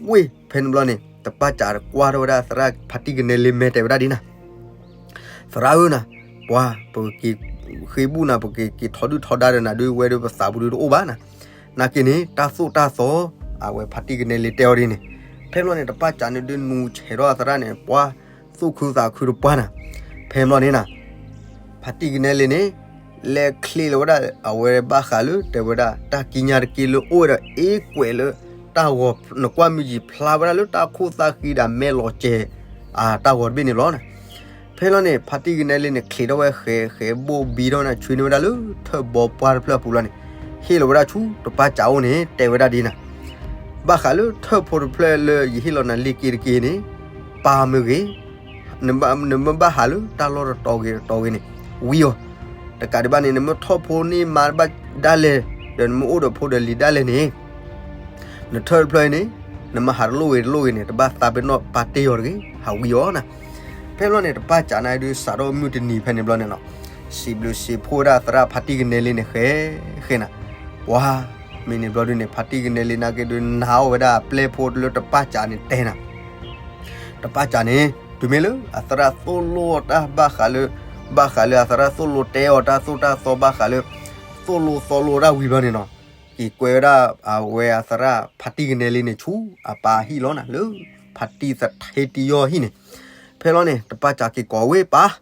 ဝ့ၢ် ဖဲန့ၣ်ဘျီန့ၣ် တပၢ်စးကွၢ်ထီၣ်ဝဲဒၣ်သရၣ်ဖါတံၢ်ကနဲလံ မ့ၢ်တဲဝဲဒၣ်ဒ်နၤ သရၣ်ဧၢနၤ, ပှၤ ပကက့ၤဃ့ဘူၣ်နၤ, ပကက့ၤထီဒုၣ်ထီဒါဒီးနၤဒုး ဝဲဒုးပသးပူၤဒုးတအိၣ်ဘၣ်နၤ. နာ်က့န့ၣ် တၢ်သိၣ်တၢ်သီ အဝဲဖါတံၢ်ကနဲလံတဲအီၤဒ်န့ၣ်, ဖဲန့ၣ်ဘျီန့ၣ် တပၢ်စးန့ၣ်ဒုးနူၤဆဲးထီၣ်အသရၣ်န့ၣ် ပှၤ သူၣ်ခုသးခုတပှၢ်နၤ. ဖဲန့ၣ်ဘျီန့ၣ်နၤ ဖါတံၢ်ကနဲလံန့ၣ် လဲၤချ့လီၤဝဲဒၣ် အဝဲဘၣ်ဃးလၢ တဲဝဲဒၣ် တၢ်ကံးညာ်တက့ၢ်လၢအိၣ်ဝဲဒီးအ့ကွဲးလၢ တၢ်ဂီၤ နကွၢ်မုၢ်ယံၤဖျါဝဲဒၣ်လၢတၢ်ခိၣ်သၣ်ဃံဒီးမဲာ်လီၤစဲး အတၢ်ဂီၤတဘ့ၣ်န့ၣ်လီၤနၤ. ဖဲလီၤန့ၣ် ဖါတံၢ်ကနဲလံန့ၣ် ချ့ထီၣ်ဝဲဃဲ ဃဲဘိၣ်ဘံထီၣ်နၤ ဆွံန့ၢ်ဝဲဒၣ်လၢထၢၣ်ဘီပှၢ်တဖျၢၣ်အပူၤလီၤန့ၣ်, ဟ့ၣ်လီၤဝဲဒၣ်ဆူတပၢ်စးအိၣ်န့ၣ် တဲဝဲဒၣ်ဒ်နၤ, ဘၣ်ဃးလၢထၢၣ်ဖိတဖျၢၣ်လၢယဟ့ၣ်လီၤနၤလ့ၤက့တက့န့ၣ်, ပၢ်မ့ၢ်ဂ့ၤ, နဘၣ်ဟးလၢတၢ်လီၢ်တတီၤဂ့ၤတတီၤဂ့ၤန့ၣ်, ဝံအီၤ, တကးဒံးဘၣ်န့ၣ် နမ့ၢ်ထီၣ်ဖိန့ၢ်မါဘၣ်ဒၣ်လဲာ်, ဒီးနမ့ၢ်အိၣ်ဒီးဖိဒီးလံၤဒၣ်လဲာ်န့ၣ် နထၢၣ်တဖျၢၣ်အံၤန့ၣ်, နမ့ၢ်ဟးတလိၣ်ဂ့ၤတလိၣ်ဂ့ၤန့ၣ် တဘၣ်သးပ့ၤနီၣ်ပၢ်တ့ၢ်အီၤတဂ့ၤ, ဟးဝံအီၤနၤ. ဖဲဘျီန့ၣ် တပၢ်စးန့ၣ်ဒုး စးထီၣ်မုၢ်တနံၤဖဲန့ၣ်ဘျီန့ၣ်နီၤ, စံးဘျုးစံးဖှိၣ်ဝဲဒၣ်သရၣ်ဖါတံၢ်ကနဲလံန့ၣ်ဃဲဃဲနၤ, ပှၤမ့ၢ်န့ၣ်ဘျီဒုးန့ၣ် ဖါတံၢ်ကနဲလံနာ်က့ဒုး နာ်အီၤဝဲဒၣ်အပျဲၢ်ဖိလၢတပၢ်စးန့ၣ်တဲနၤ တပၢ်စးန့ၣ် တုၤမ့ၢ်လၢအသရၣ်သိၣ်လိတၢ်ဘၣ်ဃးလၢ, ဘၣ်ဃးလၢအသရၣ်သိၣ်လိတဲအီၤတၢ်သိၣ်တၢ်သီဘၣ်ဃးလၢ, သိၣ်လိသီလိတၢ်ဝံၤဘျီန့ၣ်နီၤ, က့ၤကွဲဝဲဒၣ်အဝဲအသရၣ်ဖါတံၢ်ကနဲလံန့ၣ် ဆူအပၢ်ဟံၣ်လီၤနၤ လၢဖါတံၢ်သထ့တံယီၢ်ဟံၣ်န့ၣ်, ဖဲလီၤန့ၣ် တပၢ်စးက့ၤကိးဝဲပၢ်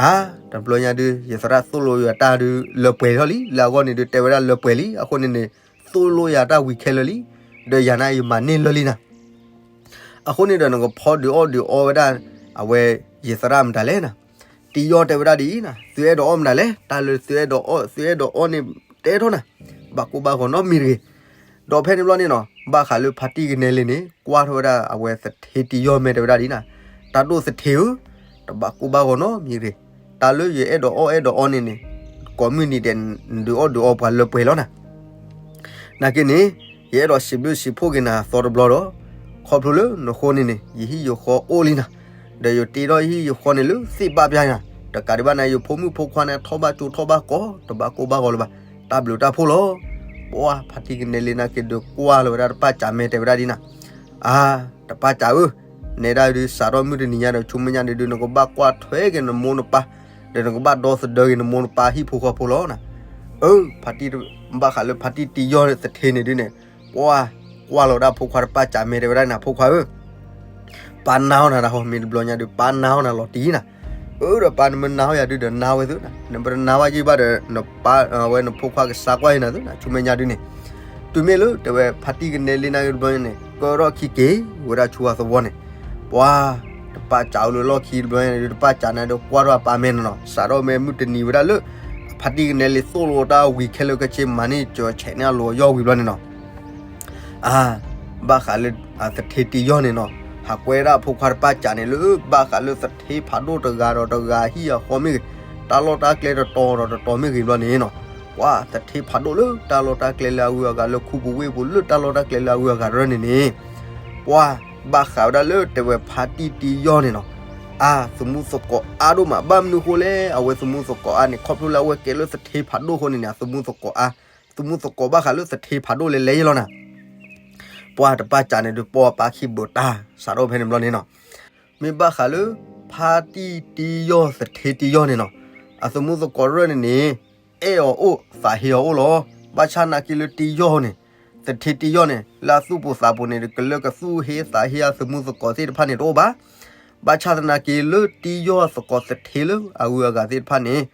အါ, တဘျီညါဒုး ယသရၣ်သိၣ်လိယွၤတၢ်ဒုး လၢပှဲၤထီၣ်လံ, လၢအဂီၢ်န့ၣ်ဒုးတဲဝဲဒၣ်လၢပှဲၤလံ, အဃိန့ၣ်န့ၣ်, သိၣ်လိယၤတၢ်ဝံၤခဲလၢာ်လံ, ဒီးယၤန့ၣ်ယမၤန့ၢ်လၢာ်လံနၤ. အဃိန့ၣ်ဒီးနကဖီဒုးအီၣ်ဒုးအီဝဲဒၣ်, အဝဲ, ယသရၣ်မတၤလဲၣ်နၤ, တံယီၢ်တဲဝဲဒၣ်ဒ်အံၤနၤ, သုအဲၣ်ဒိးအီၣ်မတၤလဲၣ်, တၢ်လၢသုအဲၣ်ဒိးအီၣ်, သုအဲၣ်ဒိးအီၣ်န့ၣ်, တဲထီၣ်နၤ, ဘၣ်ကိၢ်ဘၣ်ဂီၤနီတမံၤတဂ့ၤ. ဒီးဖဲန့ၣ်ဘျီန့ၣ်နီၤ, ဘၣ်ဃးလၢဖါတံၢ်ကနဲလံန့ၣ် ကွၢ်ထီၣ်ဝဲဒၣ်အဝဲသထ့တံယီၢ်မဲာ်တဲဝဲဒၣ်ဒ်နၤ, တၢ်ဒိၣ်သထ့ဧၢ, တဘၣ်ကိၢ်ဘၣ်ဂီၤနီတမံၤတဂ့ၤ, တၢ်လၢယအဲၣ်ဒိးအီၣ်အဲၣ်ဒိးအီန့ၣ်န့ၣ်, ကိးမုၢ်နံၤဒဲး, နဒုးအီၣ်ဒုးအီပှၤလၢပှဲၤလီၤနၤ. နာ်က့န့ၣ်, ယအဲၣ်ဒိးစံးဘျုးစံးဖှိၣ်က့ၤနၤသီတဘျီဒီး, ခီဖျိလၢနဃိန့ၣ်န့ၣ် ယဟံၣ်ယဃီအိၣ်လံနၤ, ဒီးယတ့ထီၣ်ဟံၣ်ယဃီန့ၣ်လၢသ့ၣ်ဘၣ်ပျၢ်နၤ, တကးဒံးဘၣ်န့ၣ် ယဖိမုၣ်ဖိခွါန့ၣ်ထီၣ်ဘၣ်ကၠိထီၣ်ဘၣ်ကီ, တဘၣ်ကိၢ်ဘၣ်ဂီၤလၢၤဘၣ်, တၢ်ဘျုးတၢ်ဖှိၣ်လီၤ. ပှၤဖါတံၢ်ကနဲလံနာ်က့ဒုးကွၢ်လီၤဝဲဒၣ်တပၢ်စးမဲာ်တဲဝဲဒၣ်ဒ်နၤ, အါ, တပၢ်စးဧၢ, နဲဒၣ်ဒုးစးထီၣ်မုၢ်တနံၤညါဒီး ဆူမဲာ်ညါဒုး နကဘၣ်ကွၢ်ထွဲက့ၤနမိၢ်နပၢ်, ဒီးနကဘၣ်ဒီသဒၢက့ၤနမိၢ်နပၢ်ဟံၣ်ဖိဃီဖိလီၤနၤ. အၢ, ဖါတံၢ်, ဘၣ်ဃးလၢဖါတံၢ်တံယီၢ်သထ့န့ၣ်ဒုးန့ၣ်, ပှၤကွၢ်လီၤဒၣ်ဖိခွါတပၢ်စးမဲာ်တဲဝဲဒၣ်နၤ ဖိခွါဧၢ ပၢ်နာ်အီၤနၤတဟီ, မ့ၢ်တဘျီညါဒုး ပၢ်နာ်အီၤနၤလီၤတံၢ်နၤ. အၢ ဒီးပၢ်နမ့ၢ်နာ်အီၤယၤဒုးဒီးနါဝဲသုနၤ, နပတနာ်ဝဲယံၢ်ဘၣ်ဒီး နပၢ်ဝဲနဖိခွါကစၢ်ကွၢ်ယနၤသုနၤ, ဆူမဲာ်ညါဒုးန့ၣ်, တုၤမ့ၢ်လၢတဲဝဲဖါတံၢ်ကနဲလံနာ်က့တဘျီန့ၣ် ကၢထီၣ်ခံက့ၤဝဲဒၣ်ဆူအသဝီန့ၣ်, ပှၤတပၢ်စးအိၣ်လၢလီၢ်ခံတဘျီန့ၣ်ဒုး တပၢ်စးန့ၣ်ဒီးကွၢ်ထီၣ်အပၢ်မဲာ်န့ၣ်နီၤ, စးထီၣ်မ့ၢ်မုၢ်တနံၤဝဲဒၣ်လၢ ဖါတံၢ်ကနဲလံသိၣ်လိတၢ်ဝံၤခဲလၢာ်ခဲဆ့မၤန့ၢ်စၢၤဆဲးန့ၢ်အလိၤအယီၢ်ဝံၤဘျီန့ၣ်နီၤ အါ, ဘၣ်ဃးလၢအသထ့တံယီၢ်န့ၣ်နီၤ, ဟးကွဲဒၣ်အဖိခွါတပၢ်စးန့ၣ်လၢ ဘၣ်ဃးလၢသထ့ဖးဒိၣ်တဂၤဒီးတဂၤဟံၣ်အဃီမ့ၢ်ဂ့ၤ, တၢ်လီၢ်တၢ်ကျဲတတီၤဒီးတတီၤမ့ၢ်ဂ့ၤဘျီန့ၣ်နီၤ, ပှၤသထ့ဖးဒိၣ်လၢတၢ်လီၢ်တၢ်ကျဲလၢအဂုၤအဂၤလၢခူပူၤဝ့ၢ်ပူၤလၢတၢ်လီၢ်တၢ်ကျဲလၢအဂုၤအဂၤတရၢန့ၣ်န့ၣ်, ပှၤဘၣ်ဃးဝဲဒၣ်လၢတဲဝဲဖါတံၢ်တံယီၢ်န့ၣ်နီၤ, အါ သမူသကိးအါဒိၣ်မး ဘၣ်မနုၤဃိလဲၣ် အဝဲသမူသကိးအါန့ၣ် ခီဖျိလၢအဝဲကဲလၢသထ့ဖးဒိၣ်အဃိန့ၣ်န့ၣ် အသမူသကိးအါ သမူသကိးဘၣ်ဃးလၢသထ့ဖးဒိၣ်လဲၤလဲၤယဲလီၤနၤ, ပှၤတပၢ်စးန့ၣ်ဒုးပီၢ်အပၢ်ခံဘုးတၢ် စးထီၣ်ဖဲန့ၣ်ဘျီန့ၣ်နီၤ, မ့ၢ်ဘၣ်ဃးလၢ ဖါတံၢ်တံယီၢ်သထ့တံယီၢ်န့ၣ်နီၤ, အသမူသကိးရၢၢ်န့ၣ်န့ၣ် အဲၣ်အီၤအိၣ်သးဟ့အီၤအိၣ်လီၤ, ဘၣ်ဆၣ်နာ်က့လၢတံယီၢ်န့ၣ်, သထ့တံယီၢ်န့ၣ် လၢအသူၣ်ပိာ်သးပိာ်န့ၣ် ကလၢကသူၣ်ဟ့သးဟ့အသမူသကိးသ့ၣ်တဖၣ်န့ၣ်တအိၣ်ဘၣ်, ဘၣ်ဆၣ်သနာ်က့လၢတံယီၢ်သကိးသထ့လၢအဂုၤအဂၤသ့ၣ်တဖၣ်န့ၣ်,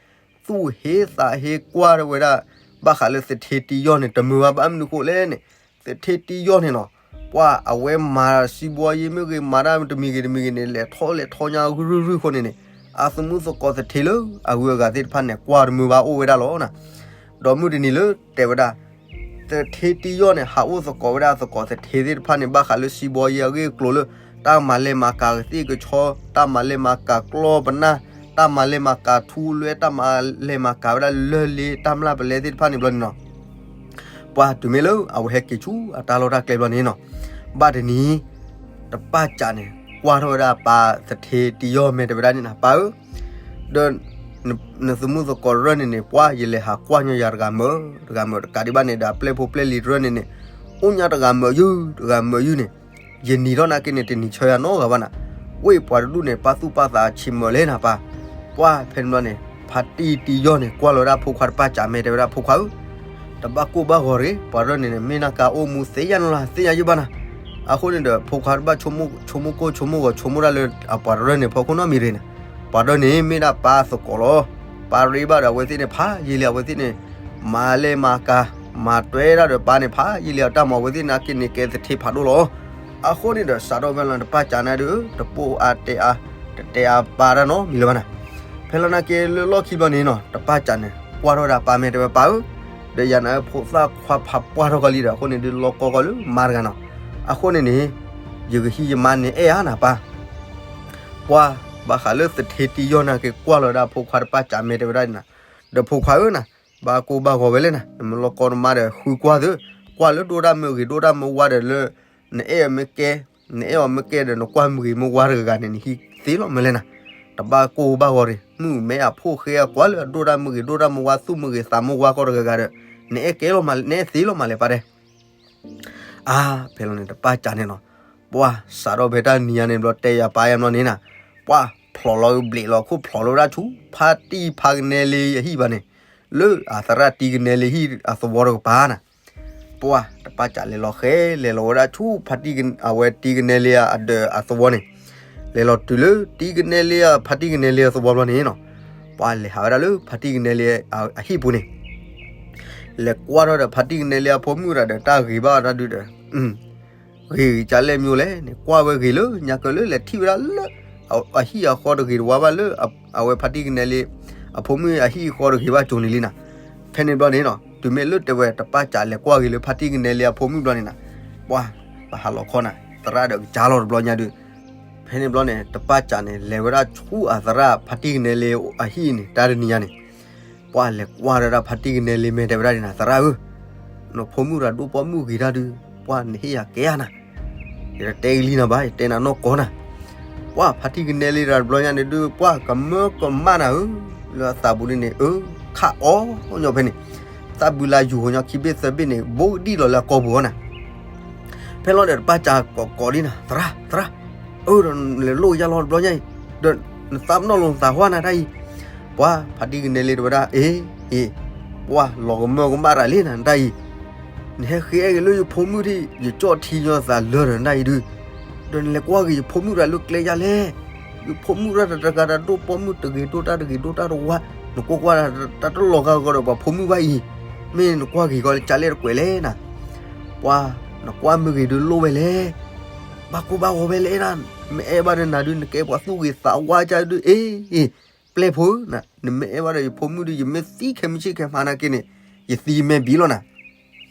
သူၣ်ဟ့သးဟ့ကွၢ်ထီၣ်ဝဲဒၣ် ဘၣ်ဃးလၢသထ့တံယီၢ်န့ၣ် တမုာ်ဘၣ် ဘၣ်မနုၤဃိလဲၣ်န့ၣ်, သထ့တံယီၢ်န့ၣ်နီၤ, ပှၤအဝဲမၤစံးဘီယ့မ့ၢ်ဂ့ၤ မၤတၢ်တမံၤဂ့ၤတမံၤဂ့ၤန့ၣ် လဲၤထီၣ်လဲၤထီညါရုၢ်ရုၢ်အဃိန့ၣ်န့ၣ်, အသမူသကိးသထ့လၢအဂုၤအဂၤသ့ၣ်တဖၣ်န့ၣ် ကွၢ်တမုာ်ဘၣ်အိၣ်ဝဲဒၣ်လီၤနၤ, ဒီးမုၢ်တနံၤလၢတဲဝဲဒၣ် သထ့တံယီၢ်န့ၣ် ဟးအိၣ်သကိးဝဲဒၣ်သကိးသထ့သ့ၣ်တဖၣ်န့ၣ် ဘၣ်ဃးလၢစံးဘီယ့အဂ့ၢ်အကျိၤလၢ တၢ်မၤလဲၤမၤကၤကသ့ၣ်ကဆီ, တၢ်မၤလဲၤမၤကၤကျီပနၢ်, တၢ်မၤလဲၤမၤကၤထူလွဲ, တၢ်မၤလဲၤမၤကၤဝဲဒၣ်လၢၢ်လ့ တၢ်မျၢ်ပလဲသ့ၣ်တဖၣ်န့ၣ်ဘျီန့ၣ်နီၤ, ပှၤတုၤမ့ၢ်လၢအဝဲဟဲက့ၤဆူအတၢ်လီၢ်တၢ်ကျဲဘျီန့ၣ်နီၤ, ဘၣ်တနံၤ တပၢ်စးန့ၣ် ကွၢ်ထီၣ်ဝဲဒၣ်ပၢ်သထ့တံယီၢ်မဲာ်တဲဝဲဒၣ်န့ၣ်နၤ, ပၢ်ဧၢ, ဒီး နသမူသကိးတရၢၢ်န့ၣ်န့ၣ် ပှၤယလဲၤဟးကွၢ်ညီယၤတဂၤမုာ်, တဂၤမုာ်တကးဒံးဘၣ်န့ၣ်ဒီး အပျဲၢ်ဖိပျဲၢ်လံၤတရၢၢ်န့ၣ်န့ၣ် အိၣ်ညါတဂၤမုာ်ယုၢ် တဂၤမုာ်ယုၢ်န့ၣ်, ယနံၤထီၣ်နာ်က့န့ၣ် တနံၤဆၢယၤနီတဂၤဘၣ်နၤ, ဝ့ၢ်ပှၤတဒူၣ်န့ၣ် ပၢ်သူၣ်ပၢ်သးဆံးမုာ်လဲၣ်နၤပၢ်, ပှၤဖဲန့ၣ်ဘျီန့ၣ် ဖါတံၢ်တံယီၢ်န့ၣ် ကွၢ်လီၤဝဲဒၣ်ဖိခွါတပၢ်စးမဲာ်တဲဝဲဒၣ်ဖိခွါဧၢ, တဘၣ်ကိၢ်ဘၣ်ဂီၤတဂ့ၤ, ပှၤတရၢၢ်န့ၣ်န့ၣ် မ့ၢ်နၢ်ကါအိၣ်မူသ့ယါနလီၤ သ့ယါယုၢ်ဘၣ်နၤ, အဃိန့ၣ်ဒီး ဖိခွါတဘၣ်ဆိကမိၣ်ကိၢ်ဆိကမိၣ်ဂီၤဆိကမိၣ်ဒၣ်လၢ အပှၤတရၢၢ်န့ၣ် ဖီခိၣ်နီတမံၤတဂ့ၤန့ၣ်, ပှၤတရၢၢ်န့ၣ်မ့ၢ်ဒၣ်ပၢ်သကိးလီၤ, ပၢ်ရ့ဘၣ်ဒီးအဝဲသ့ၣ်န့ၣ် ဖးယံာ်လံအဝဲသ့ၣ်န့ၣ် မၤလဲၤမၤကၤ မၤတွဲဒၣ်ဒီးပၢ်န့ၣ် ဖးယံာ်လံအတၢ်မၤ အဝဲသ့ၣ်နာ်က့န့ၣ် ကဲသထ့ဖးဒိၣ်လီၤ, အဃိန့ၣ်ဒီး စးထီၣ်ဖဲလီၤန့ၣ် တပၢ်စးန့ၣ်ဒုး တပိာ်အါတဲအါ တတဲအါပၢ်တၢ်နီတမံၤလၢၤဘၣ်နၤ, ဖဲလီၤနာ်က့လၢလီၢ်ခံဘျီန့ၣ်နီၤ တပၢ်စးန့ၣ် ကွၢ်ထီၣ်ဝဲဒၣ်ပၢ်မဲာ်တဲဝဲပၢ်ဧၢ, ပ ဒီးယၤန့ၣ် ဖိသၣ်ခွါဖးပှၢ်ထီၣ်ကီးလံဒီး အဃိန့ၣ်ဒုးလီၤကီကီးလၢမါတဂၤနီၤ. အဃိန့ၣ်န့ၣ် ယကဟံးယမါန့ၣ်အဲၣ်ဧါနၤပၢ်. ပှၢ်, ဘၣ်ဃးလၢသထ့တံယီၢ်န့ၣ်က့ၤကွၢ်လီၤဝဲဒၣ်ဖိခွါတပၢ်စးမဲာ်တဲဝဲဒၣ်န့ၣ်နီၤ, ဒီးဖိခွါဧၢနၤ, ဘၣ်ကိၢ်ဘၣ်ဂီၤဝဲလဲၣ်နၤ, နမ့ၢ်လီၤကီနမါဒီးဃုကွၢ်သု, ကွၢ်လၢဒိၣ်တၢ်မုၢ်ဂ့ၤဒိၣ်တၢ်မုၢ်ဝါဒီးလၢ နအဲၣ်အီၤမ့ၢ်ကဲ, နအဲၣ်အီၤမ့ၢ်ကဲဒီး နကွၢ်မုၢ်ဂ့ၤမုၢ်ဝါတဂၤဂၤန့ၣ် နဟံးသ့လီၤမ့ၢ်လဲၣ်နၤ. တဘၣ်ကိၢ်ဘၣ်ဂီၤတဂ့ၤ, မုၢ်မဲအဖိဃဲအကွၢ်လၢအဒိၣ်တၢ်မုၢ်ဂ့ၤဒိၣ်တၢ်မုၢ်ဝါ သူၣ်မုၢ်ဂ့ၤသးမုၢ်ဝါကီးတဂၤဂၤဒီး နအဲၣ်ကဲလီၤမး, နအဲၣ်သ့လီၤမးလဲၣ်ပၢ်တဲ. အါ, ဖဲလီၤန့ၣ် တပၢ်စးန့ၣ်နီၤ, ပှၢ်စးထီၣ်ဖဲတၢ်နံၤညါန့ၣ်ဘျီ တဲယၤပၢ်ယၤဘျီန့ၣ်နၤ, ပှၢ်ဖျိးလီၤဘျ့းလီၤခိၣ်ဖျိးလီၤဝဲဒၣ်ဆူ ဖါတံၢ်ဖါကနဲလ့အဟံၣ်ဘၣ်န့ၣ်, လၢအသရၣ်တံကနဲလ့ဟံၣ်အသဝီတကပၤနၤ. ပှၢ်တပၢ်စးလဲၤလီၤဃဲ လဲၤလီၤဝဲဒၣ်ဆူ ဖါတံၢ်က, အဝဲတံကနဲလ့အဒၢးအသဝီန့ၣ်, လဲၤလီၤတုၤလၢတံကနဲလ့အ, ဖါတံၢ်ကနဲလ့အသဝီဘျီန့ၣ်နီၤ, ပှၢ်လဲၤဟးဝဲဒၣ်လၢဖါတံၢ်ကနဲလ့အဟံၣ်ပူၤန့ၣ် လဲၤကွၢ်ထီၣ်ဒီးဖါတံၢ်ကနဲလ့အဖိမုၣ်တဂၤဒီး တၢ်ဂ့ၤဘၣ်တၢ်ဒုးဒီး, ဂ့ၤကလဲၣ်မ့ၢ်လဲၣ်န့ၣ် ကွၢ်ဝဲဂ့ၤလၢညါကၢလၢလဲၤထံၣ်ဝဲဒၣ်လၢ အဟံၣ်အဃီတဂ့ၤတဝါဘၣ်လၢ အဝဲဖါတံၢ်ကနဲလ့အဖိမုၣ်အဟံၣ်အဃီတဂ့ၤဘၣ်ကၠိန့ၣ်လံနၤ. ဖဲန့ၣ်ဘျီန့ၣ်နီၤ, တုၤမ့ၢ်လၢတဲဝဲတပၢ်စးလဲၤကွၢ်ဂ့ၤလၢဖါတံၢ်ကနဲလ့အဖိမုၣ်ဘျီန့ၣ်နၤ, ပှၢ်, ပဟးလီၤခီနၤ သရၣ်ဒီးကစၢ်လီၤတဘျီညါဒုး, ဖဲန့ၣ်ဘျီန့ၣ် တပၢ်စးန့ၣ် လဲၤဝဲဒၣ်ဆူအသရၣ်ဖါတံၢ်ကနဲလ့အဟံၣ်န့ၣ် တၢ်တနံၤညါန့ၣ် ပှၢ်လဲၤကွၢ်ဒၣ်ဖါတံၢ်ကနဲလ့မဲာ်တဲဝဲဒၣ်န့ၣ်နၤ, သရၣ်ဧၢ, နဖိမုၣ်တဂၤဒိၣ်ပိာ်မုၣ်ဂ့ၤတၢ်ဒုး, ပှၢ်နဟ့ၣ်ယၤကဲဧါနၤ, ယတတဲကလံနၤဘၣ် ယတဲနၤနီၢ်ကီၢ်နၤ. ပှၢ်ဖါတံၢ်ကနဲလ့တဂၤတဘျီညါန့ၣ်ဒုး ပှၢ်ကမၢကမၣ်နၤဧၢ, လၢအသးပူၤဒ်န့ၣ် အၢ, ခးအီၣ်ညီဖဲန့ၣ်, သးဘုလၢယူၤဟိညါခံဘ့ၣ်သၢဘ့ၣ်န့ၣ် ဘိကဒံၣ်လီၤလၢအကီၢ်ပူၤအီၤနၤ. ဖဲလီၤဒီးတပၢ်စးကိးကိးဒ်နၤ, သရၣ်, သရၣ်, အၢ ဒီးနလဲၤလိၣ်ယါလီၤတဘျီညါအံၤ, ဒီးနသးပနီၣ်လိာ်နသးဟါနၤတၢ်အံၤ, ပှၢ်ဖါတံၢ်ကနဲလ့တဲဝဲဒၣ်, အ့, အ့, ပှၢ်လီၤကမၢကမၣ်တၢ်လံနၤတၢ်အံၤ, နဟဲဃ့အဲၣ်ဂ့ၤလၢယဖိမုၣ်ထံၣ် ယကၠီၣ်ထံညီသးလၢာ်ဒီးနတၢ်အံၤဒုး, ဒီးနလဲၤကွၢ်ဂ့ၤယဖိမုၣ်တဂၤလၢကျဲယါလဲၣ်, ယဖိမုၣ်တဂၤတဂၤတၢ်ဒိၣ်ပိာ်မုၣ်တဂ့ၤဒိၣ်တၢ်တဂ့ၤဒိၣ်တၢ်တဝါ, နကွၢ်ကွၢ်တၢ်တလီၤဂာ်ဂီၤဒီးပှၤဖိမုၣ်ဘၣ်အံၤ, မ့ၢ်နကွၢ်ဂ့ၤကီးလၢကလဲၣ်တကွဲးလဲၣ်နၤ. ပှၢ်နကွၢ်မုၢ်ဂ့ၤဒုးလိၣ်ဝဲလဲၣ်, ဘၣ်ကိၢ်ဘၣ်ဂီၤဝဲလဲၣ်နၤ, မ့ၢ်အဲၣ်ဘၣ်ဒီးနၤဒုး နကဲပှၤသူၣ်ဂ့ၤသးဝါကဒုး အ့, အ့, ပျဲၢ်ဖိဧၢ, နမ့ၢ်အဲၣ်ဘၣ်ဒီးယဖိမုၣ်ဒုး ယမ့ၢ်သံခဲမုၢ်ဆ့ၣ်ခဲမုၢ်နၤက့န့ၣ်, ယသံမဲာ်ဘံလီၤနၤ.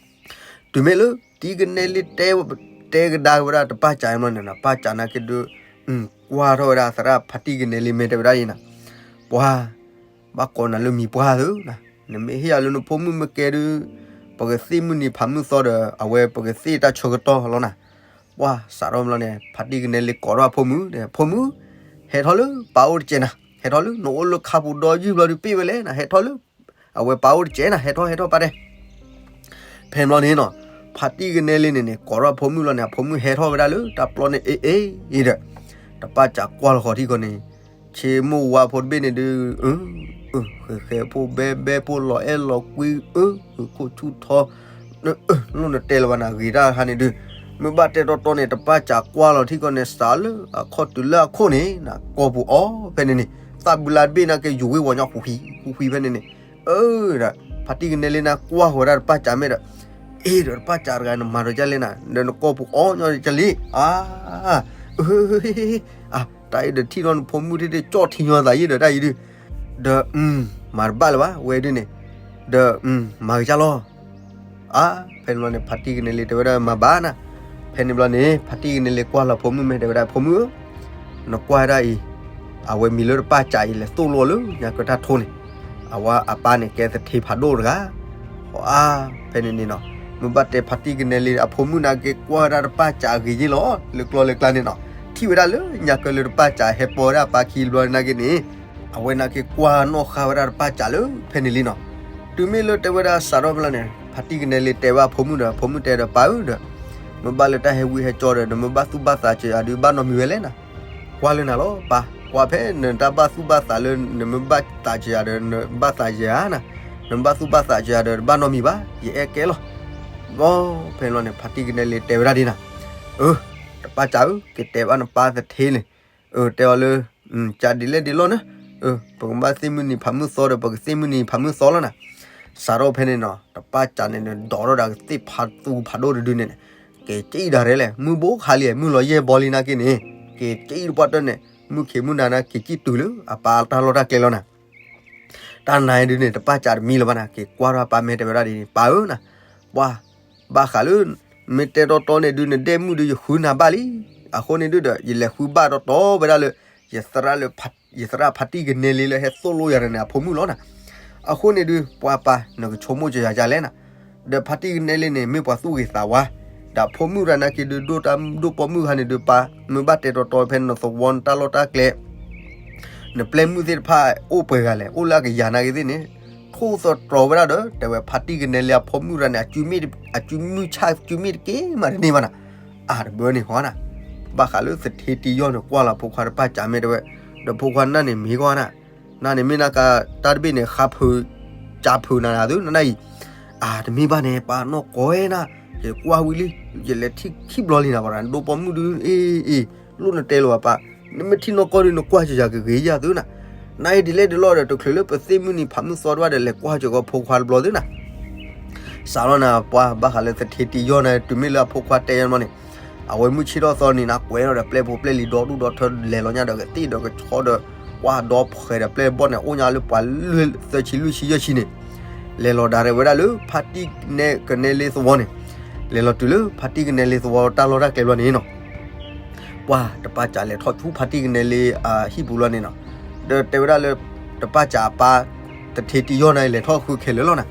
တုၤမ့ၢ်လၢတံကနဲလ့ တဲကဒါဝဲဒၣ်တပၢ်စးအံၤဘျီန့ၣ် ပၢ်စးနာ်က့ဒုး ကွၢ်ထီၣ်ဝဲဒၣ်သရၣ်ဖါတံၢ်ကနဲလ့ မ့ၢ်တဲဝဲဒၣ်အံၤနၤ, ပှၤ ဘၣ်ကိးနၤလၢမံၤပှၢ်သု, နမ့ၢ်ဟ့ၣ်ယၤလၢနဖိမုၣ်မ့ၢ်ကဲဒုး ပကသ့ၣ်မုၢ်နံၤဖးမုၢ်သီဒီး အဝဲပကသ့ၣ်တၢ်ဆၢကတီၢ်လီၤနၤ. ပှၤ စးထီၣ်ဘျီန့ၣ် ဖါတံၢ်ကနဲလ့ကိးထီၣ်အဖိမုၣ်ဒီး ဖိမုၣ်, ဟဲထီၣ်လၢပၢ်အိၣ်တစဲးနၤ, ဟဲထီၣ်လၢနအိၣ်လၢခါပူၤဒီယုၢ်ဘျီဒုး ပ့ၢ်ဝဲလဲၣ်နၤ, ဟဲထီၣ်လၢ အဝဲပၢ်အိၣ်တစဲးနၤ, ဟဲထီၣ်ဟဲထီၣ်ပၢ်တဲ ဖဲန့ၣ်ဘျီန့ၣ်နီၤ, ဖါတံၢ်ကနဲလ့န့ၣ်န့ၣ် ကိးထီၣ်အဖိမုၣ်လီၤန့ၣ် အဖိမုၣ်ဟဲထီၣ်ဝဲဒၣ်လၢတၢ်ပျီန့ၣ် အ့ၣ်အ့ၣ်ဒီး တပၢ်စးကွၢ်လီၤဃီၤထံၣ်ဃီန့ၣ်, ဆ့မိၢ်ဝါဖိတဘ့ၣ်န့ၣ်ဒုး ဃဲၤဃဲၤဖိဘဲဘဲဖိလီၤအဲၣ်လီၤကွံ အၢ ခိၣ်ဆူၣ်ထီ လိၣ်နတဲလၢၤဘၣ်နၤ ဂ့ၤတၢ်ဟါန့ၣ်ဒုး, မ့ၢ်ဘၣ်တဲတီတီန့ၣ် တပၢ်စးကွၢ်လီၤထံၣ်ဃီန့ၣ် စးလၢအခီၣ်တုၤလၢအခိၣ်န့ၣ် နကိာ်ပူၤအီၤဖဲန့ၣ်န့ၣ်, သးဘုလါတဘ့ၣ်နာ်က့ ယူၤဝ့ၤဝီၤညီ ဃူဃံဃူဃံဖဲန့ၣ်န့ၣ်, အၢ ဒီး ဖါတံၢ်ကနဲလ့န့ၣ် ကွၢ်ဃီၤဝဲဒၣ်တပၢ်စးမဲာ်ဒီး, အ့ ဒီးတပၢ်စးတဂၤ နမၤဒီးကလဲၣ်နၤ ဒီးနကိာ်ပူၤအီၤညီကလဲၣ်, အၢ အၢ တၢ်အံၤဒီးထံၣ်လီၤနဖိမုၣ်ထံၣ် ကၠီၣ်ထံညီသးယဲဒီးတၢ်အံၤဒုး, ဒီး မၤတဘၣ်လၢၤဘၣ် ဝဲဒုးန့ၣ်, ဒီး မၤကစၢ်လီၤ အါ ဖဲန့ၣ်ဘျီန့ၣ် ဖါတံၢ်ကနဲလ့တဲဝဲဒၣ်မၤဘၣ်နၤ, ဖဲန့ၣ်ဘျီန့ၣ် ဖါတံၢ်ကနဲလ့ကွၢ်လီၤဖိမုၣ်မဲာ်တဲဝဲဒၣ် ဖိမုၣ်ဧၢ, နကွၢ်ဒၣ်အံၤ, အဝဲမံၤလၢတပၢ်စးအံၤ လဲၤသိၣ်လိအီၤလၢညါကၢတၢ်ထိန့ၣ်, အဝဲအပၢ်န့ၣ်ကဲသထ့ဖးဒိၣ်တဂၤ, အါ ဖဲန့ၣ်န့ၣ်နီၤ, မ့ၢ်ဘၣ်တဲဖါတံၢ်ကနဲလ့အဖိမုၣ်နာ်က့ ကွၢ်ဝဲဒၣ်တပၢ်စးအဂ့ၤယ့ၢ်လီၤ လၢကျီလၢကျါန့ၣ်နီၤ, ထံၣ်ဝဲဒၣ်လၢညါကၢလၢတပၢ်စးဟဲပိာ်ဝဲဒၣ်အပၢ်ခံဘျီနာ်က့န့ၣ် အဝဲနာ်က့ကွၢ်နီၣ်ဃာ်ဝဲဒၣ်တပၢ်စးလၢဖဲန့ၣ်လံနီၤ. တုၤမ့ၢ်လၢတဲဝဲဒၣ်စးထီၣ်ဖဲလီၤန့ၣ် ဖါတံၢ်ကနဲလ့တဲဘၣ်ဖိမုၣ်ဒီး ဖိမုၣ်တဲဒီးပၢ်ဧၢဒီး, မ့ၢ်ဘၣ်လၢတၢ်ဟဲဝံဟဲကၠီဒီး နမ့ၢ်ဘၣ်သူၣ်ဘၣ်သးစၢၤယၤဒီး ဘၣ်နီတမံၤဝဲလဲၣ်နၤ, ကွၢ်လၢနၤလီၤပၢ်, ကွၢ်ဖဲနတၢ်ဘၣ်သူၣ်ဘၣ်သးလၢ နမ့ၢ်ဘၣ်သးစၢၤယၤဒီး နဘၣ်သးစၢၤယၤနၤ, နဘၣ်သူၣ်ဘၣ်သးစၢၤယၤဒီး တဘၣ်နီတမံၤဘၣ် ယအဲၣ်ကဲလီၤ. ဘျီဖဲလီၤန့ၣ် ဖါတံၢ်ကနဲလ့တဲဝဲဒၣ်ဒ်နၤ, အၢ တပၢ်စးဧၢ ကတဲဘၣ်နပၢ်သထ့န့ၣ်, အၢ တဲအီၤလၢ ကဒ်လဲၣ်ဒ်လဲၣ်န့ၣ်, ပကဘၣ်သ့ၣ်မုၢ်နံၤဖးမုၢ်သီဒီး ပကသ့ၣ်မုၢ်နံၤဖးမုၢ်သီလီၤနၤ. စးထီၣ်ဖဲန့ၣ်နီၤ တပၢ်စးန့ၣ် ဒိးထီၣ်ဒီးကသ့ၣ်ဖးသူဖးဒိၣ်တဒုန့ၣ်, က့ၤကံၣ်ဒၣ်ရဲလဲၣ် မုၢ်ဘိခါလံ မုၢ်လီၤယဲၢ်ဘီလံနာ်က့န့ၣ်, က့ၤကံၣ်တပှၢ်တၢၢ်န့ၣ် မုၢ်ခ့မုၢ်နၤန့ၣ် က့ၤကံၣ်တုၤလၢအပၢ်တၢ်လီၢ်တၢ်ကျဲလီၤနၤ. တ တၢ်နါဒုန့ၣ် တပၢ်စးတမံလၢၤဘၣ်နၤ, က့ၤကွၢ်ထီၣ်ပၢ်မဲာ်တဲဝဲဒၣ်ဒ်န့ၣ်, ပၢ်ဧၢနၤ, ပှၤ ဘၣ်ဃးလၢ မ့ၢ်တဲတီတီန့ၣ်ဒု နဒဲမုၣ်ဒု ယဃုနၤဘၣ်လံ. အဃိန့ၣ်ဒုဒီး ယလဲၤဃုဘၣ်တီတီဝဲဒၣ်လၢ ယသရၣ်လၢ ယသရၣ်ဖါတံၢ်ကနဲလ့လၢဟဲသိၣ်လိယၤန့ၣ် အဖိမုၣ်လီၤနၤ. အဃိန့ၣ်ဒု ပှၤပၢ် နကဆိကမိၣ်ကယၤဒ်လဲၣ်နၤ, ဒီးဖါတံၢ်ကနဲလ့န့ၣ် မ့ၢ်ပှၤသူၣ်ဂ့ၤသးဝါ, ဒီးအဖိမုၣ်ရၤနာ်က့ဒု ဒိၣ်တၢ်ဒိၣ်ပိာ်မုၣ်ခါန့ၣ်ဒု ပၢ် မ့ၢ်ဘၣ်တဲတီတီဖဲနသဝီနတၢ်လီၢ်တၢ်ကျဲ နပျဲၢ်မုၣ်သ့ၣ်တဖၣ်အိၣ်ပှဲၤဂၤလဲၣ်, အိၣ်လၢအကယၤနာ်က့သ့ၣ်န့ၣ်, ထိၣ်သတြီၤဝဲဒၣ်ဒီး တဲဝဲဖါတံၢ်ကနဲလ့အဖိမုၣ်ရၤန့ၣ် အစုမုၢ်ဆၣ်စုမုၢ်တက့ၢ်မးတန့ၢ်ဘၣ်နၤ, အတဘၢန့ၣ်ဃီနၤ. ဘၣ်ဃးလၢသထ့တံယီၢ်န့ၣ် ကွၢ်လီၤဖိခွါတပၢ်စးမဲာ်တဲဝဲ, ဒီးဖိခွါနၢ်န့ၣ်မ့ၢ်ကွၢ်နၤ, နၢ်န့ၣ်မ့ၢ်နၢ်ကါတၢ်တဘ့ၣ်န့ၣ် ဃါဖုး ကၠါဖုးနၤနၤသုနၢ်အံၤ, အတမ့ၢ်ဘၣ်န့ၣ် ပၢ်နီၢ်ကီၢ်နၤ, ယကွၢ်ဝံၤလံ, ယလဲၤထံၣ်ခံဘျီလံနၤ ပှၤဒိၣ်ပိာ်မုၣ်ဒု အ့ၣ်အ့ၣ်, လိၣ်နတဲလၢၤဘၣ်ပၢ်, နမ့ၢ်ထံၣ်နီၢ်ကီၢ်ဒု နကွၢ်ကယၤကဂ့ၤယၤသုနၤ, နၢ်အံၤဒ်လဲၣ်ဒ်လဲၣ်ဒီး တချုးလၢပသ့ၣ်မုၢ်နံၤဖးမုၢ်သီတဘၣ်ဒီး လဲၤကွၢ်ကီဖိခွါတဘျီသုနၤ စးထီၣ်နၤ ပှၤဘၣ်ဃးလၢသထ့တံယီၢ်န့ၣ် တုၤမ့ၢ်လၢအဖိခွါတဲယီၢ်န့ၣ်, အဝဲမုၢ်ဆ့ၣ်ထီၣ်သီနံၤနၤ ကွဲးထီၣ်ဒီးပျဲၢ်ဖိပျဲၢ်လံၤဒီဒူၣ်ဒီထၢ လဲၤလီၤညါဒီးကသ့ၣ်ဒီးကဆီဒီး ကွၢ်ဒီဖှဲးဒီးပျဲၢ်ဘီၣ်န့ၣ် အိၣ်ညါလၢပှၤလွံၢ်သၢဆံလွံၢ်ဆံယဲၢ်ဆံန့ၣ်, လဲၤလီၤဒၣ်ရဲၣ်ဝဲဒၣ်လၢဖါတံၢ်ကနဲလ့သဝီန့ၣ်, လဲၤလီၤတုၤလၢဖါတံၢ်ကနဲလ့သဝီတၢ်လီၢ်တၢ်ကျဲဘျီန့ၣ်နီၤ ပှၤတပၢ်စးလဲၤထီၣ်ဆူဖါတံၢ်ကနဲလ့အဟံၣ်ပူၤလီၤန့ၣ်နီၤ, ဒီးတဲဝဲဒၣ်လၢ တပၢ်စးအပၢ် သထ့တံယီၢ်န့ၣ် လဲၤထီၣ်ဃုခဲလၢာ်လီၤနၤ,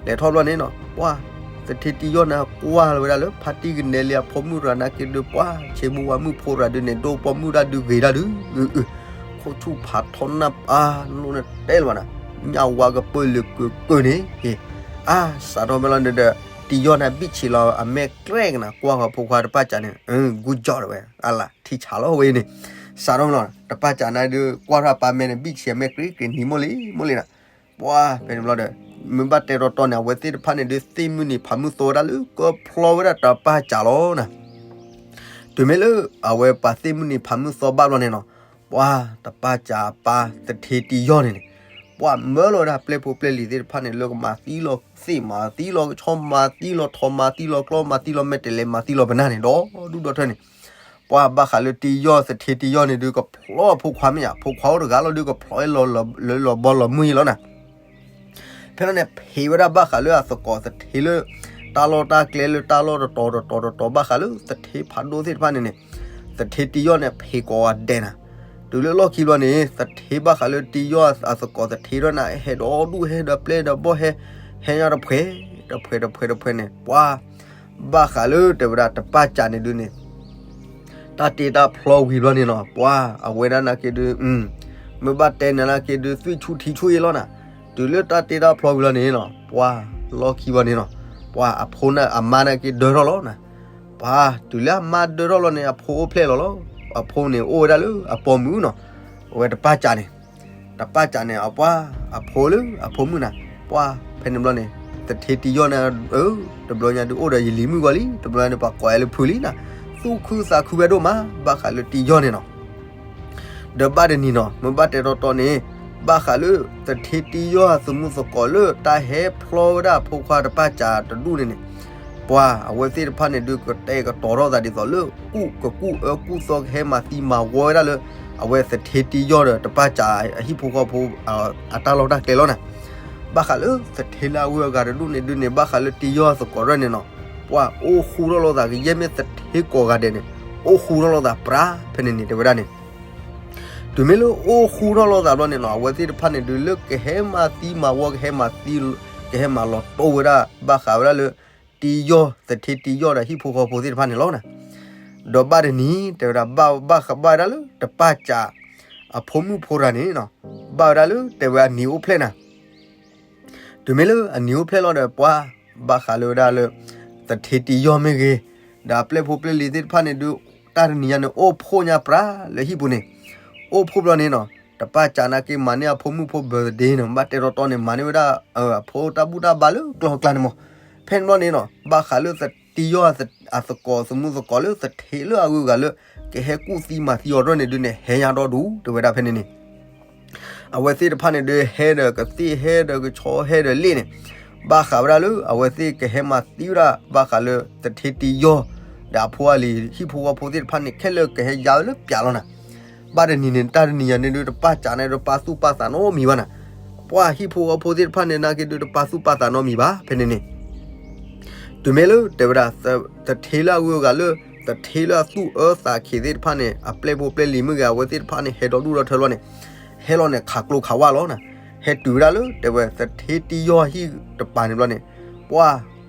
လဲၤထီၣ်ဘျီန့ၣ်နီၤ ပှၤ သထ့တံယီၢ်န့ၣ် ကွၢ်လီၤဝဲဒၣ်လၢဖါတံၢ်ကနဲလ့အဖိမုၣ်ရၤနာ်က့ဒုး ပှၤဆ့မုၢ်ဝါမုၣ်ဖိရၤဒုးန့ၣ် ဒိၣ်ပိာ်မုၣ်တၢ်ဒုးဂ့ၤတၢ်ဒုး ခိၣ်ဆူၣ်ဖးထီနၢ်ပၢ် လိၣ်နတဲလၢၤဘၣ်နၤ, ညၣ်ဝါကပၢၢ်လၢကၢကၢန့ၣ်, အါ စးထီၣ်ဖဲလီၤန့ၣ်ဒီး တံယီၢ်န့ၣ်ဘံၣ်ဆံးလီၤအမဲာ်ကြဲကနၤ ကွၢ်ဃီဖိခွါတပၢ်စးန့ၣ်, ဂူၢ်ကၠီၣ်တဝဲ အလၢထံဆးလီၤဝဲအံၤန့ၣ်, စးထီၣ်ဖဲလီၤ တပၢ်စးန့ၣ်ဒုး ကွၢ်ထီၣ်ပၢ်မဲာ်န့ၣ် ဘံၣ်ဆံးအမဲာ်ကြဲကြဲနံၤ မိၢ်လံမိၢ်လံနၤ, ပှၤဖဲန့ၣ်ဘျီဒီး မ့ၢ်ဘၣ်တဲတီတီန့ၣ် အဝဲသ့ၣ်တဖၣ်န့ၣ်ဒုး သ့ၣ်မုၢ်နံၤဖးမုၢ်သီဝဲဒၣ်လၢကဖျီဝဲဒၣ်တပၢ်စးလီၤနၤ တုၤမ့ၢ်လၢ အဝဲပှၤသ့ၣ်မုၢ်နံၤဖးမုၢ်သီဘၣ်ဘျီန့ၣ်နီၤ, ပှၤတပၢ်စးအပၢ်သထ့တံယီၢ်န့ၣ်န့ၣ်, ပှၤမၢလီၤဝဲဒၣ်ပျဲၢ်ဖိပျဲၢ်လံၤသ့ၣ်တဖၣ်န့ၣ် လၢကမၤသံလီၤသ့ၣ်မၤသံလီၤကဆီ မၤသံလီၤထီ မၤသံလီၤကျီ မၤသံလီၤမဲာ်တဲးလဲး မၤသံလီၤပနၢ်န့ၣ် ဒီဒူၣ်ဒီထၢန့ၣ်, ပှၤဘၣ်ဃးလၢတံယီၢ်သထ့တံယီၢ်န့ၣ်ဒုး ကဖျီအဖိခွါမ့ၢ်ဧါ, ဖိခွါအိၣ်တဂၤလီၤဒုး ကဖျီလၢလီၤဘီလီၤမုၢ်ယံၤလီၤနၤ ဖဲန့ၣ်န့ၣ် ဖံးဝဲဒၣ်ဘၣ်ဃးလၢအသကိးသထ့လၢ တၢ်လီၢ်တၢ်ကျဲလၢတၢ်လီၢ်တတီၤတတီၤတတီၤ ဘၣ်ဃးလၢသထ့ဖးဒိၣ်သ့ၣ်တဖၣ်န့ၣ်န့ၣ်, သထ့တံယီၢ်န့ၣ် ဖံးကိးဂၤဒဲးနၤ, တုၤလၢလီၢ်ခံဘျီန့ၣ် သထ့ဘၣ်ဃးလၢတံယီၢ်အသကိးသထ့ဒီးနၤ ဟဲဒီဒူၣ်ဟဲဒီးပျဲၢ်ဒီးဘီၣ်ဟဲ, ဟဲညါတဖှဲး, တဖှဲးတဖှဲးတဖှဲးန့ၣ် ပှၤ ဘၣ်ဃးလၢတဲဝဲဒၣ်တပၢ်စးန့ၣ်ဒုးန့ၣ် တၢ်တ့တၢ်ဖျီဝံၤဘျီန့ၣ်နီၤ ပှၤအဝဲဒၣ်နာ်က့ဒုး, မ့ၢ်ဘၣ်တဲနၤနာ်က့ဒုး သွံၣ်ဆူၣ်ထံဆူၣ်အံၤလီၤနၤ, တုၤလၢတၢ်တ့တၢ်ဖျီဝံၤလီၤန့ၣ်နီၤ ပှၤလီၢ်ခံဘီန့ၣ်နီၤ, ပှၤအဖိန့ၣ်အမါနာ်က့ဒၢထီၣ်လီၤနၤ, ပှၤတုၤလၢအမါဒၢထီၣ်လီၤန့ၣ် အဖိအိၣ်ဖျဲၣ်လီၤလီၤ, အဖိန့ၣ်အိၣ်ဝဲဒၣ်လၢအပိာ်မုၣ်နီၤ, အဝဲတပၢ်စးန့ၣ် တပၢ်စးန့ၣ် အပှၤအဖိလၢအဖိမုၣ်နၤ, ပှၤဖဲန့ၣ်ဘျီန့ၣ် သထ့တံယီၢ်န့ၣ် တဘျီညါဒုးအိၣ်ဒီးယလံၤမုၣ်ဂီၤလံ, တဘျီညါဒုးပှၤကိးဝဲလၢဖုလံနၤ, သူၣ်ခုသးခုဝဲဒိၣ်မး ဘၣ်ဃးလၢတံယီၢ်န့ၣ်နီၤ ဒီးဘၣ်တနံၤနီၤ မ့ၢ်ဘၣ်တဲတီတီန့ၣ် ဘၣ်ဃးလၢသထ့တံယီၢ်အသမူသကိးလၢတၢ်ဟဲဖျီဝဲဒၣ်အဖိခွါတပၢ်စးတဒူၣ်န့ၣ်န့ၣ်, ပှၤအဝဲသ့ၣ်တဖၣ်န့ၣ်ဒုး ကတဲာ်ကတီၤထီၣ်သးဒ်သိးလၢ ကူၣ်ကကူၣ်အၢကူၣ်သီ ကဟဲမၤသံမၤဝီဝဲဒၣ်လၢ အဝဲသထ့တံယီၢ်ဒီးတပၢ်စးအဟံၣ်ဖိဃီဖိ အတၢ်လီၢ်တၢ်ကျဲလီၤနၤ, ဘၣ်ဃးလၢသထ့လၢအဂုၤအဂၤတဒူၣ်န့ၣ်ဒုးန့ၣ် ဘၣ်ဃးလၢတံယီၢ်အသကိးရဲၣ်န့ၣ်နီၤ, ပှၤအိၣ်ဃူထီၣ်လိာ်သး ကယဲၢ်မ့ၢ်သထ့ကိးဂၤဒဲးန့ၣ် အိၣ်ဃူထီၣ်လိာ်သးပြးဖဲန့ၣ်န့ၣ် တဲဝဲဒၣ်န့ၣ် တုၤမ့ၢ်လၢအိၣ်ဃူထီၣ်လိာ်သးဘျီန့ၣ်နီၤ အဝဲသ့ၣ်တဖၣ်န့ၣ်ဒုး လၢကဟဲမၤသံမၤဝီ ကဟဲမၤသံ ကဟဲမၤလီၤတိၢ်ဝဲဒၣ် ဘၣ်ဃးဝဲဒၣ်လၢ တံယီၢ် သထ့တံယီၢ်ဒီးဟံၣ်ဖိဃီဖိသ့ၣ်တဖၣ်န့ၣ်လီၤနၤ, ဒီးဘၣ်တနံၤ တဲဝဲဒၣ် ဘၣ်ဃးဘၣ်ဝဲဒၣ်လၢတပၢ်စး အဖိမုၣ်ဖိရၤန့ၣ်နီၤ, ဘၣ်ဝဲဒၣ်လၢတဲဝဲအနံၤအိၣ်ဖျဲၣ်နၤ တုၤမ့ၢ်လၢအနံၤအိၣ်ဖျဲၣ်လီၤဒီး ပှၤဘၣ်ဃးလၢဝဲဒၣ်လၢ သထ့တံယီၢ်မ့ၢ်ဂ့ၤ, ဒီးအပျဲၢ်ဖိပျဲၢ်လံၤသ့ၣ်တဖၣ်န့ၣ်ဒုး တၢ်တနံၤညါန့ၣ် အိၣ်ဖှိၣ်ညါပြးလၢဟံၣ်ပူၤန့ၣ်, အိၣ်ဖှိၣ်ဘျီန့ၣ်နီၤ တပၢ်စးနာ်က့မၤန့ၢ်အဖိမုၣ်ဖိ birthday န့ၣ် ဘၣ်တဲတီတီန့ၣ် မၤန့ၢ်ဝဲဒၣ် အဖိတၢ်ဘူၣ်တၢ်ဘါလၢကျီၢ်ကျါန့ၣ်မး, ဖဲန့ၣ်ဘျီန့ၣ်နီၤ ဘၣ်ဃးလၢတံယီၢ်အသကိးသမူသကိးလၢသထ့လၢအဂုၤအဂၤလၢ ကဟဲကူၣ်သံမၤသံအီၤတဖၣ်န့ၣ်ဒုးန့ၣ် ဟဲညါဒီဒူၣ် တဲဝဲဒၣ်ဖဲန့ၣ်န့ၣ် အဝဲသ့ၣ်တဖၣ်န့ၣ်ဒုး ဟဲဒီးကသ့ၣ် ဟဲဒီးကဆီ ဟဲဒီးလ့ၣ်န့ၣ်, ဘၣ်ဃးဝဲဒၣ်လၢ အဝဲသ့ၣ်ကဟဲမၤသံဝဲဒၣ် ဘၣ်ဃးလၢသထ့တံယီၢ် ဒီးအဖိအလံၤ ဟံၣ်ဖိဃီဖိသ့ၣ်တဖၣ်န့ၣ် ခဲလၢာ်ကဟဲယါဝဲလၢပျးလီၤနၤ, ဘၣ်တနံၤန့ၣ် တၢ်တနံၤညါန့ၣ်ဒုး တပၢ်စးန့ၣ်ဒုး ပၢ်သူၣ်ပၢ်သးနီတမံၤဘၣ်နၤ, ပှၢ်ဟံၣ်ဖိဃီဖိသ့ၣ်တဖၣ်န့ၣ် နာ်က့ဒုးတပာ်သူၣ်ပာ်သးနီတမံၤဘၣ် ဖဲန့ၣ်န့ၣ် တုၤမ့ၢ်လၢတဲဝဲဒၣ် သထ့လၢအဂုၤအဂၤလၢ သထ့လၢအသူၣ်အၢသးခံးသ့ၣ်တဖၣ်န့ၣ် အပျဲၢ်ဖိပျဲၢ်လံၤမုၣ်ဂ့ၤ အဝဲသ့ၣ်တဖၣ်န့ၣ် ဟဲဒီဒူၣ်ဒီထၢလီၤန့ၣ် ဟဲလီၤန့ၣ် ခးကျိခးဝါလီၤနၤ. ဟဲတုၤဝဲဒၣ်လၢတဲဝဲ သထ့တံယီၢ်ဟံၣ်တပၤန့ၣ်ဘျီန့ၣ် ပှၢ်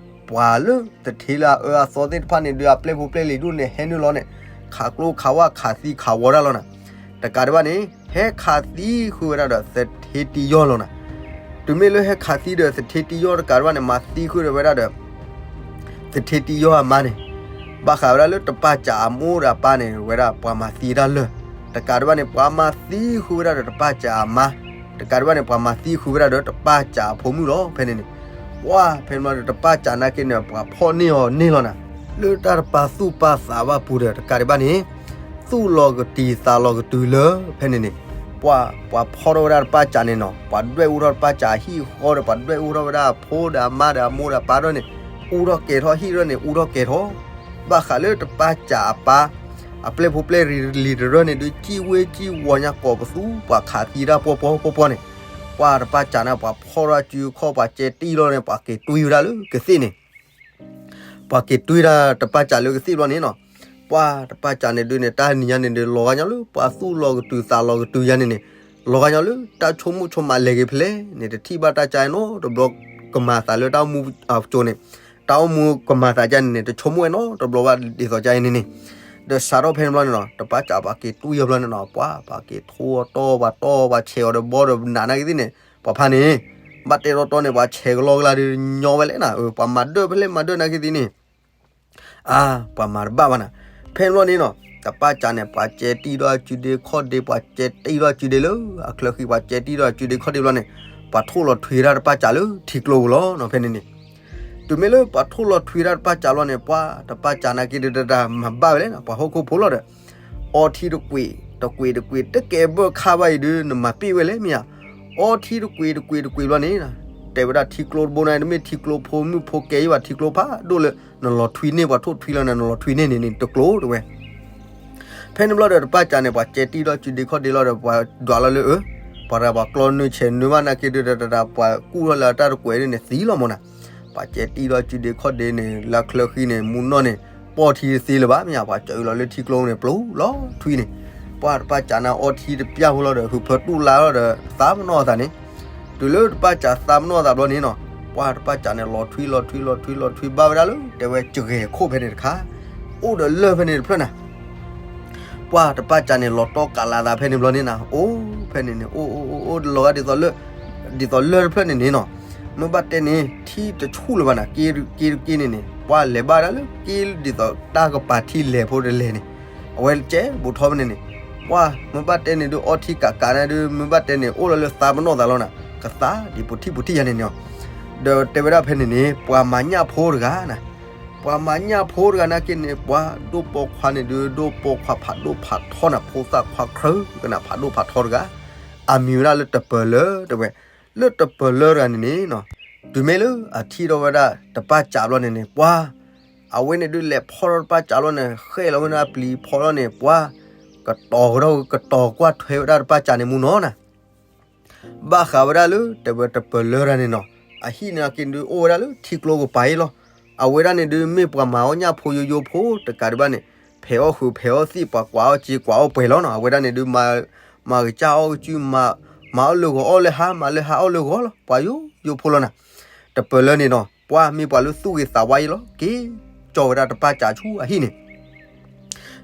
ပှၤလၢသထ့လၢအအၢအသီသ့ၣ်တဖၣ်န့ၣ် ဒုးအပျဲၢ်ဖိပျဲၢ်လံၤဒိၣ်န့ၣ် ဟဲနုာ်လီၤန့ၣ် ခးကျိခးဝါခးသံခးဝီတၢ်လီၤနၤ. တကးဒံးဘၣ်န့ၣ် ဟဲခးသံဃုာ်ဝဲဒၣ်ဒီး သထ့တံယီၢ်လီၤနၤ. တုၤမ့ၢ်လၢဟဲခးသံဒီးသထ့တံယီၢ်တကးဒံးဘၣ်န့ၣ် မၤသံဃုာ်ဒီးဝဲဒၣ်ဒီး သထ့တံယီၢ်အမါန့ၣ် ဘၣ်ဃးဝဲဒၣ်လၢတပာ်စးအမိၢ်ဒီးအပၢ်န့ၣ် ဝဲဒၣ်ပှၤမၤသံတၢ်လၢာ်, တကးဒံးဘၣ်န့ၣ် ပှၤမၤသံဃုာ်ဝဲဒၣ်ဒီးတပာ်စးအမါ, တကးဒံးဘၣ်န့ၣ် ပှၤမၤသံဃုာ်ဝဲဒၣ်ဒီးတပာ်စးအဖိမုၣ်လီၤ. ဖဲန့ၣ်န့ၣ် ပှၢ်ဖဲန့ၣ်ဘျီဒီး တပာ်စးနာ်က့န့ၣ် ပှၤဖီၣ်န့ၢ်အီၤန့ၢ်လီၤနၤ. လၢတၢ်တပာ်သူၣ်ပာ်သးဘၣ်ပူၤဒီး တကးဒံးဘၣ်န့ၣ် သူၣ်လီၤကတုၤသးလီၤကတုၤလၢာ် ဖဲန့ၣ်န့ၣ် ပှၢ်ပှၤဖီၣ်ထီၣ်ဝဲဒၣ်တပာ်စးန့ၣ်နီၤ, ပှၤဒွဲၣ်အူထီၣ်တပာ်စးအဟံၣ်အဃီဒီး ပှၤဒွဲၣ်အူထီၣ်ဝဲဒၣ်အဖိဒီးအမါဒီးအမိၢ်ဒီးအပၢ်ဒီးန့ၣ် အူထီၣ်ကဲၤထီၣ်ဟံၣ်ဒီးန့ၣ် အူထီၣ်ကဲၤထီၣ် ဘၣ်ဃးလၢတပာ်စးအပၢ် အပျဲၢ်ဖိပျဲၢ်လံၤတရၢန့ၣ် ဒုးစံၣ်ဝ့စံၣ်ဝီၤညါကိးပသူ ပှၤခးသံတၢ်ပှီၢ်ပှီၢ်ပှီၢ်ပှီၢ်န့ၣ်, ပှၢ်တပာ်စးန့ၣ် ပှၤဖီၣ်ထီၣ်စုခီၣ် ပှၤကဲတံၢ်လီၤန့ၣ် ပှၤက့ၤတွံဝဲဒၣ်လၢကသ့ၣ်န့ၣ် ပှၤက့ၤတွံဒၣ်တပာ်စးလၢကသ့ၣ်ဘျီန့ၣ်နီၤ, ပှၢ်တပာ်စးန့ၣ်ဒုးန့ၣ် တၢ်နံၤညါန့ၣ်ဒုး လီၤဂာ်ညီလၢ ပှၤသူၣ်လီၤကတုၤသးလီၤကတုၤယါန့ၣ်န့ၣ်, လီၤဂာ်ညီလၢတၢ်ဆိကမိၣ်ဆိကမးလဲၤက့ၤဖဲလဲၣ်န့ၣ် တထံၣ်ဘၣ်တၢ်ကါနီတဘျီ, ကမၤသးလၢတၢ်အိၣ်မူအကၠိန့ၣ်, တၢ်အိၣ်မူကမၤသးကါန့ၣ်န့ၣ် တဆိကမိၣ်ဝဲနီတဘျီဘၣ်ဒ်သိးကါအံၤန့ၣ်န့ၣ်, ဒီးစးထီၣ်ဖဲန့ၣ်ဘျီန့ၣ်နီၤ တပာ်စးပှၤက့ၤတွံအီၤဘျီန့ၣ်နီၤ ပှၢ်ပှၤက့ၤထိအီၤတီၢ် ပှၤတီၢ်ပှၤဆဲးအီၤဒီးဘီဒီးနးနာ်က့သ့ၣ်န့ၣ်, ပှၤဖါန့ၣ် ဘၣ်တဲတီတီန့ၣ် ပှၤဆဲးကလီကလါဒုးညီဝဲလဲၣ်နၤ, ပှၤမၤဒၢၣ်ဖဲလဲၣ်မၤဒၢၣ်နာ်က့သ့ၣ်န့ၣ် အါ ပှၤမၤတဘၣ်ဘၣ်နၤ. ဖဲန့ၣ်ဘျီန့ၣ်နီၤ တပာ်စးန့ၣ် ပှၤကဲတံၢ်ဒီးအစုဒ့ခီၣ်ဒ့ ပှၤကဲတံၢ်ဒီးအစုဒ့လၢအချၢဃံ ပှၤကဲတံၢ်ဒီးအစုဒ့ခီၣ်ဒ့ဘျီန့ၣ်, ပှၤထိၣ်လီၤထွံဝဲဒၣ်တပာ်စးလၢထံကျိပူၤလီၤနီၤ ဖဲန့ၣ်န့ၣ်. တုၤမ့ၢ်လၢပှၤထိၣ်လီၤထွံဝဲဒၣ်တပာ်စးလီၤန့ၣ် ပှၢ်တပာ်စးနာ်က့ဒုးတၢ်မၤဘၣ်ဝဲလဲၣ်နၤ, ပှၤဟီၣ်ခိၣ်ဖိလီၤဒီး အီထံတကွံာ်တကွံာ်တကွံာ် တကဲဘၢၣ်ခါဘၣ်အံၤဒုး နမၤပ့ၢ်ဝဲလဲၣ်မ့ၢ်ဧါ. အီထံတကွံာ်တကွံာ်တကွံာ်ဘျီန့ၣ် တဲဝဲဒၣ်ထံကျိတဘိန့ၣ် တမ့ၢ်ထံကျိဖိမုၣ်ဖိကဲယဘၣ် ထံကျိဖးဒိၣ်လၢ နလီၤထွံန့ၢ် ပှၤထိၣ်ထွံလီၤန့ၣ် နလီၤထွံန့ၢ်န့ၣ်န့ၣ် တကျိတဲဝဲ. ဖဲန့ၣ်ဘျီဒီးတပာ်စးန့ၣ် ပှၤကဲတံၢ်ဒီးစုဒ့ခီၣ်ဒ့လီၤဒီး ပှၤဒွးလီၤလၢအၢ ပှၤတဂၤပှၤကျီနုာ်ဆဲးနုာ်ဘၣ်နာ်က့ဒုးတၢ် ပှၤကူၣ်ထီၣ်လၢတၢ်တကွဲးဒ်န့ၣ်သံလီၤမးနၤ. ပှၤကဲတံၢ်ဒီးစုဒ့ခီၣ်ဒ့န့ၣ် လၢချၢဃံန့ၣ် မူနီၢ်န့ၣ် ပီၢ်ထံတသ့လၢၤဘၣ်မ့ၢ်ဧါ, ပှၤစၢၤလီၤလၢထံကျိန့ၣ် ပျိလီၤထွံန့ၣ်, ပှၢ်တပာ်စးန့ၣ် အီထံတပျၢ်ဖိလီၤဒီး ဟုးဖၢတူၢ်လါလီၤဒီး သးပနီၣ်အသးန့ၣ်, တုၤလၢတပာ်စးသးပနီၣ်အသးဘျီန့ၣ်နီၤ, ပှၢ်တပာ်စးန့ၣ် လီၤထွံလီၤထွံလီၤထွံလီၤထွံဘၣ်ဝဲဒၣ်လၢ တဲဝဲစဂဲၤခိၣ်ဖဲန့ၣ်တခါ, အိၣ်ဒီးလၢၢ်ဖဲန့ၣ်တဖျၢၣ်နၤ ပှၢ်တပာ်စးန့ၣ် လီၤတီကးလးသးဖဲန့ၣ်ဘျီန့ၣ်နၤ, အိၣ်ဖဲန့ၣ်န့ၣ် အိၣ်အိၣ်အိၣ်အိၣ်လီၤဂာ်ဒ်သိးလၢ ဒ်သိးလၢၢ်တဖျၢၣ်န့ၣ်န့ၣ်နီၤ, မ့ၢ်ဘၣ်တဲန့ၣ် ထံတဆူၣ်လၢၤဘၣ်နၤ, က့တက့န့ၣ်န့ၣ် ပှၢ်လဲၤဘၣ်ဒၣ်လၢက့ဒ်သိးတၢ်ကပၤထံလဲၤဖိတလဲၤန့ၣ်, အဝဲကဲဘူးထီၣ်ဖဲန့ၣ်န့ၣ်, ပှၢ်မ့ၢ်ဘၣ်တဲန့ၣ်ဒုး အီထံကးကးန့ၣ်ဒုး မ့ၢ်ဘၣ်တဲန့ၣ် အိၣ်လီၤလၢသးပနီၣ်သးလီၤနၤ, ကသးဒ်ပူၤထံၣ်ပူၤထံၣ်ယါန့ၣ်န့ၣ်, ဒီးတဲဝဲဒၣ်ဖဲန့ၣ်န့ၣ် ပှၤမၤညၣ်ဖိတဂၤနၤ ပှၤမၤညၣ်ဖိတဂၤနာ်က့န့ၣ် ပှၤဒိၣ်ပိာ်ခွါန့ၣ်ဒုး ဒိၣ်ပိာ်ခွါဖးဒိၣ်ဖးထီနၤ, ဖိသၣ်ခွါခြၢကနၣ်ဖးဒိၣ်ဖးထီတဂၤ, အမံၤဝဲဒၣ်လၢတပၢၤလၢတဲဝဲ, လၢတပၢၤလၢတဂၤန့ၣ်န့ၣ်နီၤ, တုၤမ့ၢ်လၢအထံၣ်ထီၣ်ဝဲဒၣ်တပၢ်စးဘျီန့ၣ်န့ၣ် ပှၤ အဝဲန့ၣ်ဒုးလဲၤဖီၣ်ထီၣ်တပၢ်စးဘျီန့ၣ် ဃဲၣ်လီၤဝဲဒၣ်ပျံၤဖီလီၤန့ၣ် ပှၤ ကတီၤကဒီးကတီၤကွၢ်ထွဲဝဲဒၣ်တပၢ်စးန့ၣ်မူနီၤနၤ ဘၣ်ဃးဝဲဒၣ်လၢ တဲဝဲတပၢၤလၢတဂၤန့ၣ်နီၤ, အဟံၣ်န့ၣ်က့ၤဒုးအိၣ်ဝဲဒၣ်လၢထံကျိကပၤအံၤလီၤ. အဝဲဒၣ်န့ၣ်ဒုးမ့ၢ်ပှၤမၤအီၣ်ညၣ်ဖိယိယိဖိတကးဒံးဘၣ်န့ၣ်, ဖဲးအီၣ်ဃုာ်ဖဲးအီၣ်သံၣ် ပှၤကွၢ်အီၣ်စ့ကွၢ်အီၣ်ပှဲၤလီၤနီၤ. အဝဲဒၣ်န့ၣ်ဒုး မၤကစၢ်အီၣ်ကစု မၤအီၣ်လၢဂီၤအီၣ်လၢဟါ မၤလၢဟါအီၣ်လၢဂီၤလီၤ. ပှၤယိယိဖိလီၤနၤ. တပၢၤလၢန့ၣ်နီၤ ပှၤမ့ၢ်ပှၤလၢသူၣ်ဂ့ၤသးဝါအံၤလီၤ. က့ၤကၠီဝဲဒၣ်တပၢ်စးဆူအဟံၣ်န့ၣ်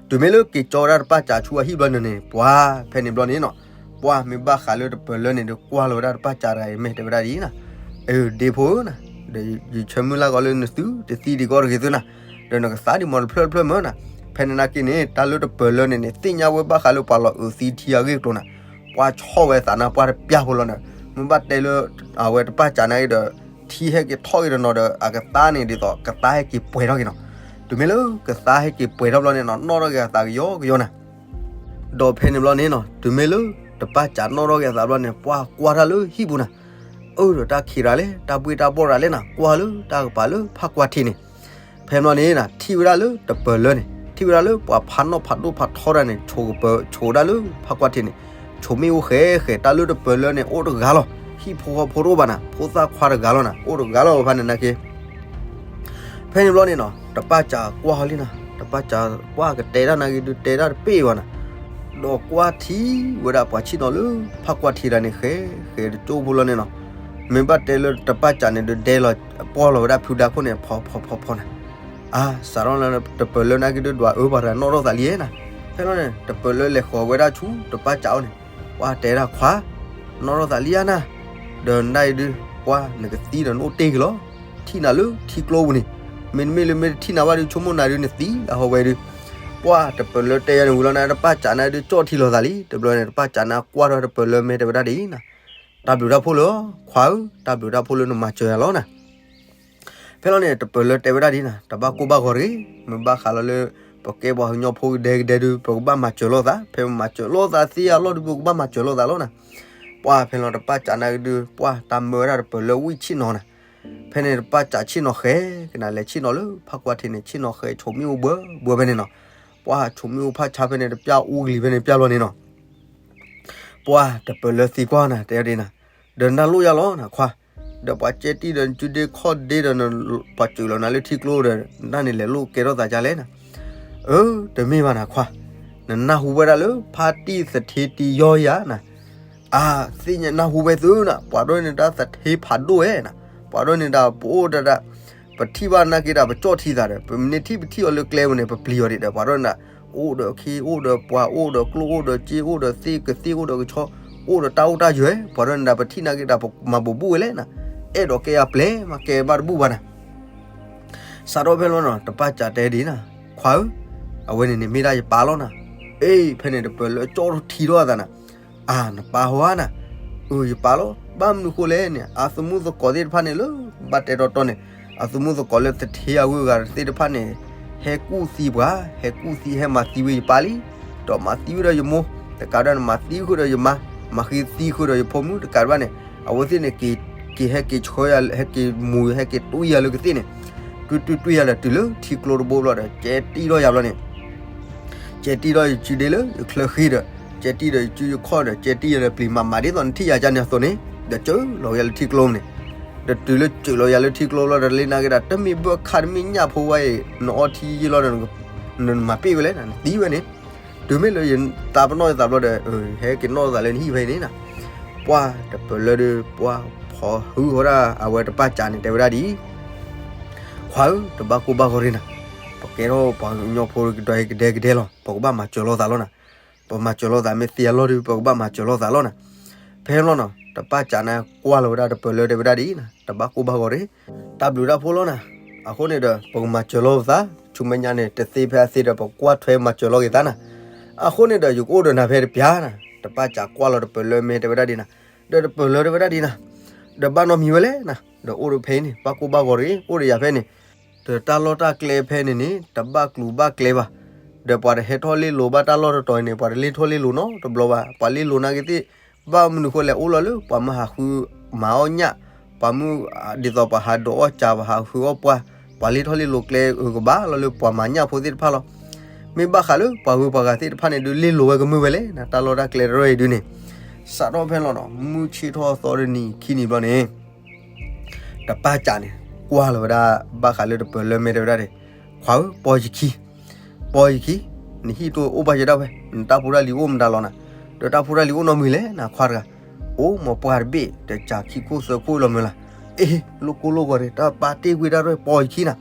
တုၤမ့ၢ်လၢက့ၤကၠီဝဲဒၣ်တပၢ်စးဆူအဟံၣ်ဘျီန့ၣ်န့ၣ် ပှၤဖဲန့ၣ်ဘျီန့ၣ်နီၤ, ပှၤမ့ၢ်ဘၣ်ဃးလၢတပၢၤလၢန့ၣ်ဒီး ကွၢ်လီၤဝဲဒၣ်တပၢ်စးတဂၤအံၤ မ့ၢ်တဲဝဲဒၣ်ဒ်အံၤနၤ, အၢ ဒ့ဖိဧၢနၤ, ဒီးယဆၢမုၢ်လၢ်ကီးလၢနသုတသံဒံးကီးတဂ့ၤသုနၤ, ဒီးနကသါဒံးမီၤတဖျၢၣ်တဖျၢၣ်မၢနၤ. ဖဲန့ၣ်နာ်က့န့ၣ် တၢ်လၢတပၢၤလၢန့ၣ်န့ၣ် သ့ၣ်ညါဝဲဘၣ်ဃးလၢပှၤလီၤအုးသံထံအဂ့ၢ်အကျိၤနၤ, ပှၤဆီၣ်ဝဲသးနၤ ပှၤတပျၢ်ဖိလီၤနၤ, မ့ၢ်ဘၣ်တဲလၢ အဝဲတပၢ်စးနာ်က့ဒီး ထံဟဲက့ၤထီၣ်က့ၤတနီၤဒီး အကသါန့ၣ်ဒ်သိး ကသါဟဲက့ၤပှဲၤထီၣ်က့ၤနီၤ. တုၤမ့ၢ်လၢကသါဟဲက့ၤပှဲၤထီၣ်ဘျီန့ၣ်နီၤ နီၣ်ထီၣ်က့ၤအသးကယီကယီနၤ. ဒီးဖဲန့ၣ်ဘျီန့ၣ်နီၤ တုၤမ့ၢ်လၢတပၢ်စးနီၣ်ထီၣ်က့ၤအသးဘျီန့ၣ် ပှၤကွၢ်တၢ်လၢဟံၣ်ပူၤနၤ, အၢ ဒီးတၢ်ခံးတဂၤလဲၣ် တၢ်ဘှ့ၣ်တၢ်ဘီၣ်တဂၤလဲၣ်နၤ ကွၢ်လၢတၢ်ကပၤလၢဖးကွၢ်ထံးန့ၣ် ဖဲန့ၣ်ဘျီန့ၣ် ထံၣ်ဝဲဒၣ်လၢတပၢၤလၢန့ၣ် ထံၣ်ဝဲဒၣ်လၢပှၤဖးနီၣ်ဖးဒိၣ်ဖးထီတဂၤန့ၣ် ဆိးကပၢၤဆိးဒၣ်လၢဖးကွၢ်ထံးန့ၣ်, ဆိးမ့ၣ်အူဃဲဃဲ တၢ်လၢတပၢၤလၢန့ၣ် အိၣ်တဂၤလီၤ. ဟံၣ်ဖိဃီဖိတအိၣ်ဘၣ်နၤ, ဖိသၣ်ခွါတဂၤလီၤနၤ, အိၣ်တဂၤလီၤဖဲန့ၣ်နာ်က့ ဖဲန့ၣ်ဘျီန့ၣ်နီၤ တပၣ်စးကွၢ်ဟီလံနၤ, တပၣ်စးကွၢ်ကတဲတၢ်နာ်က့ဒုး တဲတၢ်တပ့ၢ်ဘၣ်နၤ, ဒီးကွၢ်ထံဝဲဒၣ်ပှၤဆ့ၣ်နီၤလၢ ဖးကွၢ်ထံတၢ်န့ၣ် ဃဲဃဲတကၠိဖိလီၤန့ၣ်နီၤ, မ့ၢ်ဘၣ်တဲလၢတပၣ်စးန့ၣ်ဒုး ဒဲလီၤပီၢ်လီၤဝဲဒၣ်ဖုဒါခိၣ်န့ၣ် ဖီဖီဖီဖီနၤ, အါ စးထီၣ်လၢတပၢၤလၢနာ်က့ဒုးဒွးအၢပှၤတဂၤနီၣ်ထီၣ်သးလံနၤ, ဖဲလီၤန့ၣ် တပၢၤလၢလဲၤဃီၤဝဲဒၣ်ဆူတပၣ်စးအအိၣ်န့ၣ်, ပှၤတဲဒၣ်ခွါ နီၣ်ထီၣ်သးလံဧါနၤ, ဒီးနဒၣ်အံၤဒုး ပှၤနကသံဒီးနအိၣ်တ့ၢ်က့ၤလီၤ, ထံၣ်နၤလၢထံကျိပူၤန့ၣ်, မ့တမ့ၢ်လၢမ့ၢ်တထံၣ်နၤဘၣ်ဒုး ဆိကမိၣ်နၤဒုးနသံအဟီဝဲဒုး, ပှၤတပၢၤလၢတဲယၤန့ၣ်ဝံၤလီၤနၤ တပၣ်စးနၤဒုးကၠီၣ်ထံလီၤသးလံ, တဘျီန့ၣ် တပၣ်စးနၤကွၢ်ထီၣ်တပၢၤလၢမ့ၢ်တဲဝဲဒၣ်ဒ်အံၤနၤ, တၢ်ဘျုးတၢ်ဖှိၣ်လၢ ခွါဧၢ, တၢ်ဘျုးတၢ်ဖှိၣ်လၢနမၤစၢၤယၤလီၤနၤ ဖဲလီၤန့ၣ် တပၢၤလၢတဲဝဲဒၣ်ဒ်နၤ တဘၣ်ကိၢ်ဘၣ်ဂီၤတဂ့ၤ, မ့ၢ်ဘၣ်ဃးလီၤလၢ ပကဲပှၤကညီဖိကဒဲကဒဲဒုး ပကဘၣ်မၤစၢၤလိာ်သး, ဖဲပမၤစၢၤလိာ်သးသ့အလီၢ်ဒုး ပကဘၣ်မၤစၢၤလိာ်သးလီၤနၤ, ပှၤဖဲလီၤတပၣ်စးနၤကဒုး ပှၤတၢ်မၢဝဲဒၣ်တပၢၤလၢဝံၣ်ဆ့ၣ်နီၤနၤ, ဖဲန့ၣ်တပၣ်စးဆ့ၣ်နီၤဃဲကနၤ လဲၤဆ့ၣ်နီၤလၢဖးကွၢ်ထံန့ၣ် ဆ့ၣ်နီၤဃဲဆိမိၣ်အိၣ်ဘှၢဘှၢဖဲန့ၣ်နီၤ, ပှၤဆိမိၣ်အိၣ်ဖးဆါဖဲန့ၣ် တပျၢ်အူကလံၤဖဲန့ၣ်ပျၢ်လီၤန့ၣ်နီၤ ပှၤတပၢၤလၢသံကွၢ်နၤ တဲဒ်နၤ, ဒီးနတၢ်လိၣ်ယၤလီၤနၤခွါ, ဒီးပှၤကဲတံၢ်ဒီးနစုဒ့ခီၣ်ဒ့ဒီး ပှၤစၢၤလီၤနၤလၢထံကျိဒီး နတၢ်န့ၣ်လဲၤလိၣ်ကဲထီၣ်သးဒ်လဲၣ်နၤ, အၢ တမ့ၢ်ဘၣ်နၤခွါ, နနၢ်ဟူဝဲဒၣ်လၢဖါတံၢ်သထ့တံယီယၤနၤ, အါ သ့ၣ်ညါနၢ်ဟူဝဲသုနၤ, ပှၤဒိၣ်န့ၢ်တၢ်သထ့ဖးဒိၣ်ဝဲနၤ, ပှၤဒိၣ်န့ၢ်တၢ်ပအိၣ်ဒၣ်ဒၣ် ပထံၣ်ဘၣ်နာ်က့ဒၣ် ပကၠီၣ်ထံသးဒီး ပမ့ၢ်ထံၣ်ပထံၣ်အီၤလၢကျဲပူၤန့ၣ် ပပျံၤအီၤဒံးဒီး ပှၤဒိၣ်န့ၢ်ဒၣ် အိၣ်ဒီးခ့ အိၣ်ဒီးပှၤ အိၣ်ဒီးကျိၣ် အိၣ်ဒီးစ့ အိၣ်ဒီးသ့ၣ်ကသ့ၣ် အိၣ်ဒီးကဆီ အိၣ်ဒီးတၢ်အိၣ်တၢ်ယၢၤ, ပှၤဒိၣ်န့ၢ်ဒၣ် ပထံၣ်နာ်က့ဒၣ် ပမၤဘူးဘူးဝဲလဲၣ်နၤ, အဲၣ်ဒိးကဲယၤပျဲၢ် မ့ၢ်ကဲဘၣ်တဘူၣ်ဘၣ်နၤ စးထီၣ်ဖဲလီၤနီၤ တပၢ်စးတဲဒ်နၤ, ခွါဧၢ, အဝဲန့ၣ်န့ၣ်မ့ၢ်ဒၣ်ယပၢ်လီၤနၤ, အ့ ဖဲန့ၣ်တပၢၤလၢကၠီၣ်ထံထီၣ်အသးနၤ, အါ နပၢ်ဟီဧါနၤ, အၢ ယပၢ်လီၤ, ဘၣ်မနုၤဃိလဲၣ်န့ၣ် အသုးမုၢ်သကိးသ့ၣ်တဖၣ်န့ၣ်လၢ ဘၣ်တဲတီတီန့ၣ် အသုးမုၢ်သကိးလၢသထ့အဂုၤအဂၤသ့ၣ်တဖၣ်န့ၣ် ဟဲကူၣ်သံပှၤ ဟဲကူၣ်သံဟဲမၤသံဝဲယပၢ်လံ, ဒီးမၤသံဝဲဒီးယမိၢ်, တကးဒၣ်န့ၣ် မၤသံဃုာ်ဒီးယမါ, မၤဃံသံဃုာ်ဒီးယဖိမုၣ်, တကးဒၣ်ဘၣ်န့ၣ် အဝဲသ့ၣ်န့ၣ် က့ၤဟဲက့ၤဆှၢယၤ ဟဲက့ၤမူၤ ဟဲက့ၤတွံၢ်ယၤလၢကသ့ၣ်န့ၣ်, တွံၢ်တွံၢ်တွံၢ်ယၤဒီးတုၤလၢထံကျိတဘိဘျီဒီး ကဲတံၢ်ထီၣ်ယၤဘျီန့ၣ် ကဲတံၢ်ထီၣ်ယစုဒ့လၢယချၢဃံဒီး ကဲတံၢ်ဒီးယစုယခီၣ်ဒီး ကဲတံၢ်ယၤဒီးပျံၤမး မၤဒ်သိးနထံၣ်ယၤကန့ၣ်အသိးန့ၣ် ဒီးစၢၤလီၤယၤလၢထံကျိန့ၣ်, ဒီးတုၤလၢစၢၤလီၤယၤလၢထံကျိဘျီဒီး လၢနာ်က့ဒၣ် တမ့ၢ်ဘၣ်ခါတမ့ၢ်ညၣ်ဖိဝဲအံၤ နအီထံယ့လီၤဒီး နမၤပ့ၢ်ဝဲလဲၣ် နသံဝဲန့ၣ်, တုၤမ့ၢ်လၢယသးပနီၣ်ယသးဘျီဒီး ဟဲက့ၤနီၣ်သးလၢနဟံၣ်ဖဲအံၤန့ၣ်နၤ, ပှၤတပၢၤလၢဒီး ပှၤဖီၣ်ဟုဃီဒၣ် အဝဲတပၢ်စးန့ၣ် တဲဝဲဒၣ်ဒ်အံၤ ခွါဧၢ, တဘၣ်ကိၢ်ဘၣ်ဂီၤရ့နၤ, ပကဲထီၣ်ပှၤကညီဖိကဒဲကဒဲကဒဲလီၤ, ပကဘၣ်မၤစၢၤလိာ်သးလီၤနၤ, ပမၤစၢၤလိာ်သးမ့ၢ်သ့အလီၢ်ဒီး ပကဘၣ်မၤစၢၤလိာ်သးလီၤနၤ, ဖဲလီၤနီၤ တပၢ်စးန့ၣ် ကွၢ်လီၤဝဲဒၣ်တပၢၤလၢတဲဝဲဒၣ်ဒ်အံၤနၤ, တဘၣ်ကိၢ်ဘၣ်ဂီၤရ့, တၢ်ဘျုးတၢ်ဖှိၣ်လီၤနၤ, အဃိန့ၣ်ဒီး ပကမၤစၢၤလိာ်ပသး, ဆူမဲာ်ညါန့ၣ် တသ့ဖဲအသ့ဒီး ပကွၢ်ထွဲမၤစၢၤလိာ်က့ၤသးနၤ, အဃိန့ၣ်ဒီး ယကအိၣ်ဒီးနၤဖဲတပျၢ်နၤ, တပၢ်စးကွၢ်လီၤတပၢၤလၢမ့ၢ်တဲဝဲဒၣ်ဒ်နၤ, ဒီးတပၢၤလၢတဲဝဲဒၣ်ဒ်နၤ, ဒီးဘၣ်နီတမံၤဝဲလဲၣ်နၤ, ဒီးအိၣ်ဒီးဖဲအံၤန့ၣ် ဘၣ်ကိၢ်ဘၣ်ဂီၤရ့ အိၣ်ဒီးယၤဖဲန့ၣ်, ဒီးတၢ်လီၢ်တၢ်ကျဲဖဲန့ၣ်န့ၣ် တဘၣ်ကျူးဘၣ်ကျဲဘၣ်, ဒီးပှၤတဟဲထီၣ်လ့လိာ်ဘၣ်တၢ်လီၢ်တတီၤအံၤန့ၣ် ပှၤတလ့ထီၣ်လ့လိာ်နီတဘျီဘၣ်, ပှၤလ့လိာ်နာ်က့သ့ၣ်, ဘၣ်မနုၤဃိလဲၣ် အိၣ်လီၤလၢပှၤမၢဟးဃုမၤအီၣ်ညၣ်, ပှၤမုၢ်ဒ်သိးပှၤဟးဒိးအီၣ်ကၢ ပှၤဟးဃုအီၣ်ပှၢ်, ပှၤလ့ထီၣ်လ့လိာ်ကျဲအကဘၣ်လီၤလၢပှၤမၤညၣ်ဖိသ့ၣ်တဖၣ်လီၤ, မ့ၢ်ဘၣ်ဃးလၢပှၤဂုၤပှၤဂၤသ့ၣ်တဖၣ်န့ၣ်ဒုး လ့လိာ်ဝဲကမုာ်ဝဲလဲၣ်နၤ, တၢ်လီၢ်တၢ်ကျဲတရၢအံၤဒုးန့ၣ်, စးထီၣ်ဖဲလီၤနီၤ မုၢ်ဆ့ၣ်ထီၣ်သီတနံၤခံနံၤဘျီန့ၣ် တပၢ်စးန့ၣ် ကွၢ်လီၤဝဲဒၣ် ဘၣ်ဃးလၢတပၢၤလၢမ့ၢ်တဲဝဲဒၣ်န့ၣ်, ခွါဧၢ, ပီၢ်ယခံ, ပီၢ်ယခံ, နဟံၣ်တအိၣ်ဘၣ်ယဲဒၣ်ဝဲ, နတၢ်ဖိတၢ်လံၤအိၣ်မတၤလီၤနၤ, ဒီးတၢ်ဖိတၢ်လံၤအိၣ်နီတမံၤလဲၣ်နၤခွါတဂၤ, အိၣ်မ့ၢ်ပှၢ်တဘ့ၣ် တစးခံခိၣ်သၢခိၣ်လီၤမုၢ်လၢ်, အ့ လိၣ်ကိၢ်လိၣ်ဂီၤရ့ တၢ်ပၢ်တ့ၢ်ကွံာ်တၢ်ရဲၣ် ပီၢ်ယခံနၤ,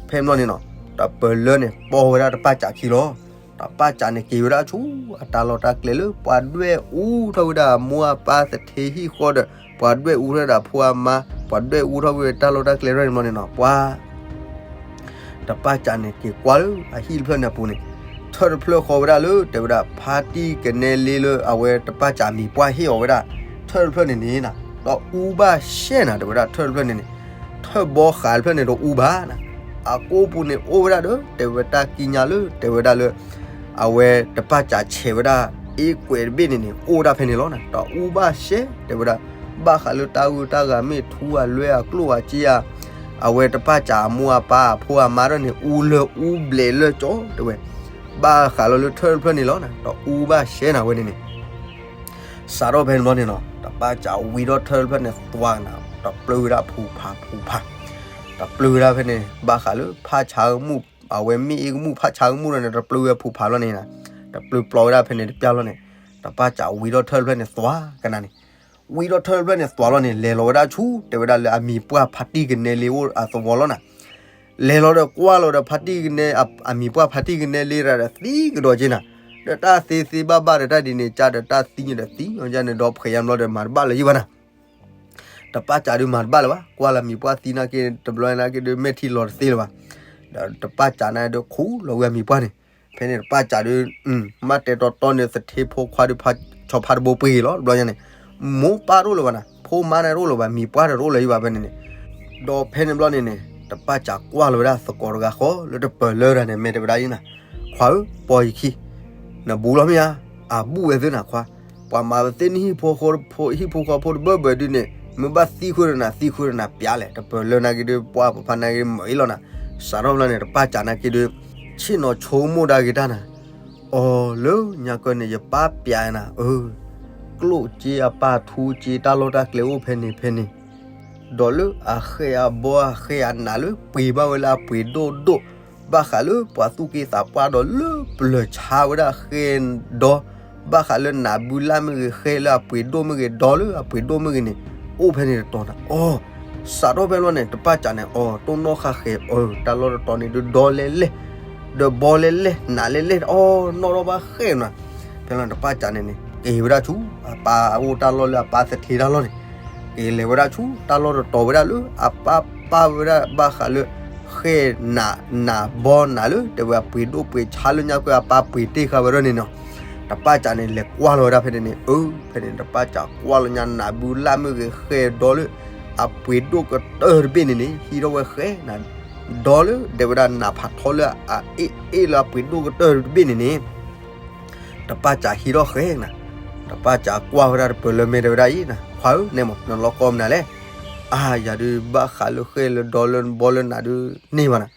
ဖဲဘျီန့ၣ်နီၤ တပၢၤလၢန့ၣ် ပီၢ်ဝဲဒၣ်တပၢ်စးခံလီၤ. တပၢ်စးန့ၣ်က့ၤဝဲဒၣ်ဆူအတၢ်လီၢ်တၢ်ကျဲလၢ ပှၤဒွဲၣ်အူထီၣ်ဝဲဒၣ်အမိၢ်အပၢ်သထ့ဟံၣ်ဃီဒီး ပှၤဒွဲၣ်အူထီၣ်ဝဲဒၣ်အဖိအမါ, ပှၤဒွဲၣ်အူထီၣ်ဝဲတၢ်လီၢ်တၢ်ကျဲရဲၣ်န့ၣ်ဘျီန့ၣ်နီၤ ပှၤ တပၢ်စးန့ၣ်က့ၤကွၢ်လၢအဟံၣ်တဖျၢၣ်န့ၣ်အပူၤန့ၣ်, ထၢၣ်တဖျၢၣ်ဃီဝဲဒၣ်လၢ တဲဝဲဒၣ် ဖါတံၢ်ကနဲလ့လၢအဝဲတပၢ်စးအမံၤ ပှၢ်ဟ့ၣ်အီၤဝဲဒၣ် ထၢၣ်တဖျၢၣ်န့ၣ်န့ၣ်နၤ ဒီးအူဘၣ်ရှဲနၤ တဲဝဲဒၣ် ထၢၣ်တဖျၢၣ်န့ၣ်န့ၣ်, ထၢၣ်ဘီဃးတဖျၢၣ်န့ၣ်တအူဘၣ်နၤ, အကိာ်ပူၤန့ၣ်အိၣ်ဝဲဒၣ်ဒီး တဲဝဲတၢ်ကံးညာ်လၢ တဲဝဲဒၣ်လၢ အဝဲတပၢ်စးဆဲးဝဲဒၣ် အ့ကွဲးတဘ့ၣ်န့ၣ်န့ၣ် အိၣ်ဝဲဒၣ်ဖဲန့ၣ်လီၤနၤ, ဒီးအူဘၣ်ရှဲ တဲဝဲဒၣ်, ဘၣ်ဃးလၢတၢ်ဂုၤတၢ်ဂၤမ့ၢ်ထူအလွဲၢ်အကျိၣ်အစ့ဧါ, အဝဲတပၢ်စးအမိၢ်အပၢ်အဖိအမါဒီးန့ၣ် အူလၢအူဘျဲးလၢကၠီ တဲဝဲ, ဘၣ်ဃးလီၤလၢထၢၣ်တဖျၢၣ်န့ၣ်လီၤနၤ, ဒီးအူဘၣ်ရှဲနၤဝဲန့ၣ်န့ၣ် စးထီၣ်ဖဲန့ၣ်ဘျီန့ၣ်နီၤ, တပၢ်စးဝံထီၣ်ထၢၣ်တဖျၢၣ်န့ၣ်သွါကနၤ, တပျုၤဝဲဒၣ်ဖူးဖးဖူးဖး, တပျုၤဝဲဒၣ်ဖဲန့ၣ် ဘၣ်ဃးလၢဖးဆါကမူၣ်, အဝဲမ့ၣ်အ့ၣ်ကမူၣ် ဖးဆါကမူၣ်ဒီးန့ၣ် တပျုၤဝဲဖူးဖးလီၤန့ၣ်, တပျုၤပျီဝဲဒၣ်ဖဲန့ၣ်တပျၢ်လီၤန့ၣ်, တပၢ်စးဝံထီၣ်ထၢၣ်တဖျၢၣ်န့ၣ်သွါကနၤန့ၣ်, ဝံထီၣ်ထၢၣ်တဖျၢၣ်န့ၣ်သွါလီၤန့ၣ် လဲၤလီၤဝဲဒၣ်ဆူ တဲဝဲဒၣ်လၢအမံၤပှၢ်ဖးတံၢ်ကနဲလ့အသဝီလီၤနၤ. လဲၤလီၤဒီးကွၢ်လီၤဒီးဖးတံၢ်ကနဲ, အမံၤပှၢ်ဖးတံၢ်ကနဲလ့ဒီးသံကဒီးက့နၤ, ဒီးတၢ်သ့သ့ဘၣ်ဘၣ်ဒီးတၢ်ဒ်န့ၣ် ကဒီးတၢ်သံညါဒီးသံညါန့ၣ် ဒီးဖဲညါဘျီဒီးမၤတဘၣ်လၢၤယံၤဘၣ်နၤ. တပၢ်စးဒုးမၤတဘၣ်လၢၤဘၣ်, ကွၢ်လၢမံၤပှၢ်သံနာ်က့ တဘျီနာ်က့ဒုး မဲာ်ထံလီၤတသ့လၢၤဘၣ်. ဒီးတပၢ်စးန့ၣ်ဒုးခူၣ်လီၤဝဲအမံၤပှၢ်န့ၣ်, ဖဲန့ၣ်တပၢ်စးဒုး မ့ၢ်တဲတီတီန့ၣ် သထ့ဖိခွါဒုး ဆီဖါတဘိပှ့ၤလီၤ တဘျီညါန့ၣ်, မိၢ်ပၢ်တအိၣ်လၢၤဘၣ်နၤ, ဖိမါန့ၣ်တအိၣ်လၢၤဘၣ်, မံၤပှၢ်တအိၣ်လၢၤယံၤဘၣ်ဖဲန့ၣ်န့ၣ်, ဒီးဖဲန့ၣ်ဘျီန့ၣ်န့ၣ် တပၢ်စးကွၢ်လီၤဝဲဒၣ်သကိးတဂၤဃီလၢတပၢၤလၢတၢ်န့ၣ် မ့ၢ်တဲဝဲဒၣ်အံၤနၤ, ခွါဧၢ, ပီယခံ နဘူးလီၤမ့ၢ်ဧါ, အဘူးဝဲသ့နၤခွါ, ပှၤမၤပသ့နဟံၣ်ဖိဃီဖိတဘၢဘၢဒုးန့ၣ် မ့ၢ်ဘၣ်သံဃုာ်ဒီးနၤ သံဃုာ်ဒီးနၤပျးလဲၣ်, တပၢၤလၢနာ်က့ဒုး ပှၢ်ပဖါနာ်က့မုာ်အ့ၣ်လီၤနၤ, စးထီၣ်ဖျီန့ၣ် တပၢ်စးနာ်က့ဒုး ဆ့ၣ်နီၤဆိကမိၣ်ဒၣ်က့ၤတၢ်နၤ, အီၤလၢညါကၢန့ၣ် ယပၢ်ပျးနၤ, အၢ ကျိၣ်စ့အပၢ်ထူစ့တၢ်လီၢ်တၢ်ကျဲအိၣ်ဖဲန့ၣ်ဖဲန့ၣ်, ဒီးလၢအဃဲအဘီအဃဲအနးလၢပှ့ၤဘၣ်ဝဲလၢအပှ့ၤဒိၣ်ဒိၣ်, ဘၣ်ဃးလၢပှၤသူၣ်က့သးပှၢ်ဒီးလၢပျၢၤဆါဝဲဒၣ်ဃဲဒီး, ဘၣ်ဃးလၢနးဘုလၢ်မ့ၢ်ဂ့ၤ ဃဲလၢအပှ့ၤဒိၣ်မ့ၢ်ဂ့ၤ ဒီလၢအပှ့ၤဒိၣ်မ့ၢ်ဂ့ၤန့ၣ် အိၣ်ဖဲန့ၣ်တတီၤနၤ, အီၤ စးထီၣ်ဖဲလီၤန့ၣ် တပၢ်စးန့ၣ် အီၤ တိၢ်နီၣ်ဃာ်ဃဲ အၢ တၢ်လီၢ်တတီၤန့ၣ်ဒုး ဒီလဲလဲၣ်, ဒီးဘီလဲလဲၣ် နးလဲလဲၣ် အီၤ နီၣ်ထီၣ်ဘၣ်ဃဲနၤ, ဖဲလီၤန့ၣ် တပၢ်စးန့ၣ်န့ၣ် က့ၤဝဲဒၣ်ဆူ အပၢ်အိၣ်တၢ်လီၢ်လၢအပၢ်သထ့တၢ်လီၢ်န့ၣ်, က့ၤလဲၤဝဲဒၣ်ဆူတၢ်လီၢ်တတီၤဝဲဒၣ်လၢ အပၢ်ပာ်ဝဲဒၣ်ဘၣ်ဃးလၢ ဃဲနး နးဘီနးလၢ တဲဝဲအပှ့ၤဒိၣ်ပှ့ၤဆါလၢညါကၢအပၢ်ပှ့ၤတ့ၢ်ဃာ်ဝဲဒၣ်န့ၣ်နီၤ, တပၢ်စးန့ၣ် လဲၤကွၢ်လီၤဝဲဒၣ်ဖဲန့ၣ်န့ၣ် အၢ ဖဲန့ၣ် တပၢ်စးကွၢ်လီၤညါ နးဘုလၢ်မ့ၢ်ဂ့ၤ ဃဲဒီလၢ အပှ့ၤဒိၣ်ကတၢၢ်တဘ့ၣ်န့ၣ်န့ၣ် ဟံးထီၣ်ဝဲဃဲနၤ, ဒီလၢ တဲဝဲဒၣ်နးဖးထီလၢအအ့ၣ်အ့ၣ်လၢ အပှ့ၤဒိၣ်ကတၢၢ်တဘ့ၣ်န့ၣ်န့ၣ် တပၢ်စးဟံးထီၣ်ဃဲနၤ, တပၢ်စးကွၢ်ဝဲဒၣ်တပၢၤလၢ မ့ၢ်တဲဝဲဒၣ်အံၤနၤ, ခွါဧၢ နဲမး နလီၤကီမနုၤလဲၣ်, အါ ယၤဒုးဘၣ်ဃးလၢဃဲလၢဒီလၢဘီလၢနးဒုးန့ၢ်ဘၣ်နၤ,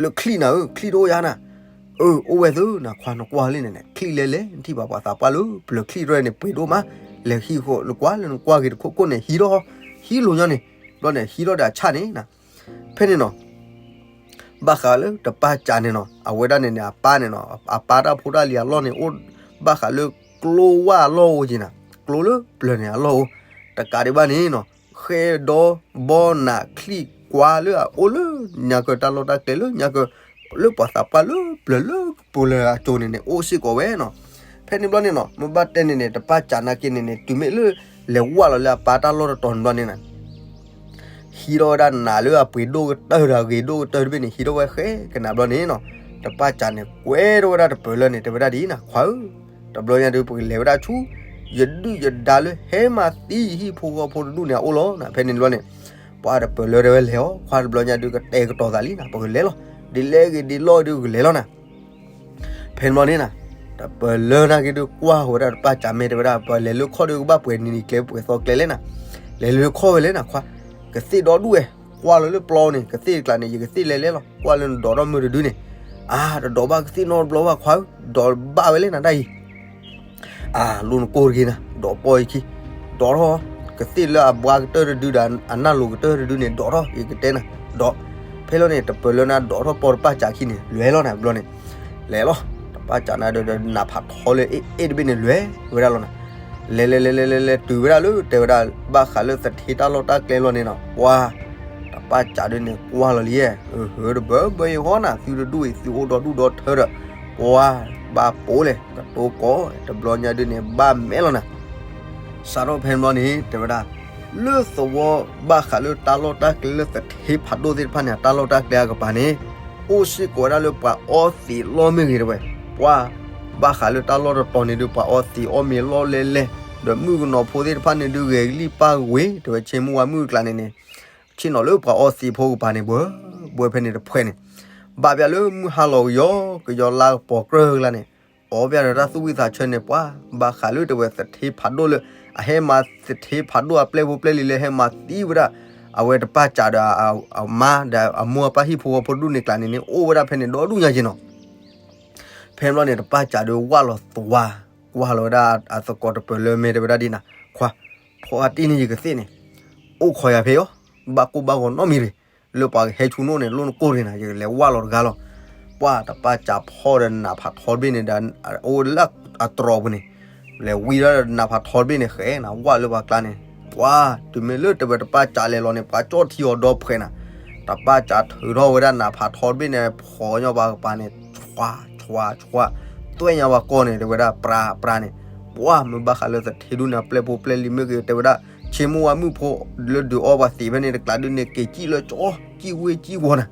လၢချံၣ်နၤဧၢ ချံၣ်တအိၣ်ယါနၤ, အၢ အိၣ်ဝဲသုနၤ ခွါ နကွၢ်လံန့ၣ်န့ၣ် ချံၣ်လဲလဲၣ် နထံၣ်ဘၣ်ပှၤသးပှၢ်လၢပျၢၤချံၣ်တရဲၣ်န့ၣ် ပှ့ၤဒိၣ်မး, လဲၤဟံးဃီလၢကွၢ်လၢနကွၢ်ဂ့ၤတခိၣ်ခိၣ်န့ၣ် ဟံးထီၣ် ဟံးလိာ်ညီန့ၣ်, ဘျီန့ၣ် ဟံးထီၣ်ဒီးအဆၣ်န့ၣ်နၤ, ဖဲန့ၣ်နီၤ ဘၣ်ဃးလၢတပၢ်စးန့ၣ်နီၤ အဝဲဒၣ်န့ၣ်န့ၣ် အပၢ်န့ၣ်နီၤ အပၢ်တၢ်ဖိတၢ်လံၤအလီၢ်န့ၣ် အိၣ်ဘၣ်ဃးလၢကျိဝၢ်အလီၢ်အိၣ်က့ၤနၤ, ကျိလၢပျၢၤန့ၣ်အလီၢ်အိၣ်, တကးဒံးဘၣ်န့ၣ်နီၤ ဃဲဒီဘီနးချံၣ်ကွၢ်လၢ အအိၣ်လၢညါကၢတၢ်လီၢ်တၢ်ကျဲလၢညါကၢ လၢပှၤသးပှၢ်လၢပျၢၤလၢကပူၤလၢအကၠိန့ၣ်န့ၣ် အိၣ်စ့ၢ်ကီးဝဲနီၤ, ဖဲန့ၣ်ဘျီန့ၣ်နီၤ မ့ၢ်ဘၣ်တဲန့ၣ်န့ၣ် တပၢ်စးနာ်က့န့ၣ်န့ၣ် တုၤမ့ၢ်လၢ လဲၤဝၢ်လီၤလၢအပၢ်တၢ်လီၢ်တတီၤန့ၣ်ဘျီန့ၣ်နၤ ဟံးထီၣ်ဝဲဒၣ်နးလၢအပှ့ၤဒိၣ်ကတၢၢ်ဒီးအဂ့ၤဒိၣ်ကတၢၢ်တဘ့ၣ်န့ၣ် ဟံးထီၣ်ဝဲဃဲကနၤဘျီန့ၣ်နီၤ, တပၢ်စးန့ၣ် ကွဲထီၣ်ဝဲဒၣ်တပၢၤလၢန့ၣ် တဲဝဲဒၣ်ဒ်အံၤနၤ ခွါဧၢ, တဘျီညါဒုး ပကလဲၤဝဲဒၣ်ဆူ ယဒုၣ်ယဒါလၢဟဲမၤသံယဟံၣ်ဖိဃီဖိတဒူၣ်န့ၣ်အအိၣ်လီၤနၤ, ဖဲန့ၣ်ဘျီန့ၣ် ပှၤတပၢၤလၢတဲဝဲလဲၤအီၤ ခွါတဘျီညါဒုး ကတဲာ်ကတီၤသးလံနၤ ပကလဲၤလီၤ, ဒ်လဲၣ်ဂ့ၤဒ်လဲၣ်ဂ့ၤဒုး ကလဲၤလီၤနၤ ဖဲန့ၣ်ဘျီန့ၣ်နၤ, တပၢၤလၢနာ်က့ဒုးကွၢ်ဃီၤဝဲဒၣ်တပၢ်စး မ့ၢ်တဲဝဲဒၣ် ပလဲၤလၢခီၣ်ဒုးကဘၣ်ပှဲၤနံၤနံၤကျဲပှဲၤသီကျဲလဲၣ်နၤ, လဲၤလၢခီၣ်ဝဲလဲၣ်နၤခွါ, ကသ့ၣ်ဒီဒူၣ်ဝဲ, ကွၢ်လီၤလၢပျီန့ၣ် ကသ့ၣ်တကျါန့ၣ် ယကသ့ၣ်လဲၤလဲၣ်လီၤ ကွၢ်လၢနဒိးထီၣ်မုၢ်တဒုန့ၣ်, အါ တဒိးဘၣ်ကသ့ၣ်နီတဘျီဘၣ်ခွါဧၢ, ဒိးဘၣ်ဝဲလဲၣ်နၤတၢ်အံၤ အါ လိၣ်နကိၢ်တဂ့ၤနၤ ဒိးပီၢ်ယခံ, ဒိးထီၣ်, ကသ့ၣ်လၢအဘှါကတၢၢ်တဒုဒီး အနၢ်လိၤကတၢၢ်တဒုန့ၣ် ဒိးထီၣ် ယကတဲနၤ, ဒိး, ဖဲလီၤန့ၣ် တပၢၤလၢနၤဒိးထီၣ်ပီၢ်တပၢ်စးခံန့ၣ် လဲၤလီၤနၤဘျီန့ၣ်, လဲၤလီၤ, တပၢ်စးနၤဒီး နးဖးထီလၢအ့ၣ်အ့ၣ်တဘ့ၣ်န့ၣ် လဲၤဝဲဒၣ်လီၤနၤ, လဲၤလဲၤလဲၤလဲၤလဲၤလဲၤ တုၤဝဲဒၣ်လၢ တဲဝဲဒၣ် ဘၣ်ဃးလၢသထ့တၢ်လီၢ်တၢ်ကျဲလီၤန့ၣ်နီၤ, ပှၤ တပၢ်စးဒုန့ၣ် ကွၢ်လီၤလံ, အဟၢ တဘၢဘၢအံၤဟီနၤ သုတဒူၣ်အံၤ သုအိၣ်ဒီဒူၣ်ဒီထၢဒီး ပှၤဘၣ်ပိာ်လဲၣ် ကတိၤကိး တဘျီညါဒုန့ၣ် ဘၣ်မဲာ်လီၤနၤ. စးထီၣ်ဖဲန့ၣ်ဘျီန့ၣ် တဲဝဲဒၣ် လၢသဝီ ဘၣ်ဃးလၢတၢ်လီၢ်တၢ်ကျဲလၢသထ့ဖးဒိၣ်သ့ၣ်တဖၣ်န့ၣ် အတၢ်လီၢ်တၢ်ကျဲအကပၤန့ၣ် အိၣ်စ့ၢ်ကီးဝဲဒၣ်လၢပှၤအီသံးလီၢ်မ့ၢ်ဂ့ၤတဲဝဲ, ပှၤ ဘၣ်ဃးလၢတၢ်လီၢ်တတီၤန့ၣ်ဒုး ပှၤအီသံးအီမ့ၤလီၢ်လဲလဲ, ဒီးမုၣ်ကနီၤဖိသ့ၣ်တဖၣ်န့ၣ်ဒုး ဂဲၤကလံၣ်ပၢ်ဝ့ၤ တဲဝဲ ဆ့မုၢ်ဝါမုၣ်အကျါန့ၣ်န့ၣ် ဆ့ၣ်နီၤလၢပှၤအီသံးဖိကပၤန့ၣ် ဘှဲဘှဲဖဲန့ၣ်တဖှဲးန့ၣ်, ဘၣ်ပျၢ်လၢမုၢ်ဟါလီၤကယီ ကယီလါကပီၤကြၢၢ်ကလါန့ၣ် အီပျၢ်ဒီးတၢ်သူၣ်ဝံၣ်သးဆၢန့ၣ် ပှၤ ဘၣ်ဃးလၢတဲဝဲသထ့ဖးဒိၣ်လၢ အဟဲမၤသထ့ဖးဒိၣ်အပျဲၢ်ဖိပျဲၢ်လံၤလၢဟဲမၤသံဝဲဒၣ် အဝဲတပၢ်စးဒီး အမါဒီးအမိၢ်အပၢ်ဟံၣ်ဖိဃီဖိတဒူၣ်န့ၣ်ကျါန့ၣ်န့ၣ် အိၣ်ဝဲဒၣ်ဖဲန့ၣ်ဒီဒူၣ်ညါက့ၤနီၤ. ဖဲန့ၣ်ဘျီန့ၣ် တပၢ်စးဒုးဝၢ်လီၤသွါ ကွၢ်လီၤဝဲဒၣ်အသကိးတပၢၤလၢ မ့ၢ်တဲဝဲဒၣ်ဒ်နၤ ခွါ, ပ ဖီအတံၢ်န့ၢ်ယကသ့ၣ်န့ၣ်, အိၣ်ခိးယၤဖဲအီၤ, ဘၣ်ကိၢ်ဘၣ်ဂီၤနီတမံၤတဂ့ၤ, လၢပှၤကဟဲဆူနိၣ်န့ၣ် လိၣ်နကိၢ်တဂ့ၤနၤ, ယကလဲၤဝၢ်လီၤတဂၤလီၤ. ပှၢ်တပၢ်စးဖီဒီးနးဖးထီတဘ့ၣ်န့ၣ်ဒီး အိၣ်လၢအတြီၤပူၤန့ၣ်, လဲၤဝံၤဒီးနးဖးထီတဘ့ၣ်န့ၣ် ဃဲနၤဝၢ်လၢပှၤကျါန့ၣ်, ပှၢ်တုၤမ့ၢ်လၢတဲဝဲတပၢ်စးလဲၤလီၤန့ၣ် ပှၤကၠီၣ်ထံအီၤဒီဖှဲးနၤ, တပၢ်စးထုးထီၣ်ဝဲဒၣ်နးဖးထီတဘ့ၣ်န့ၣ် ဖီၣ်ညီပှၤကပၤန့ၣ် ဆွးဆွးဆွး, သွဲၣ်ညါပှၤကီၢ်န့ၣ် တဲဝဲဒၣ်ပြၤပြၤန့ၣ်, ပှၢ်မ့ၢ်ဘၣ်ဃးလၢသထ့ဒုန့ၣ်အပျဲၢ်ဖိပျဲၢ်လံၤမ့ၢ်ဂ့ၤ တဲဝဲဒၣ်, ဆ့မိၢ်ဝါမုၣ်ဖိလၢဒုးအီပှၤသံးဖဲန့ၣ်တကျးဒုန့ၣ် က့ၤစံၣ်လၢကၠီ, စံၣ်ဝ့စံၣ်ဝီၤနၤ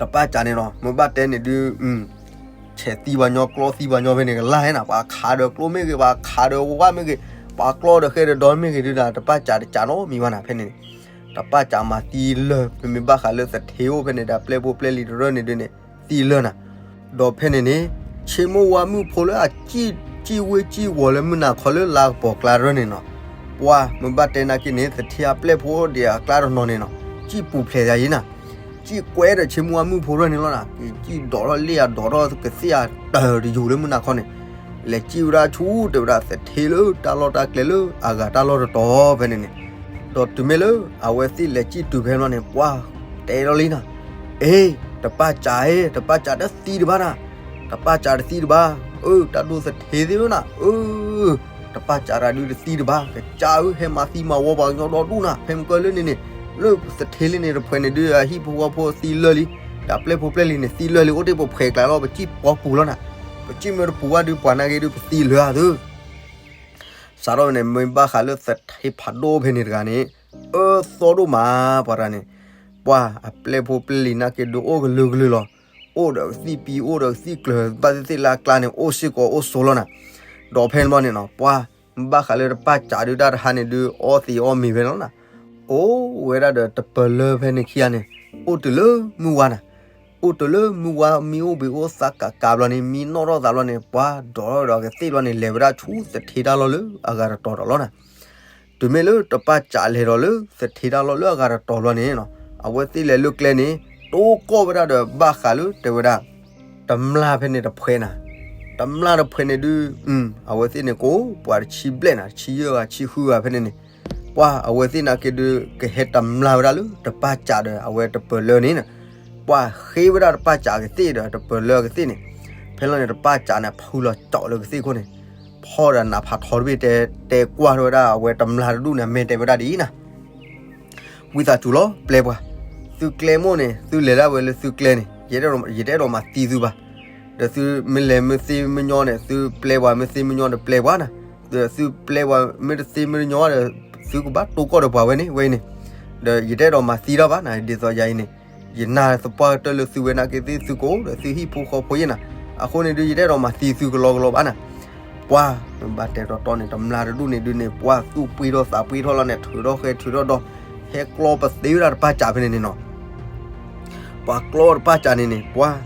တပၢ်စးန့ၣ်နီၤ မ့ၢ်ဘၣ်တဲန့ၣ်ဒုး, ဆဲးသံပှၤညီကျီသံပှၤညီဖဲန့ၣ်ကလါဟဲနၤ, ပှၤခးဒီးကျိမ့ၢ်ဂ့ၤ ပှၤခးဒီးဝၣ်မ့ၢ်ဂ့ၤ, ပှၤကျီဒီးဃဲဒီးဒီမ့ၢ်ဂ့ၤဒုးနၤ တပၢ်စးတစးနီတမံၤဘၣ်နၤ ဖဲန့ၣ်န့ၣ်, တပၢ်စးမၤသံလၢာ် မ့မ့ၢ်ဘၣ်ဃးလၢသထ့အိၣ်ဖဲန့ၣ်ဒီး ပျဲၢ်ဖိပျဲၢ်လံၤတရၢန့ၣ်ဒုးန့ၣ် သံလၢာ်နၤ ဒီးဖဲန့ၣ်န့ၣ်, ဆ့မိၢ်ဝါမုၣ်ဖိလၢအစံၣ်ဝ့စံၣ်ဝီၤလၢမုၢ်နၤခီလၢလါကပီၤကျါတရၢန့ၣ်နီၤ, ပှၢ်မ့ၢ်ဘၣ်တဲနာ်က့န့ၣ် သထ့အပျဲၢ်ဖိဒံးအကျါတနီၤန့ၣ်နီၤ, စံၣ်ပူၤဖျဲးယၤယံနၤ, စံၣ်ကွဲဒီးဆ့မိၢ်ဝါမုၣ်ဖိရၢန့ၣ်လီၤနၤ, ကစံၣ်ဒိးထီၣ်လ့ၣ်အဒိးထီၣ်ကသ့ၣ်အတၢၢ်တယိာ်လၢမုၢ်နၤခီန့ၣ်, လဲၤစံၣ်ဝဲဒၣ်ဆူတဲဝဲဒၣ်သထ့လၢတၢ်လီၢ်တၢ်ကျဲလၢအဂၤတၢ်လီၢ်တတီၤဖဲန့ၣ်န့ၣ်, ဒီးတုၤမ့ၢ်လၢအဝဲသ့ၣ်လဲၤစံၣ်တုၤဖဲန့ၣ်လီၤန့ၣ် ပှၢ်တဲထီၣ်လံနၤ, အ့, တပၢ်စးဧၢ, တပၢ်စးတသံတဘၣ်နၤ, တပၢ်စးတသံတဘၣ်, အၢ တၢ်ဒိၣ်သထ့သ့ၣ်ဧၢနၤ, အၢ တပၢ်စးတၢ်ဒုးတသံတဘၣ်, ကစၢ်ဧၢ ဟဲမၤသံမၤဝီပှၤကညီဒီဒူၣ်နၤ, ဖဲမုၢ်ကၢၢ်လၢန့ၣ်န့ၣ်, လၢသထ့လၢန့ၣ်တဖှဲးန့ၣ်ဒုး အဟံၣ်ဖိဃီဖိသံလၢာ်လံ, ဒီးပျဲၢ်ဖိပျဲၢ်လံၤန့ၣ်သံလၢာ်လံ, အိၣ်တ့ၢ်ပဖှဲးကျါလီၤ ပစံၣ်ပီပူၤလီၤနၤ, ပစံၣ်မ့ၢ်တပူၤဘၣ်ဒုး ပှၤနာ်က့ဒုး ပသံလၢာ်ဧါသု စးထီၣ်ဝဲန့ၣ် မ့ၢ်ဘၣ်ဃးလၢသထ့ဖးဒိၣ်ဖဲန့ၣ်တဂၤန့ၣ်, အၢသီဒိၣ်မး ပှၤတဂၤန့ၣ်, ပှၢ်အပျဲၢ်ဖိပျဲၢ်လံၤနာ်က့ဒုးအိၣ်ကလုာ်ကလုာ်လီၤ, အိၣ်ဒီးကသံၣ်ပံၤ အိၣ်ဒီးကသံၣ်ကျၢၤ ဘၣ်သ့ၣ်သ့ၣ်လၢအကျါန့ၣ် အိၣ်စ့ၢ်ကီးအိၣ်ဆိးလီၤနၤ, ဒီးဖဲန့ၣ်ဘၣ်န့ၣ်နီၤ ပှၢ်မ့ၢ်ဘၣ်ဃးလၢတပၢ်စးဒုးတၢ်တဟါန့ၣ်ဒုး အီသံးအီမ့ၤဖဲန့ၣ်လီၤနၤ, အိၣ်ဝဲဒၣ်ဒီးတပၢၤလၢဖဲန့ၣ်ခံဂၤန့ၣ်, အိၣ်တုၤလၢမုၢ်ဝါနၤ အိၣ်တုၤလၢမုၢ်ဝါ မံအိၣ်ဘှံးအိၣ်သးကးကးဘျီန့ၣ် မံနီၣ်ထီၣ်သးဘျီန့ၣ် ပှၢ်ဒိးထီၣ်ဒီးကသ့ၣ်ဘျီန့ၣ် လဲၤဝဲဒၣ်ဆူသထ့တၢ်လီၢ်လၢအဂၤတတီၤဒီးလီၤနၤ, တုၤမ့ၢ်လၢတပၢ်စးလဲၤဒီးလၢသထ့တၢ်လီၢ်လၢအဂၤတတီၤဘျီန့ၣ်နီၤ အဝဲသ့ၣ်လဲၤလၢကျဲန့ၣ် တိၢ်ကီၢ်ဝဲဒၣ်ဒီးဘၣ်ဃးလၢတဲဝဲဒၣ် တမျာ်ဖဲန့ၣ်တဖှဲးနၤ, တမျာ်တဖှဲးန့ၣ်ဒုး အဝဲသ့ၣ်န့ၣ်ကအိၣ်ပှၤတဆံဘျဲၣ်နၤ တဆံယဲၢ်ဂၤဆံဃုဂၤဖဲန့ၣ်န့ၣ်, ပှၢ်အဝဲသ့ၣ်နာ်က့ဒုး ကဟဲတမျာ်ဝဲဒၣ်လၢတပၢ်စးဒီးအဝဲတပၢၤလၢန့ၣ်နၤ, ပှၢ်ဃ့ဝဲဒၣ်တပၢ်စးကသ့ၣ်ဒီးတပၢၤလၢကသ့ၣ်န့ၣ်, ဖဲလီၤန့ၣ်တပၢ်စးန့ၣ် ဖုလီၤကၠီလၢကသ့ၣ်ခိၣ်န့ၣ်, ဖီၣ်ဒီးနးဖးထီတဘ့ၣ်တဲ တဲကွၢ်ထီၣ်ဝဲဒၣ်အဝဲတမျာ်တဒူၣ်န့ၣ် အမဲာ်တဲဝဲဒၣ်ဒ်အံၤနၤ ဝံသးစူၤလီၤ ပျဲပှၤ, သုကျဲမိၣ်န့ၣ် သုလဲၤဒၣ်ဝဲလၢသုကျဲန့ၣ် ယတအဲၣ်ဒိးမၤသံသုဘၣ်, ဒီးသုမ့ၢ်လဲၤမ့ၢ်သ့မ့ၢ်ညီန့ၣ် သုပျဲပှၤ မ့ၢ်သ့မ့ၢ်ညီဒီးပျဲပှၤနၤ, ဒီးသုပျဲပှၤမ့ၢ်တသ့မ့ၢ်တညီဒီး သုကဘၣ်တိၢ်ကီၢ်ဒီးပှၤဝဲန့ၣ် ဝဲအံၤန့ၣ်, ဒီးယတအဲၣ်ဒိးမၤသံတၢ်ဘၣ်နၤ ဒ်သိးယၤအံၤန့ၣ်, ယနာ်သပှၢ်ကတၢၢ်လၢသုဝဲနာ်က့သ့ၣ်သုကအိၣ်ဒီးသုဟံၣ်ဖိဃီဖိယဲၢ်နၤ, အဃိန့ၣ်ဒုး ယတအဲၣ်ဒိးမၤသံသုကလီကလီဘၣ်နၤ ပှၢ်မ့ၢ်ဘၣ်တဲတီတီန့ၣ် တမျာ်တဒူၣ်န့ၣ်ဒုးန့ၣ် ပှၢ်သူၣ်ပှံထီၣ်သးပှံထီၣ်လီၤန့ၣ် ထုးထီၣ်ဃဲထုးထီၣ်ဒီး ဟဲကျီပသ့ဝဲဒၣ်တပၢ်စးဖဲန့ၣ်န့ၣ်နီၤ, ပှၤကျီတပၢ်စးန့ၣ်န့ၣ် ပှၢ်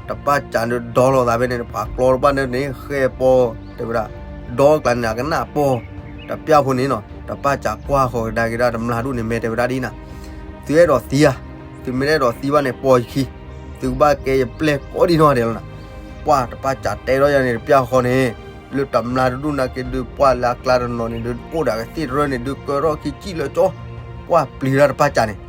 တပၢ်စးန့ၣ်ဒီလီၤသးဖဲန့ၣ် ပှၤကျီတပၢ်န့ၣ်န့ၣ် ဃဲပီၤ တဲဝဲဒၣ် ဒီကျါန့ၣ် အကနၣ်ပီၤ တပျၢ်ဖိန့ၣ်နီၤ တပၢ်စးကွၢ်ဃီၤကဒါက့ၤဒၣ် တမျာ်ဒူၣ်န့ၣ် မဲာ်တဲဝဲဒၣ်ဒ်နၤ, သုအဲၣ်ဒိးသံဧါ, သုမ့ၢ်တအဲၣ်ဒိးသံဘၣ်န့ၣ် ပိာ်ယခံ, သုကဘၣ်ကဲယပျဲၢ်ကိးဒံနီၢ်ဒဲးလီၤနၤ, ပှၢ်တပၢ်စးတဲထီၣ်ယၤန့ၣ် တပျၢ်ဃီန့ၣ်, လၢတမျာ်တဒူၣ်နာ်က့ဒုး ပှၢ်လၢအကျါတနီၤန့ၣ်ဒုး အိၣ်ဒီးအကသ့ၣ်တရၢန့ၣ်ဒုး ကၢထီၣ်ခံစံၣ်လၢကၠီ, ပှၢ်ပျံၤတၢ်တပၢ်စးန့ၣ်,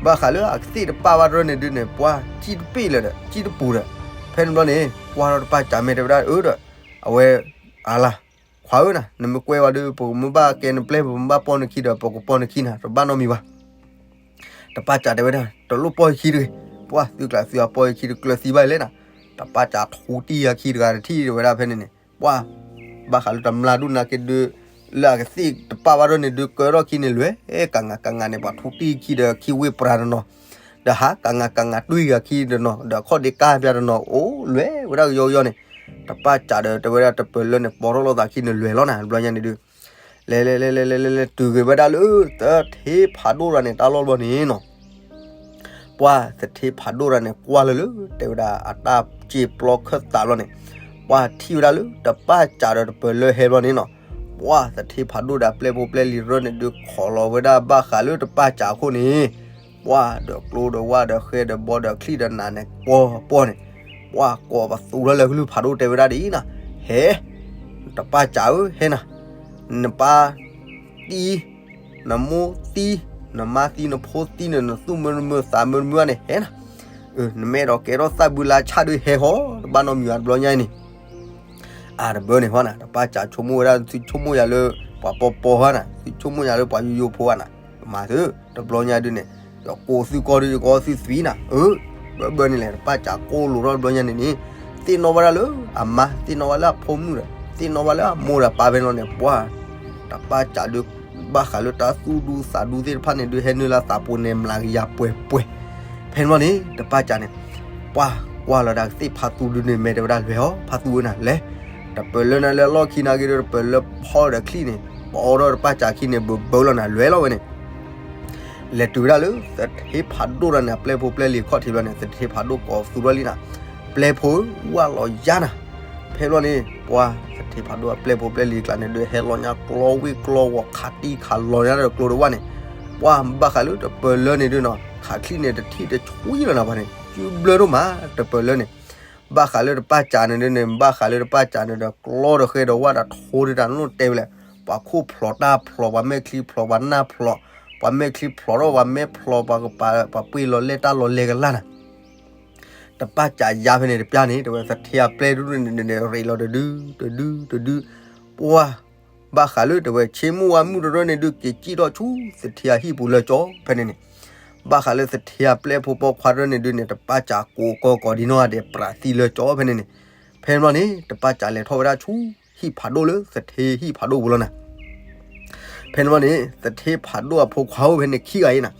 ဘၣ်ဃးလၢအကသ့ၣ်တပၢ်ဘၣ်တရၢန့ၣ်ဒုးန့ၣ် ပှၢ်စံၣ်တပ့ၢ်လၢၤဒီး စံၣ်တပူၤဒီး, ဖဲန့ၣ်ဘျီန့ၣ် ကွၢ်ထီၣ်တပၢ်စးမဲာ်တဲဝဲဒၣ်အၢဒီး, အဝဲ, အလၤ, ခွါဧၢနၤ နမ့ၢ်ကွဲဝဲဒုး ပကမ့ၢ်ဘၣ်ကဲနပျဲၢ် ပမ့ၢ်ဘၣ်ပိာ်နခံဒီး ပကပိာ်နခံနၤ တဘၣ်နီတမံၤဘၣ် တပၢ်စးတဲဝဲဒၣ် တလိၣ်ပိာ်ယခံတဂ့ၤ, ပှၢ်သုကျးသုအပိာ်ယခံတကျၢၤသံဘၣ်အံၤလဲၣ်နၤ, တပၢ်စးထူတံၢ်ယၤခံတဂၤတထံၣ်တဲဝဲဒၣ်ဖဲန့ၣ်န့ၣ်, ပှၢ်ဘၣ်ဃးလၢတမျာ်ဒူၣ်နာ်က့ဒုး, လၢအကသ့ၣ်တပၢ်ဘၣ်ဒၣ်န့ၣ်ဒုး ကၢထီၣ်ခံန့ၣ်လွဲၢ်, ကငးကငးန့ၣ် ပှၤထူတံၢ်ခံဒီးခံဝ့ၢ်ပြၤတနီၤ, ဒီးဟးကငးကငးတွံၢ်ယၤခံတနီၤ ဒီးအခီၣ်ဒ့ကါပျၢ်တနီၤ အိၣ်လွဲၢ်ဝဲဒၣ်ကယီကယီန့ၣ်, တပၢ်စးဒီးတဲဝဲဒၣ်တပၢၤလၢန့ၣ် ပိာ်ထီၣ်လိာ်သးခံန့ၣ်လွဲၢ်လီၤနၤ တဘျီညါန့ၣ်ဒုး လဲၤလဲၤလဲၤလဲၤလဲၤလဲၤလဲၤတုၤက့ၤဝဲဒၣ်လၢ သထ့ဖးဒိၣ်တဂၤန့ၣ် တၢ်လီၢ်ဘျီန့ၣ်နီၤ, ပှၢ်သထ့ဖးဒိၣ်တဂၤန့ၣ် ကွၢ်လၢလၢ တဲဝဲဒၣ်အတၢ်စ့ပျီခၢၣ်သးဘျီန့ၣ်, ပှၢ်ထံၣ်ဝဲဒၣ်လၢတပၢ်စးဒီးတပၢၤလၢဟဲဘျီန့ၣ်နီၤ, ပှၢ်သထ့ဖးဒိၣ်ဒီးပျဲၢ်ဖိပျဲၢ်လံၤရၢန့ၣ်ဒုး ခိးလီၤဝဲဒၣ်ဘၣ်ဃးလၢတပၢ်စးအခိၣ်န့ၣ် ပှၢ်ဒီးကျိဒီးဝၣ်ဒီးဃဲဒီးဘီဒီးချံၣ်ဒီးနးန့ၣ် ပှီၢ်ပှီၢ်န့ၣ်, ပှၢ်ကိးပသူထီၣ်လၢကလုၢ်ဖးဒိၣ်တဲဝဲဒၣ်ဒ်အံၤနၤ, ဟဲ, တပၢ်စးဧၢ ဟဲနၤ, နပၢ် သံ, နမိၢ်သံ, နမါသံ နဖိသံန့ၣ် နသူၣ်မုာ်မုာ်သးမုာ်မုာ်န့ၣ်ဟဲနၤ, နမ့ၢ်အဲၣ်ဒိးကဲထီၣ်သၣ်ဘုလါဆၣ်ဒုးဟဲဃီတဘၣ်နီတမံၤဘၣ်တဘျီညါအံၤန့ၣ်, အတဘၣ်န့ၣ်ဟီနၤ တပၢ်စးဆိကမိၣ်ဝဲဒၣ် သုဆိကမိၣ်ယၤလၢ ပှၤပီပီဟီနၤ သုဆိကမိၣ်ယၤလၢပှၤယိယိဖိဧါနၤ, မၤသုတဘျီညါဒုးန့ၣ်, ယကိးသုကီၢ်ဒုး ယကိးသုသွံနၤ, အၢ, ဘၣ်ဘၣ်န့ၣ်လဲၣ် တပၢ်စးကိၢ်လိာ်ထီၣ်တဘျီညါန့ၣ်န့ၣ်, သ့ၣ်နီၣ်ဘၣ်ဒၣ်လၢအမါ သ့ၣ်နီၣ်ဘၣ်လၢအဖိမုၣ်ဒီး သ့ၣ်နီၣ်ဘၣ်လၢအမိၢ်ဒီးပၢ်ဖဲန့ၣ်လီၤန့ၣ် ပှၢ် တပၢ်စးဒုး ဘၣ်ဃးလၢတၢ်သူၣ်ဒူသးဒူသ့ၣ်တဖၣ်န့ၣ်ဒုး ဟဲနုာ်လၢသးပူၤန့ၣ် မျးကယၤပှဲၤပှဲၤ, ဖဲန့ၣ်လီၤန့ၣ် တပၢ်စးန့ၣ်, ပှၢ်ကွၢ်လီၤဒၣ်ကသ့ၣ်ဖါသူဒုးန့ၣ် မဲာ်တဲဝဲဒၣ်လွဲၤအီၤ ဖါသူဧၢနၤ လဲၤ, တပၢၤလၢနၤလၢအလီၢ်ခံနာ်က့ဒီး တပၢၤလၢဖီဒီးချံၣ်န့ၣ် ပအီထီၣ်တပၢ်စးခံန့ၣ် ဘၢဘၢလီၤနၤ လွဲၤလီၤဝဲန့ၣ် လဲၤတုၤဝဲဒၣ်လၢသထ့ဖးဒိၣ်တဂၤန့ၣ် အပျဲၢ်ဖိပျဲၢ်လံၤခီၣ်ထံးဘျီန့ၣ် သထ့ဖးဒိၣ်ကိးသူထီၣ်လံနၤ, ပျဲၢ်ဖိဧၢ ဝၢ်လီၤယါနၤ, ဖဲဘျီန့ၣ် ပှၢ်သထ့ဖးဒိၣ်အပျဲၢ်ဖိပျဲၢ်လံၤကျါန့ၣ်ဒုး ဟဲလီၤညါကျီဝ့ၢ်ကျီဝီၤ ခးတံၢ်ခးလီၤညါဒီးကျိတဝၣ်န့ၣ်, ပှၢ်ဘၣ်ဃးလၢတပၢၤလၢန့ၣ်ဒုးနီၤ ခးချံၣ်န့ၣ် တထံၣ်တဆှံလီၤနၤပှၤန့ၣ် စုဘျၢဒိၣ်မး တပၢၤလၢန့ၣ်, ဘၣ်ဃးလၢတပၢ်စးန့ၣ်ဒုးန့ၣ် ဘၣ်ဃးလၢတပၢ်စးန့ၣ်ဒီး ကျီဒီးဃဲဒီးဝၣ်ဒီးထိဒုးတၢ်လိၣ်တဲဝဲလဲၣ်, ပှၤခိၣ်ဖျိးတၢ်ဖျိး ပှၤမဲာ်ချံဖျိး ပှၤနၢ်ဖျိး, ပှၤမဲာ်ချံဖျိးထီၣ် ပှၤမဲာ်ဖျိး ပှၤကပၤ ပှၤပှ့ၤလီၤလဲၢ်တၢ်လီၤလဲၢ်ကလၢ်နၤ တပၢ်စးယါဖဲန့ၣ်တပျၢ်န့ၣ် တဲဝဲသထ့အပျဲၢ်ဒုးန့ၣ် ရ့းလီၤတဒု တဒု တဒု, ပှၢ်, ဘၣ်ဃးလၢတဲဝဲဆ့မိၣ်ဝါမုၣ်တရၢန့ၣ်ဒုး က့ၤစံၣ်ထီၣ်ဆူသထ့အဟံၣ်ပူၤလၢကၠီဖဲန့ၣ်န့ၣ်, ဘၣ်ဃးလၢသထ့အပျဲၢ်ဖိပိာ်ခွါတရၢန့ၣ်ဒုးန့ၣ် တပၢ်စးကိးကီၢ်ကိးဒံနီၢ်ဂၤဒဲး ပြးသံလၢကၠီဖဲန့ၣ်န့ၣ်, ဖဲန့ၣ်ဘျီန့ၣ် တပၢ်စးလဲၤထီၣ်ဝဲဒၣ်ဆူ ဟံၣ်ဖးဒိၣ်လၢသထ့ဟံၣ်ဖးဒိၣ်ပူၤလီၤနၤ ဖဲန့ၣ်ဘျီန့ၣ် သထ့ဖးဒိၣ်အဖိခွါအိၣ်ဖဲန့ၣ်ခံဂၤအံၤနၤ,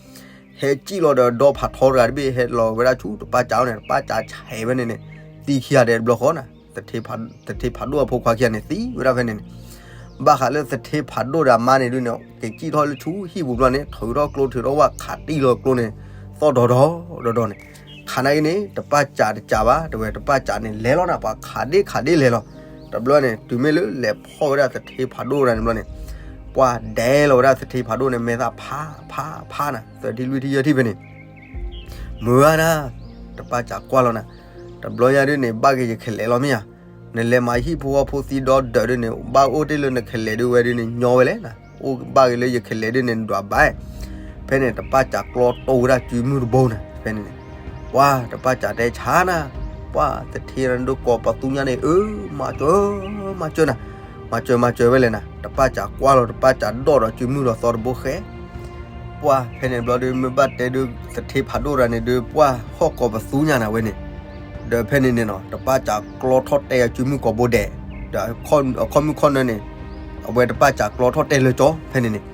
ဟဲစံၣ်လီၤဒီးဒီဖးထီတဂၤတဘ့ၣ် ဟဲလီၤဝဲဒၣ်ဆူတပၢ်စးအအိၣ်န့ၣ် တပၢ်စးဆဲးဝဲန့ၣ်န့ၣ်, သံခံဂၤဒဲးတဘျီဃီနၤ, သထ့ဖးဒိၣ်အဖိခွါခံဂၤန့ၣ်သံဝဲဒၣ်ဖဲန့ၣ်န့ၣ်, ဘၣ်ဃးလၢသထ့ဖးဒိၣ်ဒီးအမါန့ၣ်ဒုးန့ၣ် က့ၤစံၣ်ထီၣ်လၢဆူဟံၣ်ပူၤဘျီန့ၣ် ထုးထီၣ်ကျိထုးထီၣ်ဝၣ် ခးတံၢ်လီၤကျိန့ၣ် သီၣ်ဒီးဒီးဒီးဒီးန့ၣ်, ခးနာ်က့န့ၣ် တပၢ်စးတစးဘၣ် တဲဝဲတပၢ်စးန့ၣ် လဲၤလီၤနၤ ပှၤခးဒ့ခးဒ့လဲၤလီၤ, တဘျီန့ၣ် တုၤမ့ၢ်လၢလဲၤဖီၣ်ဝဲဒၣ်သထ့ဖးဒိၣ်တဂၤန့ၣ်ဘျီန့ၣ်, ပှၢ်ဒဲလီၤဝဲဒၣ်သထ့ဖးဒိၣ်န့ၣ် မဲာ်သၣ်ဖးဖးဖးနၤ သၢထံၣ်လွံၢ်ထံၣ်ယဲၢ်ထံၣ်ဖဲန့ၣ် မုာ်ဧါနၤ, တပၢ်စးကွၢ်လီၤနၤ, တဘျီညါဒုးန့ၣ် ဘၣ်က့ၤယကလဲၤလီၤမ့ၢ်ဧါ, နလဲၤမၤဟံၣ်ဖိဃီဖိသံဒီဒၢးဒုးန့ၣ် ဘၣ်အိၣ်တ့ၢ်လၢနကလဲၤဒုးဝဲဒုးန့ၣ် ညီဝဲလဲၣ်နၤ, အိၣ်ဘၣ်က့ၤလၢယကလဲၤဒုးန့ၣ် နဒွးဘၣ်, ဖဲန့ၣ် တပၢ်စးကျီတိၢ်ဝဲဒၣ်စုမုၢ်တဘိနၤ ဖဲန့ၣ်န့ၣ်, ပှၢ် တပၢ်စးတဲဆါနၤ, ပှၢ် သထ့နၤဒုးကိးပသူညါန့ၣ် အၢ မၤစၢၤ မၤစၢၤနၤ, မၤစၢၤမၤစၢၤဝဲလဲၣ်နၤ, တပၢ်စးကွၢ်လီၤ တပၢ်စးဒီၣ်ဒီးစုမုၢ်ဒီးသီတဘိဃဲ ပှၢ် ဖဲန့ၣ်ဘျီဒုး မ့ၢ်ဘၣ်တဲဒုး သထ့ဖးဒိၣ်တဂၤန့ၣ်ဒုး ပှၢ်ဟီၣ်ကိးပသူညါနၤဝဲန့ၣ်, ဒီးဖဲန့ၣ်န့ၣ်နီၤ တပၢ်စးကျီထီၣ်တဲအစုမုၢ်ကိးဘိဒဲး, ဒီးအခီၣ်မုၢ်ခီၣ်နၢန့ၣ် အဝဲတပၢ်စးကျီထီၣ်တဲလၢကၠီ ဖဲန့ၣ်န့ၣ်,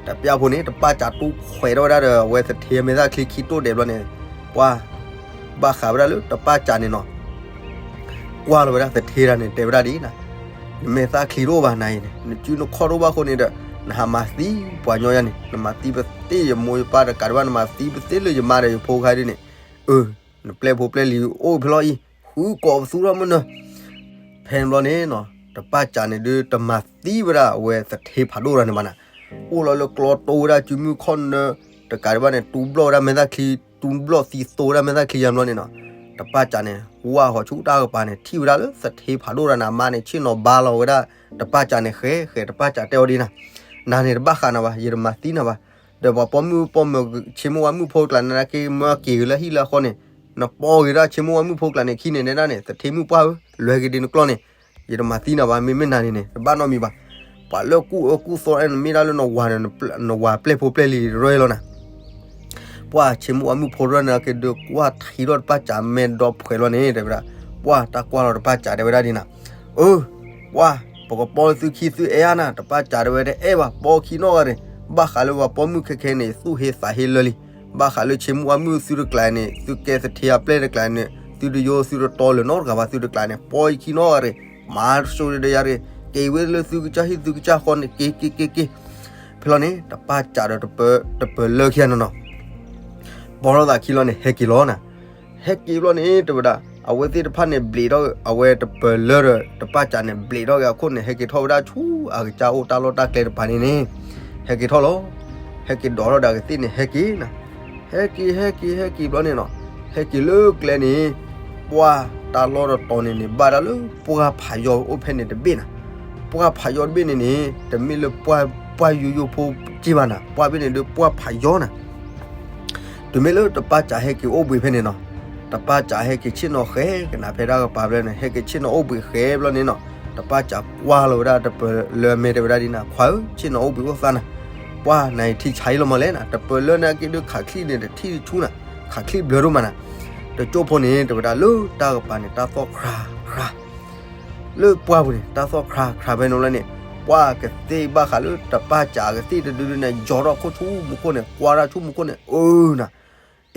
တပျၢ်ဖိန့ၣ် တပၢ်စးတူၢ်ခွဲးထီၣ်ဝဲဒၣ်ဒီး အဝဲသထ့မဲာ်သၣ်ချံခံတိၢ်ဒဲးဘျီန့ၣ်, ပှၢ် ဘၣ်ဃးဝဲဒၣ်လၢတပၢ်စးန့ၣ်နီၤ ကွၢ်လီၤဝဲဒၣ်သထ့တဂၤန့ၣ် တဲဝဲဒၣ်ဒ်အံၤနၤ, နမဲာ်သၣ်ချံတအိၣ်ဘၣ်နၤအံၤန့ၣ် နစုနခီၣ်တအိၣ်ဘၣ်အဃိန့ၣ်ဒီး နဟးမၤသံပှၤညီယါန့ၣ် နမၤသံပသ့ၣ်ယမိၢ်ယပၢ်တကးဒံးဘၣ် နမၤသံပသ့ၣ်လၢယမါဒီးယဖိခါဒ်န့ၣ်, အၢ နပျဲၢ်ဖိပျဲၢ်လံၤအိၣ်ဖဲလီၤအံၤ ဃုကိးပသူထီၣ်မုၢ်နၢၤ ဖဲန့ၣ်ဘျီန့ၣ်နီၤ တပၢ်စးန့ၣ်ဒုး တမၤသံဝဲဒၣ်အဝဲသထ့ဖးဒိၣ်တဂၤန့ၣ်ဘၣ်နၤ, အိၣ်လီၤလၢကျီတိၢ်ဝဲဒၣ်စုမုၢ်ခီၣ်နၢ တကးဒံးဘၣ်န့ၣ် တူဘျီၣ်ဝဲဒၣ်မဲာ်သၣ်ချံ တူဘျီၣ်သံသိဝဲဒၣ်မဲာ်သၣ်ချံယါဘျီန့ၣ်နီၤ, တပၢ်စးန့ၣ် ဝၢ်ဃီၤဆူတၢ်ကပၤန့ၣ် ထံၣ်ဝဲဒၣ်လၢသထ့ဖးဒိၣ်တဂၤန့ၣ် အမါန့ၣ် ဆ့ၣ်နီၤဘါလီၤဝဲဒၣ် တပၢ်စးန့ၣ် ဃဲဃဲ တပၢ်စးတဲအီၤဒ်နၤ, နၤန့ၣ်တဘၣ်ဃးနၤဘၣ် ယတမၤသံနၤဘၣ်, ဒီးပှၤပိာ်မုၣ်ပိာ်မၢၤ ဆ့မိၣ်ဝါမုၣ်ဖိကျါန့ၣ် နက့မၢက့ၤဂ့ၤလၢဟံၣ်လၢအဃီန့ၣ်, နပိာ်ဂ့ၤဒၣ်ဆ့မိၣ်ဝါမုၣ်ဖိကျါန့ၣ် ခံန့ၣ်နဲဒၣ်န့ၣ် သထ့မုၣ်ပှၢ်ဧၢ, လွဲက့ၤဒံးနကျီၢ်န့ၣ်, ယတမၤသံနၤဘၣ် မ့မ့ၢ်နၤန့ၣ်န့ၣ် တဘၣ်နီတမံၤဘၣ်, ပှၤလၢကူၣ်အၢကူၣ်သီ နမ့ၢ်ဒၣ်လၢနဝၤန့ၣ် နဝၤပျဲၢ်ဖိပျဲၢ်လံၤတရၢလီၤနၤ ပှၢ်ဆ့မိၣ်ဝါမုၣ်ဖိတရၢန့ၣ် က့ၤဒုးကွၢ်ထံထီၣ်တပၢ်စးမဲာ်ဒီးဖှဲးလီၤန့ၣ် တဲဝဲဒၣ်, ပှၢ်တၢ်ကွၢ်လီၤတပၢ်စးတဲဝဲဒၣ်ဒ်နၤ, အၢ, ပှၢ် ပကပိာ်သုခံသုအဲၣ်ဧါနၤ, တပၢ်စးတဲဝဲတအဲၣ်ဘၣ် ပိာ်ခံနီၣ်ဂၤရ့ၣ်, ဘၣ်ဃးလၢပှၤပိာ်မုၣ်ခဲခဲန့ၣ် သူၣ်ဟ့သးဟ့လၢာ်လံ, ဘၣ်ဃးလၢဆ့မိၣ်ဝါမုၣ်သုတကျါန့ၣ် သုကဲသထ့အပျဲၢ်တကျါန့ၣ် သုတယိသုတတီလၢၤနီတဂၤဘၣ် သုတကျါန့ၣ် ပိာ်ယခံနီၣ်ဂၤရ့ၣ်, မၤစိၤဒီးယၤရ့ၣ်, က့ၤဝဲလၢသုကစၢ်ဟံၣ်သုကစၢ်ဃီန့ၣ် က့ၤက့ၤက့ၤက့ၤ ဖဲလီၤန့ၣ် တပၢ်စးဒီးတပၢၤလၢခံဂၤနီၤနီၤ ပိာ်ထီၣ်သးခံလီၤန့ၣ် ဟဲက့ၤလီၤနၤ, ဟဲက့ၤဘျီန့ၣ် တဲဝဲဒၣ် အဝဲသ့ၣ်တဖၣ်န့ၣ် ဘျံးထီၣ် အဝဲတပၢၤလၢဒီး တပၢ်စးန့ၣ် ဘျံးထီၣ်က့ၤအခိၣ်န့ၣ် ဟဲက့ၤထီၣ်ဝဲဒၣ်ဆူအကစၢ်အိၣ်တၢ်လီၢ်တၢ်ကျဲတပၤန့ၣ်န့ၣ် ဟဲက့ၤထီၣ်လီၤ, ဟဲက့ၤဒိးထီၣ်ဒီးအကသ့ၣ်န့ၣ် ဟဲက့ၤနၤ, ဟဲက့ၤ ဟဲက့ၤ ဟဲက့ၤဘျီန့ၣ်နီၤ, ဟဲက့ၤလၢကျဲန့ၣ် ပှၢ်တၢ်လီၢ်တတီၤန့ၣ်န့ၣ် ဘၣ်ဒၣ်လၢပှၢ်ဖးယီၤအိၣ်ဖဲန့ၣ်တဘ့ၣ်နၤ, ပှၢ်ဖးယီၤတဘ့ၣ်န့ၣ်န့ၣ် တမ့ၢ်လၢပှၢ် ပှၢ်ယိယိဖိက့ၢ်ဘၣ်နၤ, ပှၢ်ဘ့ၣ်န့ၣ်ဒုးပှၢ်ဖးယီနၤ. တုၤမ့ၢ်လၢတပၢ်စးဟဲက့ၤအိၣ်ဘှံးဖဲန့ၣ်နီၤ, တပၢ်စးဟဲက့ၤဆ့ၣ်နီၤဃဲကနၣ်ဖဲတၢ်ကပၤဖဲန့ၣ် ဟဲက့ၤဆ့ၣ်နီၤအိၣ်ဘှံးဃဲဘျီန့ၣ်နီၤ, တပၢ်စးကွၢ်လီၤဝဲဒၣ်တပၢၤလၢအမဲာ်တဲဝဲဒၣ်ဒ်နၤ, ခွါဧၢ, ဆ့ၣ်နီၤအိၣ်ဘှံးအိၣ်သးနၤ, ပှၢ်နၤအံၤထံဆါအံၤလီၤမးလဲၣ်နၤ, တပၢၤလၢနၤက့ၤဒုးခးချံၣ်န့ၣ် တထံၣ်တဆူနၤ, ခးချံၣ်ဘျၢဒိၣ်မးနၤ. တကၠိၢ်ဖိန့ၣ် တဲဝဲဒၣ်လၢတၢ်ကပၤန့ၣ် တၢ်သီၣ်ခရၤခရၤ လၢပှၢ်ပူၤန့ၣ် တၢ်သီၣ်ခရၤခရၤဖဲန့ၣ်လီၤန့ၣ်, ပှၢ်ကသ့ၣ်ဘၣ်ဃးလၢတပၢ်စးကသ့ၣ်တဒုဒုန့ၣ် ယီၤထီၣ်ခိၣ်ဆူမူခိၣ်န့ၣ် ကွၢ်တၢ်ဆူမူခိၣ်န့ၣ် အၢနၤ,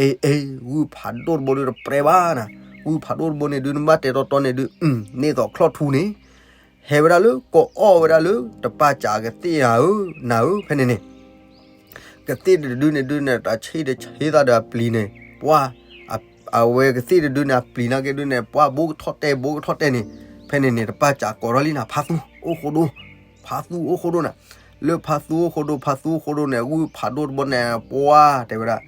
အ့ အ့ ဂုၢ်ဖးဒိၣ်တဘိဒုးတပြဲဘၣ်နၤ, ဂုၢ်ဖးဒိၣ်တဘိန့ၣ်ဒုး နဘၣ်တဲတီတီန့ၣ်ဒုး န့ၢ်သိးချီၣ်ထူန့ၣ် ဟဲဝဲဒၣ်လၢ ကအီၣ်ဝဲဒၣ်လၢတပၢ်စးကသ့ၣ်ဧၢ, နၤဧၢ, ဖဲန့ၣ်န့ၣ် ကသ့ၣ်တဒုန့ၣ်ဒုးန့ၣ် တၢ်ဆ့ၣ်တဆ့သးဒီးအပျံၤန့ၣ်, ပှၢ် အဝဲကသ့ၣ်တဒုန့ၣ် အပျံၤနာ်က့ဒုးန့ၣ် ပှၢ်ဘိကထီၣ်တဲာ် ဘိကထီၣ်တဲာ်န့ၣ်, ဖဲန့ၣ်န့ၣ် တပၢ်စးကိးထီၣ်လံနၤ ဖါသူအိၣ်ဃိဒိ, ဖါသူအိၣ်ဃိဒိနၤ, လၢဖါသူအိၣ်ဃိဒိ ဖါသူအိၣ်ဃိဒိန့ၣ် ဂုၢ်ဖးဒိၣ်တဘိန့ၣ် ပှၢ်တဲဝဲဒၣ်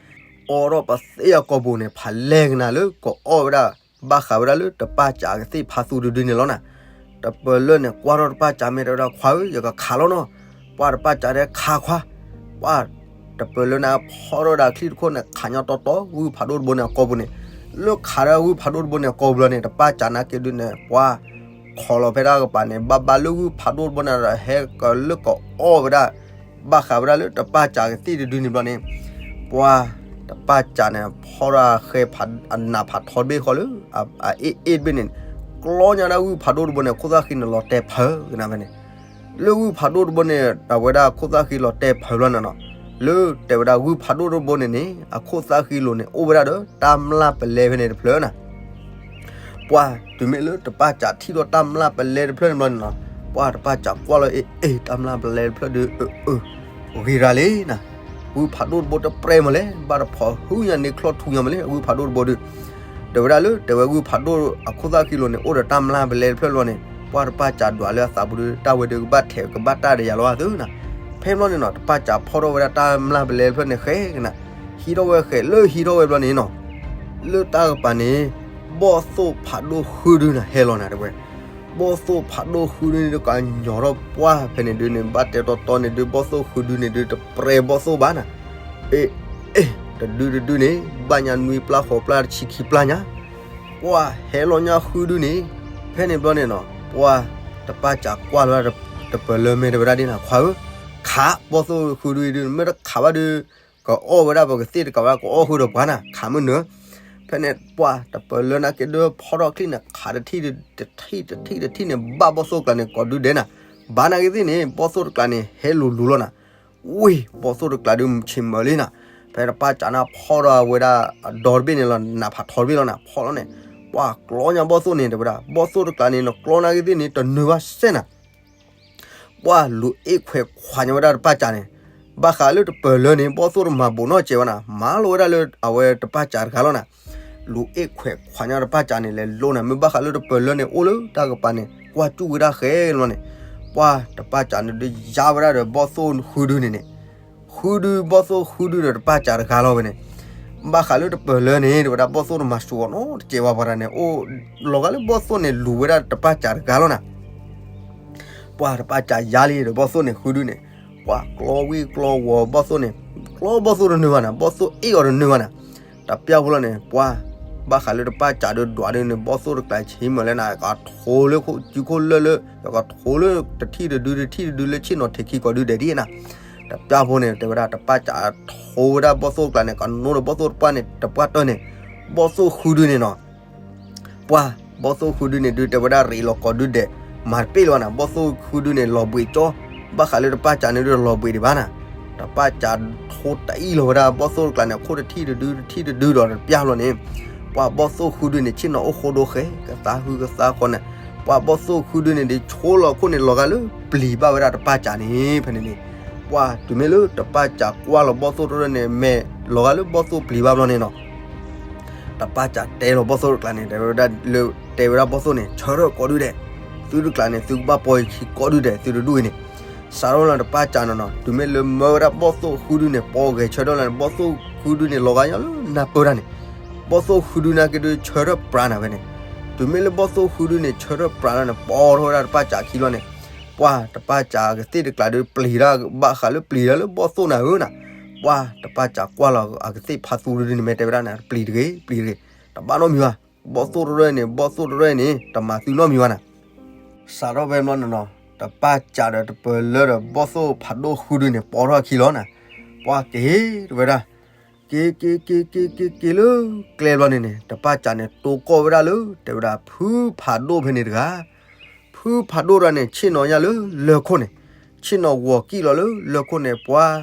အီထီၣ်ပသ့ၣ်အကိာ်ပူၤန့ၣ် ဖးလဲၢ်ကနၤလၢကအီၣ်ဝဲဒၣ် ဘၣ်ဃးဝဲဒၣ်လၢတပၢ်စးကသ့ၣ်ဖါသူတဒုန့ၣ်လီၤနၤ. တပၢၤလၢန့ၣ် ကွၢ်ထီၣ်တပၢ်စးမဲာ်တဲဝဲဒၣ် ခွါဧၢ, ယကခးလီၤနီၤ, ပှၢ်တပၢ်စးတဲခးခွါ, ပှၢ် တပၢၤလၢန့ၣ်ဖီထီၣ်ဝဲဒၣ်ချံၣ်တခိၣ်န့ၣ် ခးညီတီတီ ဂုၢ်ဖးဒိၣ်တဘိန့ၣ်အကိာ်ပူၤန့ၣ်, လၢခးဒီးဂုၢ်ဖးဒိၣ်တဘိန့ၣ်အကိာ်ပူၤလီၤန့ၣ် တပၢ်စးနာ်က့ဒုးန့ၣ် ပှၢ် ခိးလီၤဖဲတၢ်ကပၤန့ၣ် ဘၣ်ဘၣ်လၢဂုၢ်ဖးဒိၣ်တဘိန့ၣ်ဒီး ဟဲကလၢကအီၣ်ဝဲဒၣ် ဘၣ်ဃးဝဲဒၣ်လၢတပၢ်စးကသ့ၣ်တဒုန့ၣ်ဘျီန့ၣ်, ပှၢ် တပၢ်စးန့ၣ် ဖီထီၣ်ဃဲ အနးဖးထီတဘ့ၣ်ဃီလၢ အအ့ၣ်အ့ၣ်တဘ့ၣ်န့ၣ်, ကျီညါဒၣ်ဂုၢ်ဖးဒိၣ်တဘိန့ၣ် အခိၣ်သၣ်ဃံန့ၣ်လီၤတဲာ်ဖၢကနၤဖဲန့ၣ်, လၢဂုၢ်ဖးဒိၣ်တဘိန့ၣ် အဝဲဒၣ်အခိၣ်သၣ်ဃံလီၤတဲာ်ဖၢဘျီန့ၣ်နီၤ, လၢတဲဝဲဒၣ်ဂုၢ်ဖးဒိၣ်တဘိန့ၣ်န့ၣ် အခိၣ်သၣ်ဃံလိၤန့ၣ် အိၣ်ဝဲဒၣ်ဒီးတၢ်မျၢ်ပလဲဖဲန့ၣ်တဖျၢၣ်နၤ ပှၢ် တုၤမ့ၢ်လၢတပၢ်စးထံၣ်ဒီးတၢ်မျၢ်ပလဲတဖျၢၣ်န့ၣ်ဘျီန့ၣ်နီၤ, ပှၢ်တပၢ်စးကွၢ်လီၤ အ့ အ့ တၢ်မျၢ်ပလဲတဖျၢၣ်ဒုး အၢ အၢ ဂ့ၤရၤလံနၤ, ဂုၢ်ဖးဒိၣ်တဘိတပြဲမးလဲၣ်, ဘၣ်တဖိးဟုညါန့ၣ် ချီၣ်ထူညါမးလဲၣ် ဂုၢ်ဖးဒိၣ်တဘိဒုး, တဲဝဲဒၣ်လၢ တဲဝဲဂုၢ်ဖးဒိၣ်အခိၣ်သၣ်ဃံလိၤန့ၣ် အိၣ်ဒီးတၢ်မျၢ်ပလဲတဖျၢၣ်လီၤန့ၣ် ပှၢ်တပၢ်စးဒွးလၢအသးပူၤဒုး တၢ်ဝဲဒုးကဘၣ်ထဲးကဘၣ်တၢ်ဒီးယၤလီၤအသိးနၤ, ဖဲဘျီန့ၣ်နီၤ တပၢ်စးဖီထီၣ်ဝဲဒၣ်တၢ်မျၢ်ပလဲတဖျၢၣ်န့ၣ်ဃဲကနၤ, ဟံးထီၣ်ဝဲဃဲးလၢဟံးထီၣ်ဝဲဘျီန့ၣ်နီၤ လၢတၢ်ကပၤန့ၣ် ဘီၣ်သိၣ်ဖးဒိၣ်ဃုဒုနၤ ဟဲလီၤနၤတဲဝဲ, ဘီၣ်သိၣ်ဖးဒိၣ်ဃုဒုန့ၣ်ဒီး ကညီၤထီၣ်ပှၢ်ဖဲန့ၣ်ဒုန့ၣ် ဘၣ်တဲတီတီန့ၣ်ဒု ဘီၣ်သိၣ်ဃုဒုန့ၣ်ဒု တပြဲဘီၣ်သိၣ်ဘၣ်နၤ, အ့ အ့ တဒုတဒုန့ၣ် ဘၣ်ညါနွံပျၢ်ဃိးပျၢ်တဆံခံပျၢ်ညါ, ပှၢ်ဟဲလီၤညါဃုဒုန့ၣ်, ဖဲန့ၣ်ဘျီန့ၣ်နီၤ ပှၢ်တပၢ်စးကွၢ်လီၤ တပၢၤလၢမဲာ်တဲဝဲဒၣ်ဒ်နၤ ခွါဧၢ, ခးဘီၣ်သိၣ်ဃုဒုအံၤဒု မ့ၢ်တခးဘၣ်ဒု ကအီၣ်ဝဲဒၣ်ပကသ့ၣ်တကးဝဲဒၣ် ကအီၣ်ဃုာ်ဒီးပှၤနၤ ခးမုၢ်နၢၤ, ဖဲန့ၣ်ပှၢ်တပၢၤလၢနာ်က့ဒု ဖီထီၣ်ချံၣ်န့ၣ် ခးတထံၣ်တထံၣ်တထံၣ်တထံၣ်န့ၣ် ဘၣ်ဘီၣ်သိၣ်တကျးန့ၣ် ကိးဒုဒဲးနၤ, ဘၣ်နာ်က့သ့ၣ်န့ၣ် ဘီၣ်သိၣ်တကျးန့ၣ် ဟဲလူၤလူၤလီၤနၤ, ဝ့ၢ် ဘီၣ်သိၣ်တကျးဒုဆ့ၣ်မၢၤလံနၤ, ဖဲတပၢ်စးနၤဖီထီၣ်ဝဲဒၣ် အဒီတဘ့ၣ်န့ၣ်လီၤ နးဖးထီတဘ့ၣ်လီၤနၤ ဖီလီၤန့ၣ်, ပှၢ်ကျီညါဘီၣ်သိၣ်န့ၣ် တဲဝဲဒၣ် ဘီၣ်သိၣ်တကျးန့ၣ် နကျီနာ်က့သ့ၣ်န့ၣ် တနုာ်ဘၣ်စဲနၤ ပှၢ်လူၤအ့ၣ်ခွဲးခွးညါဝဲဒၣ်တပၢ်စးန့ၣ်, ဘၣ်ဃးလၢတပၢၤလၢန့ၣ် ဘီၣ်သိၣ်တမၤဘူးနီတစဲးဘၣ်နၤ, မၤလီၤဝဲဒၣ်လၢအဝဲတပၢ်စးတဂၤလီၤနၤ, လူၤအ့ၣ်ခွဲးခွးညါတပၢ်စးန့ၣ် လဲၤလိန့ၣ် မ့ၢ်ဘၣ်ဃးလၢတပၢၤလၢန့ၣ် အိၣ်လၢတၢ်ကပၤန့ၣ် ကွၢ်စူၣ်ဝဲဒၣ်ဃဲလီၤန့ၣ်, ပှၢ်တပၢ်စးန့ၣ်ဒုးယါဝဲဒၣ်ဒီးဘီၣ်သိၣ်ဃုဒုန့ၣ်န့ၣ် ဃုဒု ဘီၣ်သိၣ်ဃုဒုဒီးတပၢ်စးတဂၤလီၤဝဲန့ၣ်, ဘၣ်ဃးလၢတပၢၤလၢန့ၣ် တဲဝဲဒၣ်ဘီၣ်သိၣ်တမၤစူၤအီၤနီတစဲးဝဲပှၤတဂၤန့ၣ် အိၣ်လီၤဂာ်လၢဘီၣ်သိၣ်န့ၣ် လူၤဝဲဒၣ်တပၢ်စးတဂၤလီၤနၤ ပှၢ်တပၢ်စးယါလံဒီးဘီၣ်သိၣ်န့ၣ်ဃုဒုန့ၣ်, ပှၢ်ကျီဝံၣ်ကျီဝီၤဘီၣ်သိၣ်န့ၣ်, ကျီဘီၣ်သိၣ်တနုာ်ဘၣ်နၤ, ဘီၣ်သိၣ်အ့ၣ်အီၤတနုာ်ဘၣ်နၤ, တပျၢ်ဖိလီၤန့ၣ် ပှၢ် ဘၣ်ဃးလၢတပၢ်စးဒုးဒွးဒုန့ၣ် ဘီၣ်သိၣ်တကျးဆ့ၣ်မၢၤလၢနၤ ကထိလၢခိၣ်စုခိၣ်လၢၢ်လၢ ကထိလၢတထံၣ်တဒုတထံၣ်တဒုလၢဆ့ၣ်နီၤထံးခံကိးဒုဒဲးဒ်နၤ, တပျၢ်ဖိန့ၣ် တဲဝဲဒၣ်တပၢ်စးထိဝဲဒၣ်ဘီၣ်သိၣ်တကျးန့ၣ် ကနိဒီးဘီၣ်သိၣ်တပှၢ်န့ၣ် တပှၢ်တၢၢ်န့ၣ်, ဘီၣ်သိၣ်ဃုဒုန့ၣ်နီၤ ပှၢ် ဘီၣ်သိၣ်ဃုဒုန့ၣ်ဒုး တဲဝဲဒၣ်ရ့းလီၤကိးဒုဒဲး, မၤတပ့ၢ်လၢၤဘၣ်နၤ, ဘီၣ်သိၣ်ဃုဒုန့ၣ် လီၤဘှံးကၠီ, ဘၣ်ဃးလၢတပၢ်စးန့ၣ်ဒုးလီၤဘှံးဒံးဘၣ်နၤ, တပၢ်စးထိတအံၣ်လီၤဝဲဒၣ် ဘီၣ်သိၣ်တကျးန့ၣ် ခိၣ်တထံၣ်တဒုတထံၣ်တဒုဒီးတပျၢ်လီၤန့ၣ်, ပှၢ်ဘီၣ်သိၣ်ဃုဒုန့ၣ် ဆ့ၣ်နီၤအိၣ်ဃိဒိဃဲ ကသါဟုကသါဃီန့ၣ်, ပှၢ်ဘီၣ်သိၣ်ဃုဒုန့ၣ်ဒုး ဆိလီၤခိၣ်န့ၣ် လီၤဂာ်လၢပျံၤဘၣ်ဝဲဒၣ်တပၢ်စးန့ၣ် ဖဲန့ၣ်န့ၣ်, ပှၢ်တုၤမ့ၢ်လၢတပၢ်စးကွၢ်လီၤဘီၣ်သိၣ်တရၢန့ၣ် မဲာ်လီၤဂာ်လၢဘီၣ်သိၣ်ပျံၤဘၣ်ဘျီန့ၣ်နီၤ တပၢ်စးတဲလီၤဘီၣ်သိၣ်တကျးန့ၣ် တဲဝဲဒၣ်လၢ တဲဝဲဒၣ်ဘီၣ်သိၣ်န့ၣ် ဆၢထၢၣ်ကိးဒုဒဲး, သုတကျးန့ၣ် သုကဘၣ်ပီယခံကိးဒုဒဲး သုတဒူၣ်အံၤန့ၣ်, စးထီၣ်လၢတပၢ်စးနီၤနီၤ တုၤမ့ၢ်လၢမၢဝဲဒၣ်ဘီၣ်သိၣ်ဃုဒုန့ၣ် ပီဂဲၤဆၢထၢၣ်လၢန့ၣ် ဘီၣ်သိၣ်ဃုဒုန့ၣ် လီၤဂာ်ညါလၢနၢ်ပၢၢ်တၢ်န့ၣ်, ဘီၣ်သိၣ်ဃုဒုနာ်က့ဒုး ဆၢထၢၣ်ပြးနၤဝဲန့ၣ်, တုၤမ့ၢ်လၢဘီၣ်သိၣ်ဃုဒုန့ၣ် ဆၢထၢၣ်ပြးလီၤန့ၣ် ပီထီၣ်ဝဲဒၣ်တပၢ်စးခံလီၤန့ၣ် ပှၢ်တပၢ်စးအကသ့ၣ်တကျးဒုးပျံၤတၢ် ဘၣ်ဃးလၢပျံၤတၢ်လၢဘီၣ်သိၣ်နၤဧၢနၤ. ပှၢ်တပၢ်စးကွၢ်လီၤအကသ့ၣ်ဖါသူဒုန့ၣ် မ့ၢ်တဲဝဲဒၣ်န့ၣ် ပျံၤတဂ့ၤ ပျံၤတဂ့ၤ, တဘၣ်နီတမံၤဘၣ်. ဘီၣ်သိၣ်တရဲၣ်န့ၣ် ဘီၣ်သိၣ်တရဲၣ်န့ၣ် တမၤသုနီတမံၤဘၣ်နၤ. စးထီၣ်ဖဲန့ၣ်ဘျီန့ၣ်နီၤ တပၢ်စးဒီးတပၢၤလၢဒီးဘီၣ်သိၣ်ဖးဒိၣ်ဃုဒုန့ၣ် ပိာ်ထီၣ်အခံလီၤနၤ. ပှၢ်က့ၤ တဲဝဲဒၣ် က့ၤက့ၤက့ၤက့ၤက့ၤက့ၤလၢကျဲဘျီန့ၣ်န့ၣ် တပၢ်စးန့ၣ် တိၢ်ကီၢ်ဝဲဒၣ်လၢ တဲဝဲဒၣ် ဖုဖးဒိၣ်ဖဲန့ၣ်တဂၤ. ဖုဖးဒိၣ်တဂၤန့ၣ် ဆ့ၣ်နီၤညါလၢလၢၢ်ခိၣ်န့ၣ်, ဆ့ၣ်နီၤဂီၤကံၣ်လီၤလၢလၢၢ်ခိၣ်န့ၣ် ပှၢ်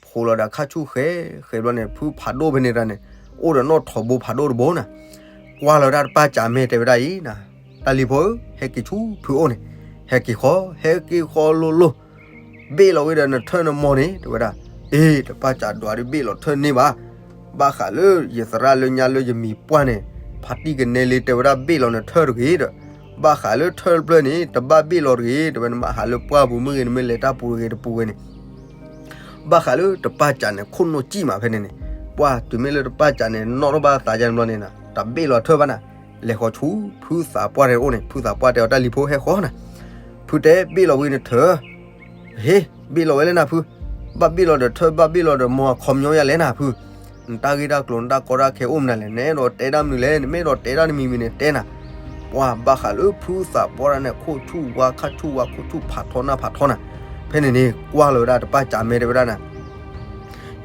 ဖိးလီၤဒီးခါဆူၣ်ဃဲဃဲဘျီန့ၣ် ဖုဖးဒိၣ်ဖဲန့ၣ်တဂၤန့ၣ် အိၣ်ဒီးနီၣ်ထိးဘိဖးဒိၣ်တဘိနၤ. ကွၢ်လီၤဝဲဒၣ်တပၢ်စး မ့ၢ်တဲဝဲဒၣ်အံၤနၤ, တၢ်လံၤဖိဧၢ, ဟဲက့ၤဆူဖုအိၣ်န့ၣ်, ဟဲက့ၤဃီ ဟဲက့ၤဃီလိၤလိၤ ဘ့ၣ်လီၤဝဲဒီးနထၢၣ်နမီၤန့ၣ် တဲဝဲဒၣ်. အ့ တပၢ်စးဒွးဒုး ဘ့ၣ်လီၤထၢၣ်န့ၢ်ဘၣ်. ဘၣ်ဃးလၢယသရၣ်လၢညါလၢယမံၤပှၢ်န့ၣ် ဖါတံၢ်ကနဲလ့ တဲဝဲဒၣ် ဘ့ၣ်လီၤနထၢၣ်တဂ့ၤဒီး ဘၣ်ဃးလၢထၢၣ်တဖျၢၣ်န့ၣ် တဘၣ်ဘ့ၣ်လီၤတဂ့ၤ တဲဝဲ နမ့ၢ်ဟးလၢပှၢ်ပူၤမ့ၢ်ဂ့ၤ နမ့ၢ်လဲၤတၢ်ပူၤဂ့ၤတပူၤဂ့ၤန့ၣ် ဘၣ်ဃးလၢတပၢ်စးန့ၣ် ခိၣ်နူာ်စံၣ်မးဖဲန့ၣ်န့ၣ်. ပှၢ်တုၤမ့ၢ်လၢတပၢ်စးန့ၣ် နီၣ်ထီၣ်ဘၣ်သးယါန့ၣ်ဘျီန့ၣ် တဘ့ၣ်လီၤထၢၣ်ဘၣ်နၤ. လဲၤဃီဆူ ဖုသးပှၢ်တဲအိၣ်န့ၣ် ဖုသးပှၢ်တဲအီၤ တၢ်လံၤဖိ ဟဲဃီနၤ, ဖုတဲ ဘ့ၣ်လီၤဝံၤနထၢၣ် ဟ့ ဘ့ၣ်လီၤဝဲလၢနၤဖု, ဘၣ်ဘ့ၣ်လီၤဒီးထၢၣ် ဘၣ်ဘ့ၣ်လီၤဒီးမီၤအခီပညီယါလဲၣ်နၤဖု, နတၢ်ဂ့ၢ်တၢ်ကျိၤ နတၢ်ကီတၢ်ခဲအိၣ်မနုၤလဲၣ်, နအဲၣ်ဒိးတဲတၢ်မနုၤလဲၣ်, နမ့ၢ်အဲၣ်ဒိးတဲတၢ်တမံၤမံၤန့ၣ် တဲနၤ. ပှၢ်ဘၣ်ဃးလၢဖုသးပှၢ်တဂၤန့ၣ် ခိၣ်ဆူၣ်ဝါ ခါဆူၣ်ဝါ ခိၣ်ဆူၣ်ဖးထီနၢ်ဖးထီနၤ. ဖဲန့ၣ်န့ၣ် ကွၢ်လီၤဝဲဒၣ်တပၢ်စး မ့ၢ်တဲဝဲဒၣ်နၤ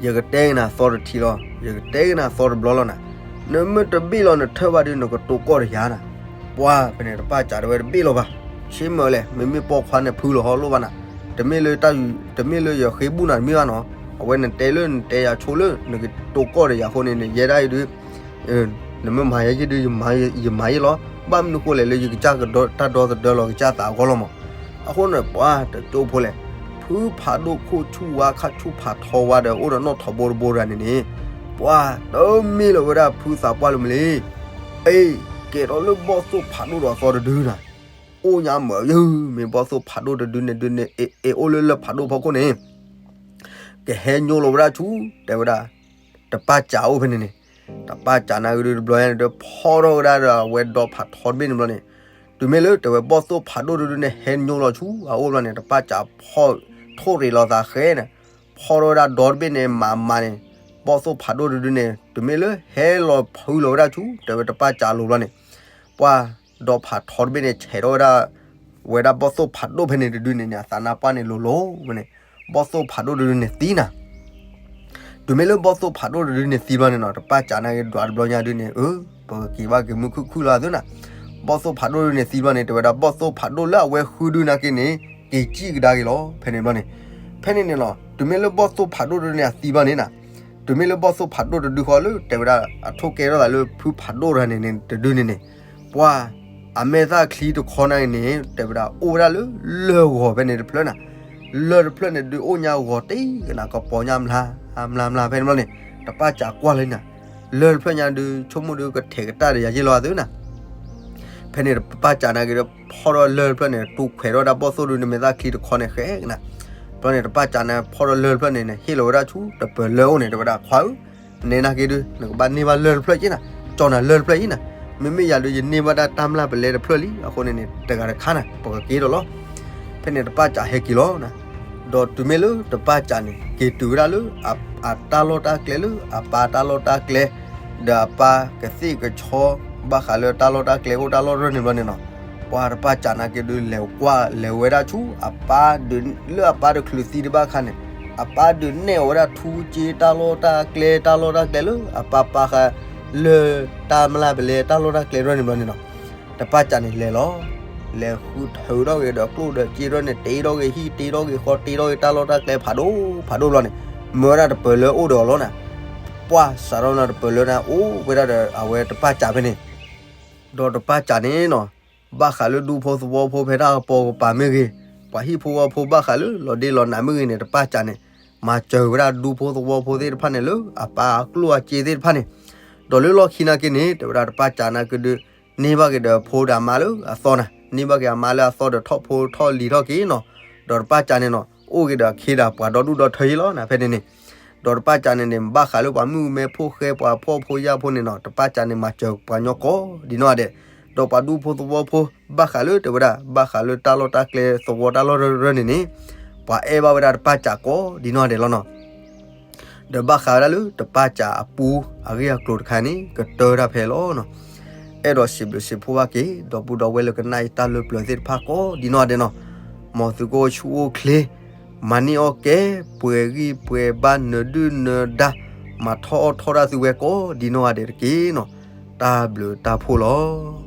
ယကတဲကနၤသီတထံလီၤ, ယကတဲကနၤသီတဘျီလီၤနၤ. နမ့ၢ်တဘ့ၣ်လီၤနထၢၣ်ဘၣ်ဒီး နကတိၤကီၢ်ဒီးယၤနၤ. ပှၢ်ဖဲန့ၣ် တပၢ်စးတဲဝဲ တဘ့ၣ်လီၤဘၣ်, ဆ့မၢလဲၣ်, မ့မ့ၢ်ပိာ်ခွါန့ၣ် ဖုလီၤဟီလိၣ်ဘၣ်နၤ. တမ့ၢ်လၢတၢ်, တမ့ၢ်လၢယဃ့ဘူၣ်နၤတမ့ၢ်ဘၣ်နီၤ. အဝဲနတဲလၢနတဲယၤဆိလၢ နကတိၤကီၢ်ဒီးယၤအဃိန့ၣ် နယဲဒၣ်အံၤဒုး နမ့ၢ်မၤယဲယဲဒုး ယမၤယဲလီၤ. ဘၣ်မနုၤဃိလဲၣ် လၢယကစၢ်ကဒီတၢ်ဒီသဒၢလီၤ ကစၢ်သးအဂီၢ်လီၤမး. အဃိန့ၣ် ပှၢ်တကၠိဖိလဲၣ်, ဖုဖးဒိၣ်ခိၣ်ဆူၣ်ဝါ ခါဆူၣ်ဖးထီဝါဒီး အိၣ်ဒီးနီၣ်ထိးဘိတဘိတဂၤန့ၣ်န့ၣ် ပှၢ်တမ့ၢ်လီၤဝဲဒၣ်ဖုသးပှၢ်လၢမနုၤလဲၣ်. အ့ ကဲထီၣ်လၢဘီၣ်သိၣ်ဖးဒိၣ်ဒီးအသီတဒုနၤ. အိၣ်ညါမးယု မ့ၢ်ဘီၣ်သိၣ်ဖးဒိၣ်တဒုန့ၣ်ဒုန့ၣ် အ့ အ့ အိၣ်လၢလၢၢ်ဖးဒိၣ်ဖီခိၣ်န့ၣ် ကဟဲညိလီၤဝဲဒၣ်ဆူ တဲဝဲဒၣ် တပၢ်စးအိၣ်ဖဲန့ၣ်န့ၣ်. တပၢ်စးနာ်က့ဒုး တဘျီညါန့ၣ်ဒီး ဖီထီၣ်ဝဲဒၣ်ဒီးအဝဲဒီဖးထီတဘ့ၣ်န့ၣ်ဘျီန့ၣ်, တုၤမ့ၢ်လၢတဲဝဲဘီၣ်သိၣ်ဖးဒိၣ်တဒုန့ၣ် ဟဲညိလီၤဆူအအိၣ်ဘျီန့ၣ် တပၢ်စးဖီၣ်ထိၣ်ရ့ၤလီၤသးဃဲန့ၣ်, ဖီထီၣ်ဝဲဒၣ်ဒီတဘ့ၣ်န့ၣ် မၤမၤန့ၣ်, ဘီၣ်သိၣ်ဖးဒိၣ်တဒုန့ၣ် တုၤမ့ၢ်လၢဟဲလီၤဖုလီၤဝဲဒၣ်ဆူ တဲဝဲတပၢ်စးလိၤဘျီန့ၣ် ပှၢ်ဒီဖးထီတဘ့ၣ်န့ၣ် ဆဲးထီၣ်ဝဲဒၣ် ဝဲဒၣ်ဘီၣ်သိၣ်ဖးဒိၣ်ဖဲန့ၣ်တဒုန့ၣ်န့ၣ် အသးနါပှၢ်န့ၣ်လိၤလိၤဝဲန့ၣ်, ဘီၣ်သိၣ်ဖးဒိၣ်တဒုန့ၣ်သံနၤ. တုၤမ့ၢ်လၢဘီၣ်သိၣ်ဖးဒိၣ်တဒုန့ၣ်သံဘျီန့ၣ်နီၤ တပၢ်စးနာ်က့ဒွးတဘျီညါဒုန့ၣ် အၢ ပကက့ၤဘၣ်က့ၤမုၢ်ခုၣ်ခုၣ်လီၤသုနၤ. ဘီၣ်သိၣ်ဖးဒိၣ်တဒုန့ၣ်သံဘျီန့ၣ် တဲဝဲဒၣ်ဘီၣ်သိၣ်ဖးဒိၣ်လၢအဝဲဃုဒုနာ်က့န့ၣ် က့ၤစံၣ်ကဒါက့ၤလီၤ ဖဲန့ၣ်ဘျီန့ၣ်. ဖဲန့ၣ်န့ၣ်လီၤ တုၤမ့ၢ်လၢဘီၣ်သိၣ်ဖးဒိၣ်တဒုန့ၣ်အသံဘျီန့ၣ်နၤ, တုၤမ့ၢ်လၢဘီၣ်သိၣ်ဖးဒိၣ်တဒုဃီလၢ တဲဝဲဒၣ်အထိၣ်ကဲထီၣ်သးလၢဖုဖးဒိၣ်တဂၤန့ၣ်န့ၣ်တဒုန့ၣ်န့ၣ်, ပှၢ် အမဲာ်သၣ်ချံတခီနာ်က့န့ၣ် တဲဝဲဒၣ်အိၣ်ဝဲဒၣ်လၢလၢၢ်ဂီၤဖဲန့ၣ်တဖျၢၣ်နၤ. လၢၢ်တဖျၢၣ်န့ၣ်ဒုးအိၣ်ညါဂီၤတ့ၢ်ကနၤကပီၤညါ မျါမျါမျါဖဲန့ၣ်ဘျီန့ၣ် တပၢ်စးကွၢ်လၢနၤ, လၢၢ်တဖျၢၣ်ညါဒုး ဆိကမိၣ်ဒုးကထဲးကတၢၢ်ဒီးယၤယ့ၢ်လီၤသုနၤ. ဖဲန့ၣ်တပၢ်စးနာ်က့ဒီး ဖီၣ်ထီၣ်လၢၢ်တဖျၢၣ်န့ၣ် တူၢ်ခွဲးထီၣ်ဝဲဒၣ်ဘီၣ်သိၣ်ဒုးန့ၣ် မဲာ်သၣ်ချံတခီန့ၣ်ဃဲကနၤ. ဘျီန့ၣ်တပၢ်စးန့ၣ် ဖီၣ်ထီၣ်လၢၢ်တဖျၢၣ်န့ၣ်န့ၣ် ဟ့ၣ်လီၤဝဲဒၣ်ဆူတပၢၤလၢအိၣ်န့ၣ် တဲဝဲဒၣ်ခွါဧၢ နဲနာ်က့ဒုး နကဘၣ်န့ၢ်ဘၣ်လၢၢ်တဖျၢၣ်က့နၤ, ကၠီနၤလၢၢ်တဖျၢၣ်က့နၤ, မ့မ့ၢ်ယၤဒုးယန့ၢ်ဘၣ်ဒၣ်တၢ်မျၢ်ပလဲတဖျၢၣ်လံ, အဃိန့ၣ်န့ၣ် တဂၤတခါနၤ ပကက့ၤဒီးလီၤ. ဖဲန့ၣ်တပၢ်စးဟဲက့ၤလီၤနၤ. ဒီးတုၤမ့ၢ်လၢတပၢ်စးန့ၣ် က့ၤတုၤဝဲဒၣ်လၢ အတၢ်လီၢ်တၢ်ကျဲလၢအပၢ်တၢ်လီၢ်တၢ်ကျဲ ဒီးအပၢ်ကသ့ၣ်ကဆီ ဘၣ်ဃးလၢတၢ်လီၢ်တၢ်ကျဲအိၣ်တၢ်လီၢ်တဖျၢၣ်န့ၣ်ဘျီန့ၣ်နီၤ, ပှၤတပၢ်စးနာ်က့ဒုး လဲၤကွၢ်လဲၤဝဲဒၣ်ဆူ အပၢ်ဒုး လၢအပၢ်တချုးသံတဘၣ်ခါန့ၣ် အပၢ်ဒုးနဲၣ်အီၤဝဲဒၣ်ထူကၠ့တၢ်လီၢ်တၢ်ကျဲ တၢ်လီၢ်တၢ်ကျဲလၢအပၢ်ပာ်ဃာ် လၢတၢ်မျၢ်ပလဲတၢ်လီၢ်တၢ်ကျဲတဖျၢၣ်န့ၣ်ဘျီန့ၣ်နီၤ, တပၢ်စးန့ၣ်လဲၤလီၤ. လဲၤဃုထၢထီၣ်က့ၤဒီးကျိၣ်ဒီးစ့တဖျၢၣ်န့ၣ် တ့ထီၣ်က့ၤဟံၣ် တ့ထီၣ်က့ၤဃီ တ့ထီၣ်က့ၤတၢ်လီၢ်တၢ်ကျဲဖးဒိၣ်ဖးဒိၣ်ဘျီန့ၣ် မၢဝဲဒၣ်တပၢၤလၢအိၣ်ဒီးအီၤလီၤနၤ. ပှၤစးထီၣ်န့ၣ်တပၢၤလၢန့ၣ် အိၣ်ဝဲဒၣ်ဒီးအဝဲတပၢ်စးဖဲန့ၣ် ဒီးတပၢ်စးန့ၣ်နီၤ, ဘၣ်ဃးလၢဒူဖိသဝီဖိဖဲတၢ်ကပီၤကပၤမ့ၢ်ဂ့ၤ, ပှၤဟံၣ်ဖိဃီဖိဘၣ်ဃးလၢလီၤဒ့လီၤနးမ့ၢ်ဂ့ၤန့ၣ် တပၢ်စးန့ၣ် မၤစၢၤဝဲဒၣ်ဒူဖိသဝီဖိသ့ၣ်တဖၣ်န့ၣ်လၢအပၢ်အကျိၣ်အစ့သ့ၣ်တဖၣ်န့ၣ်, ဒီးလၢလီၢ်ခံနာ်က့န့ၣ် တဲဝဲဒၣ်တပၢ်စးနာ်က့ဒုး န့ၢ်ဘၣ်က့ၤဒီးဖိဒီးအမါလၢအသီနၤ, န့ၢ်ဘၣ်က့ၤအမါလၢအသီဒီးထီၣ်ဖိထီၣ်လံၤထီၣ်က့ၤနီၤ, ဒီးတပၢ်စးန့ၣ်နီၤ အိၣ်က့ၤဒီးအခ့ဒီးပှၤဒီဒူၣ်ဒီထၢယ့ၢ်လီၤနၤ ဖဲန့ၣ်န့ၣ် ဒီးတပၢ်စးန့ၣ်န့ၣ် ဘၣ်ဃးလၢပှၤမုၣ်ကမဲဖိဃဲ ပှၤဖှီၣ်ဖိယာ်ဖိန့ၣ်နီၤ တပၢ်စးန့ၣ် မၤစၢၤပှၤကညီကိးဒံနီၢ်ဂၤဒဲး, ဒီးပှၤဒူဖိသဝီဖိ ဘၣ်ဃးလၢတဲဝဲဒၣ် ဘၣ်ဃးလၢတၢ်လီၢ်တၢ်ကျဲသဝီတၢ်လီၢ်ရၢၢ်န့ၣ်န့ၣ် ပှၤအဲၣ်ဘၣ်ဝဲဒၣ်တပၢ်စးကိးဒ်နီၢ်ဂၤဒဲးလီၤနီၤ. ဒီးဘၣ်ဃးဝဲဒၣ်လၢတပၢ်စးအပူၤအဂ့ၢ်အကျိၤတခါန့ၣ် ကတၢၢ်တၢ်ဖဲလီၤနီၤ. အဲၣ်ဒိးစံးဘျုးစံးဖှိၣ်ဘၣ်က့ၤ ဒီပုၢ်ဒီဝဲၢ်လၢကနၣ်အံၤတၢ်လၢပျၢၤသ့ၣ်တဖၣ်ကိးဒ်နီၢ်ဂၤဒဲးနီၤ. မ်သုကအိၣ်ဆူၣ်အိၣ်ချ့ မၤန့ၢ်အီၣ်ကဲ ပှဲၤဂံၢ်ပှဲၤဘါ နၢၤဒုၣ်နၢၤဒါ မၤထီၣ်အီၣ်ထီၣ်ဒၣ်သုဝဲကိးဒ်နီၢ်ဂၤဒဲးတက့ၢ်နီၤ. တၢ်ဘျုးတၢ်ဖှိၣ်လီၤ.